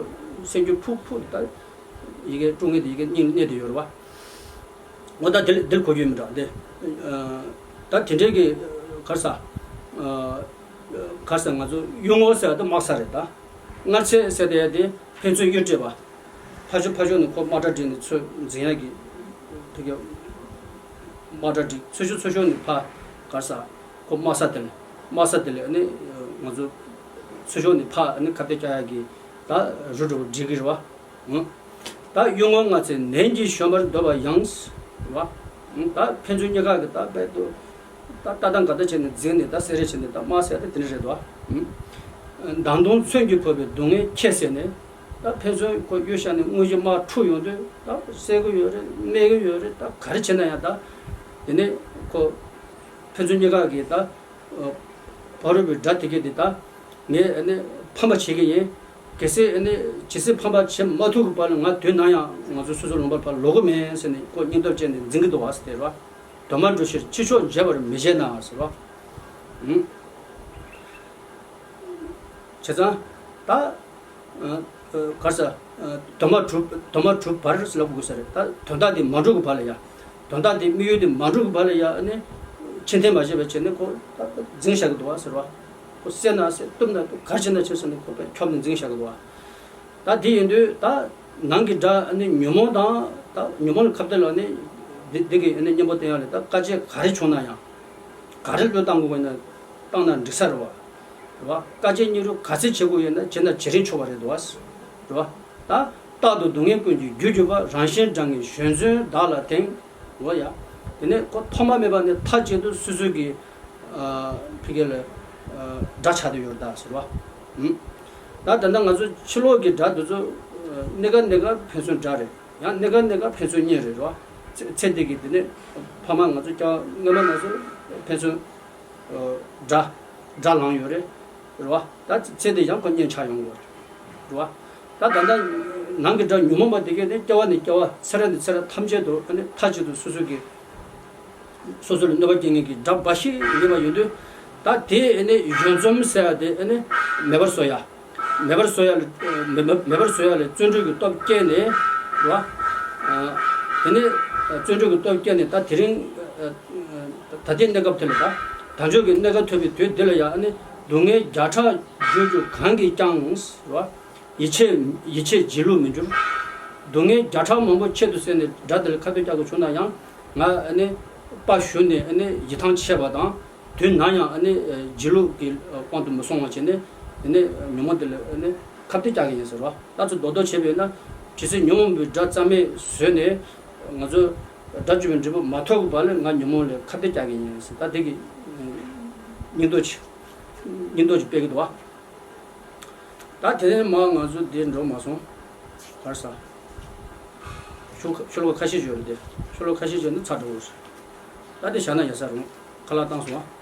སེམས་རྒྱུད་ཕུག་ཕུག་ད་ཡི་གེ་དཀྲུག་ངེས་དེ་ཡི་གེ་སྙིང་ལ་གནས་བསྡད་ཡོད་རེད་བ། འོ་ད་དེ་ལ་དེ་ལ་གོ་རྒྱུ་མི་འདྲ་དེ། ཨ་ད་དེ་འདྲའི་གི་གར་ས། ཨ་གར་ས་ང་ཚོ་གཡུལ་ངོ་ཟེར་བ་དེ་དམག་ས་རེད་ད། སྔར་ཚེ་ཟེར་དེ་དེ་ཕན་ཚུན་གཡུལ་སྤྲད་པ། ཕར་ཕྱོགས་ཕར་ཕྱོགས་ནས་ཁོ་དམག་གྲ་སྒྲིག་ནས་ཚུར་འཛིང་ཡག་གི་ཕ་གི་དམག་གྲ་སྒྲིག་ཚུར་ཕྱོགས་ཚུར་ཕྱོགས་ནས་ཕར་གར་ས། ཁོ་དམག་ས་དེ་ལ་དམག་ས་དེ་ལ་ཨ་ནི་ང་ཚོ་ཚུར་ཕྱོགས་ནས་ཕར་ཨ་ནི་ཁ་གཏད་བཅག་ཡག་གི་ད་རུ་འགྲོ་བ་སྒྲིག་གི་རེད་བ། ད་གཡུལ་ངོ་ལྔ་ཚན་ནན་གྱིས་བཞོན་པར་འདོད་པ་ཡང་། རེད་བ། ད་ཕན་ཚུན་གཉིས་ཀ་གི་ད་རྦད་དེ་ད་ལྟ་སྟངས་ག་འདྲ་བྱས་ནས་འཛིང་ནས་ད་བསད་རེས་བྱས་ནས་ད་དམག་ས་དེ་དེ་འདྲ་རེད་དོ། མདངས་མཐོང་མཚོན་གྱིས་ཕོབ་པའི་སྡུག་བསྔལ་ཁྱད་བསད་ནས། ད་ཕན་ཚུན་ཁོ་གཡུལ་ཤར་ནས་དངོས་གཞི་དམག་འཁྲུག་ཡོང་དུས་ད་བསད་ཀྱི་ཡོད་རེད། རྨས་ཀྱི་ཡོད་རེད། ད་ག་རེ་བྱས་ན་ཡང་ད་དེ་ནས་ཁོ་ཕན་ཚུན་གཉིས་ཀ་གིས་ད་ཕ་རོལ་པོའི་དགྲ་དེ་གས་དེ་ད་ངས་ཨ་ནི་ཕམ་པ་བྱེད་ཀྱི་ཡིན། གལ་སྲིད་ཨ་ནི་ཇི་སྲིད་ཕམ་པ་བྱེད་མ་ཐུབ་ཀྱི་བར་ལ་ང་དུས་ནམ་ཡང་ང་ཚོ་སོ་སོ་ལུང་པར་ཕར་ལོག་གི་མིན་ཟེར་ནས་ཁོ་སྙིང་སྟོབས་བཅས་ནས་འཛིང་གི་འདུག་བ་ཟེར་ཏེ་རེད་བ། དོ་མ་འགྲུབ་ཕྱིར་ཕྱི་ཕྱོགས་འབྱེད་པར་མི་བྱེད་ན་ཟེར་བ། ཨུམ། བྱས་ཙང་། ད། ཨ། གར་ས། ཨ། དོན་མ་གྲུབ་དོན་མ་གྲུབ་བར་ལབ་དགོས་ས་རེད། ད་དོན་དག་དེ་མ་འགྲུབ་ཀྱི་བར་ལ་ཡ། དོན་དག་དེ་དམིགས་ཡུལ་དེ་མ་འགྲུབ་ཀྱི་བར་ལ་ཡ་ཨ་ནི། ཕྱིར་འཐེན་མ་བྱས་པ་བྱས་ནས་ཁོ་ད་འཛིང་བཞག་གི་འདུག་བ་ཟེར་བ། ཁོ་བསད་ན་བསད། གཏུབ་ན་གཏུབ། ག་རེ་བྱས་ན་བྱས་ཟེར་ནས་ཁོ་དཔེ་འཁྱོམ་ནས་འཛིང་བཞག་གི་འདུག་བ། ད་དེ་ཡིན་དུས་ད་ནང་གི་དགྲ་ཨ་ནི་ཉོན་མོངས་དང་ད་ཉོན་མོངས་ལ་ཁ་གཏད་ལ་ནི་འདི་འདི་གི་ཨ་ནི་གཉེན་པོ་བསྟེན་ཡག་ལ་ད་དཀའ་སྤྱད་ག་རེ་བྱུང་ན་ཡང་། ག་རེ་བློས་བཏང་དགོས་ན་བཏང་ན་འགྲིག་ས་རེད་བ། རེད་བ། དཀའ་སྤྱད་སྙིང་རུས་ག་ཚད་བྱེད་དགོས་ཡོད་ན་བྱེད་ན་ཇེ་རིང་ཆོག་པ་རེད་འདུག་བ། རེད་བ། ད། རྟག་ཏུ་སྡུག་བསྔལ་ཀུན་གྱི་རྒྱུར་གྱུར་པ། རང་གཞན་དགྲ་ངེས་གཞོན་བརྩོན་བདག་ལ་དེང་། འོ་ཡ། དེ་ནས་ཁོ་ཐོག་མ་མེད་པ་ནས་མཐའ་གཅིག་ཏུ་སོ་སོ་གི། ཨ། ཕ་གི་ལ། ཨ། དགྲ་ཆགས་བསྡད་ཡོད་རེད་ད་ཟེར་བ། ཨུམ། ད་ད་ལྟ་ང་ཚོ་ཕྱི་ལོགས་ཀྱི་དགྲ་འདི་ཚོ། ཨ། སྣེ་ཁ་སྣེ་ཁ་ཕན་ཚུན་དགྲ་རེད། ཡང་སྣེ་ཁ་སྣེ་ཁ་ཕན་ཚུན་གཉེན་རེད་རེད་བ། ཚེ་ཚེ་འདི་གི་དེ་ནས་ཕ་མ་ང་ཚོ་སྐྱ་སྔོན་མ་ང་ཚོ་ཕན་ཚུན། ཨ། དགྲ་དགྲ་ལངས་ཡོད་རེད། རེད་བ། ད་ཚེ་འདི་ཡང་ཁོ་གཉེན་ཆགས་ཡོང་གི་ཡོད་རེད། རེད་བ། ད་ད་ལྟ་ནང་གི་དགྲ་ཉོན་མོངས་པ་དེ་གས་ནི་སྐྱེ་བ་ནས་སྐྱེ་བ་ཚེ་རབས་ནས་ཚེ་རབས་ཐམས་ཅད་དུ་ཨ་ནི་མཐའ་གཅིག་ཏུ་སོ་སོ་གི་སོ་སོ་ལ་གནོད་པ་སྐྱེལ་མཁན་གྱི་དགྲ་འབའ་ཞིག་ཡིན་པ་ཡིན་དུས། ད་དེ་ཨ་ནི་གཞོན་འཛོམས་ཟེར་ཡ་དེ་ཨ་ནི་མེད་པར་བཟོ་ཡ། མེད་པར་བཟོ་ཡ་ལ་མེད་མེད་མེད་པར་བཟོ་ཡ་ལ་བརྩོན་འགྲུས་ཀྱི་སྟོབས་བསྐྱེད་ནས། རེད་བ། ཨ། དེ་ནས་བརྩོན་འགྲུས་ཀྱི་སྟོབས་བསྐྱེད་ནས་ད་དེ་རིང་། ད་ལྟའི་གནས་སྐབས་དེ་ལ་ད་དལ་འབྱོར་གྱི་གནས་སྐབས་ཐོབ་པའི་དུས་འདི་ལ་ཡང་ནི་སྡུག་བསྔལ་བརྒྱ་ཕྲག་བརྒྱུད་རྒྱུ་གང་གིས་ཀྱང་། རེད་བ། ཡིད་ཆེས་ཡིད་ཆེས་བྱེད་ལུགས་མི་འགྱུར། སྡུག་བསྔལ་བརྒྱ་ཕྲག་མང་པོ་ཁྱད་དུ་བསད་ནས་དགྲ་དེ་ལ་ཁ་གཏད་བཅག་དགོས་བྱུང་ན་ཡང་། ང་ནི་དཔའ་ཞུམ་ནས་ནི་ཡིད་ཐང་ཆད་པ་དང་། དུས་ནམ་ཡང་ནི་བྱེད་ལུགས་ཀྱི་དབང་དུ་མི་སོང་བ་བྱས་ནས་ནི་ཉོན་མོངས་དེ་ལ་ནི་ཁ་གཏད་བཅག་གི་ཡིན་ཟེར་བ། ད་ཚོད་རྡོག་རྡོག་བྱས་པས་ན་ཇི་སྲིད་ཉོན་མོངས་པའི་དགྲ་རྩ་མེད་བཟོས་ནས། ང་ཚོ་དགྲ་བཅོམ་པའི་འབྲས་བུ་མ་ཐོབ་ཀྱི་བར་ལ་ང་ཉོན་མོངས་ལས་ཁ་གཏད་བཅག་གི་ཡིན་ཟེར། ད་དེ་གི་སྙིང་སྟོབས་ཅིག་སྙིང་སྟོབས་ཅིག་སྤེལ་གི་འདུག་བ། ད་དེ་ནས་མ་ང་ཚོ་འདིར་འགྲོ་མ་སོང་། གར་ས། ཤོ་ཤོ་ལོ་ཀ་ཁ་ཤས་ཡོད་རེད་དེ། ཤོ་ལོ་ཀ་ཁ་ཤས་ཡོད་ནི་ཚར་འགྲོ་གི་རེད། ད་དེ་བཞག་ན་ཡག་ས་རུང་ཁ་ལག་བཏང་སོང་ཨ།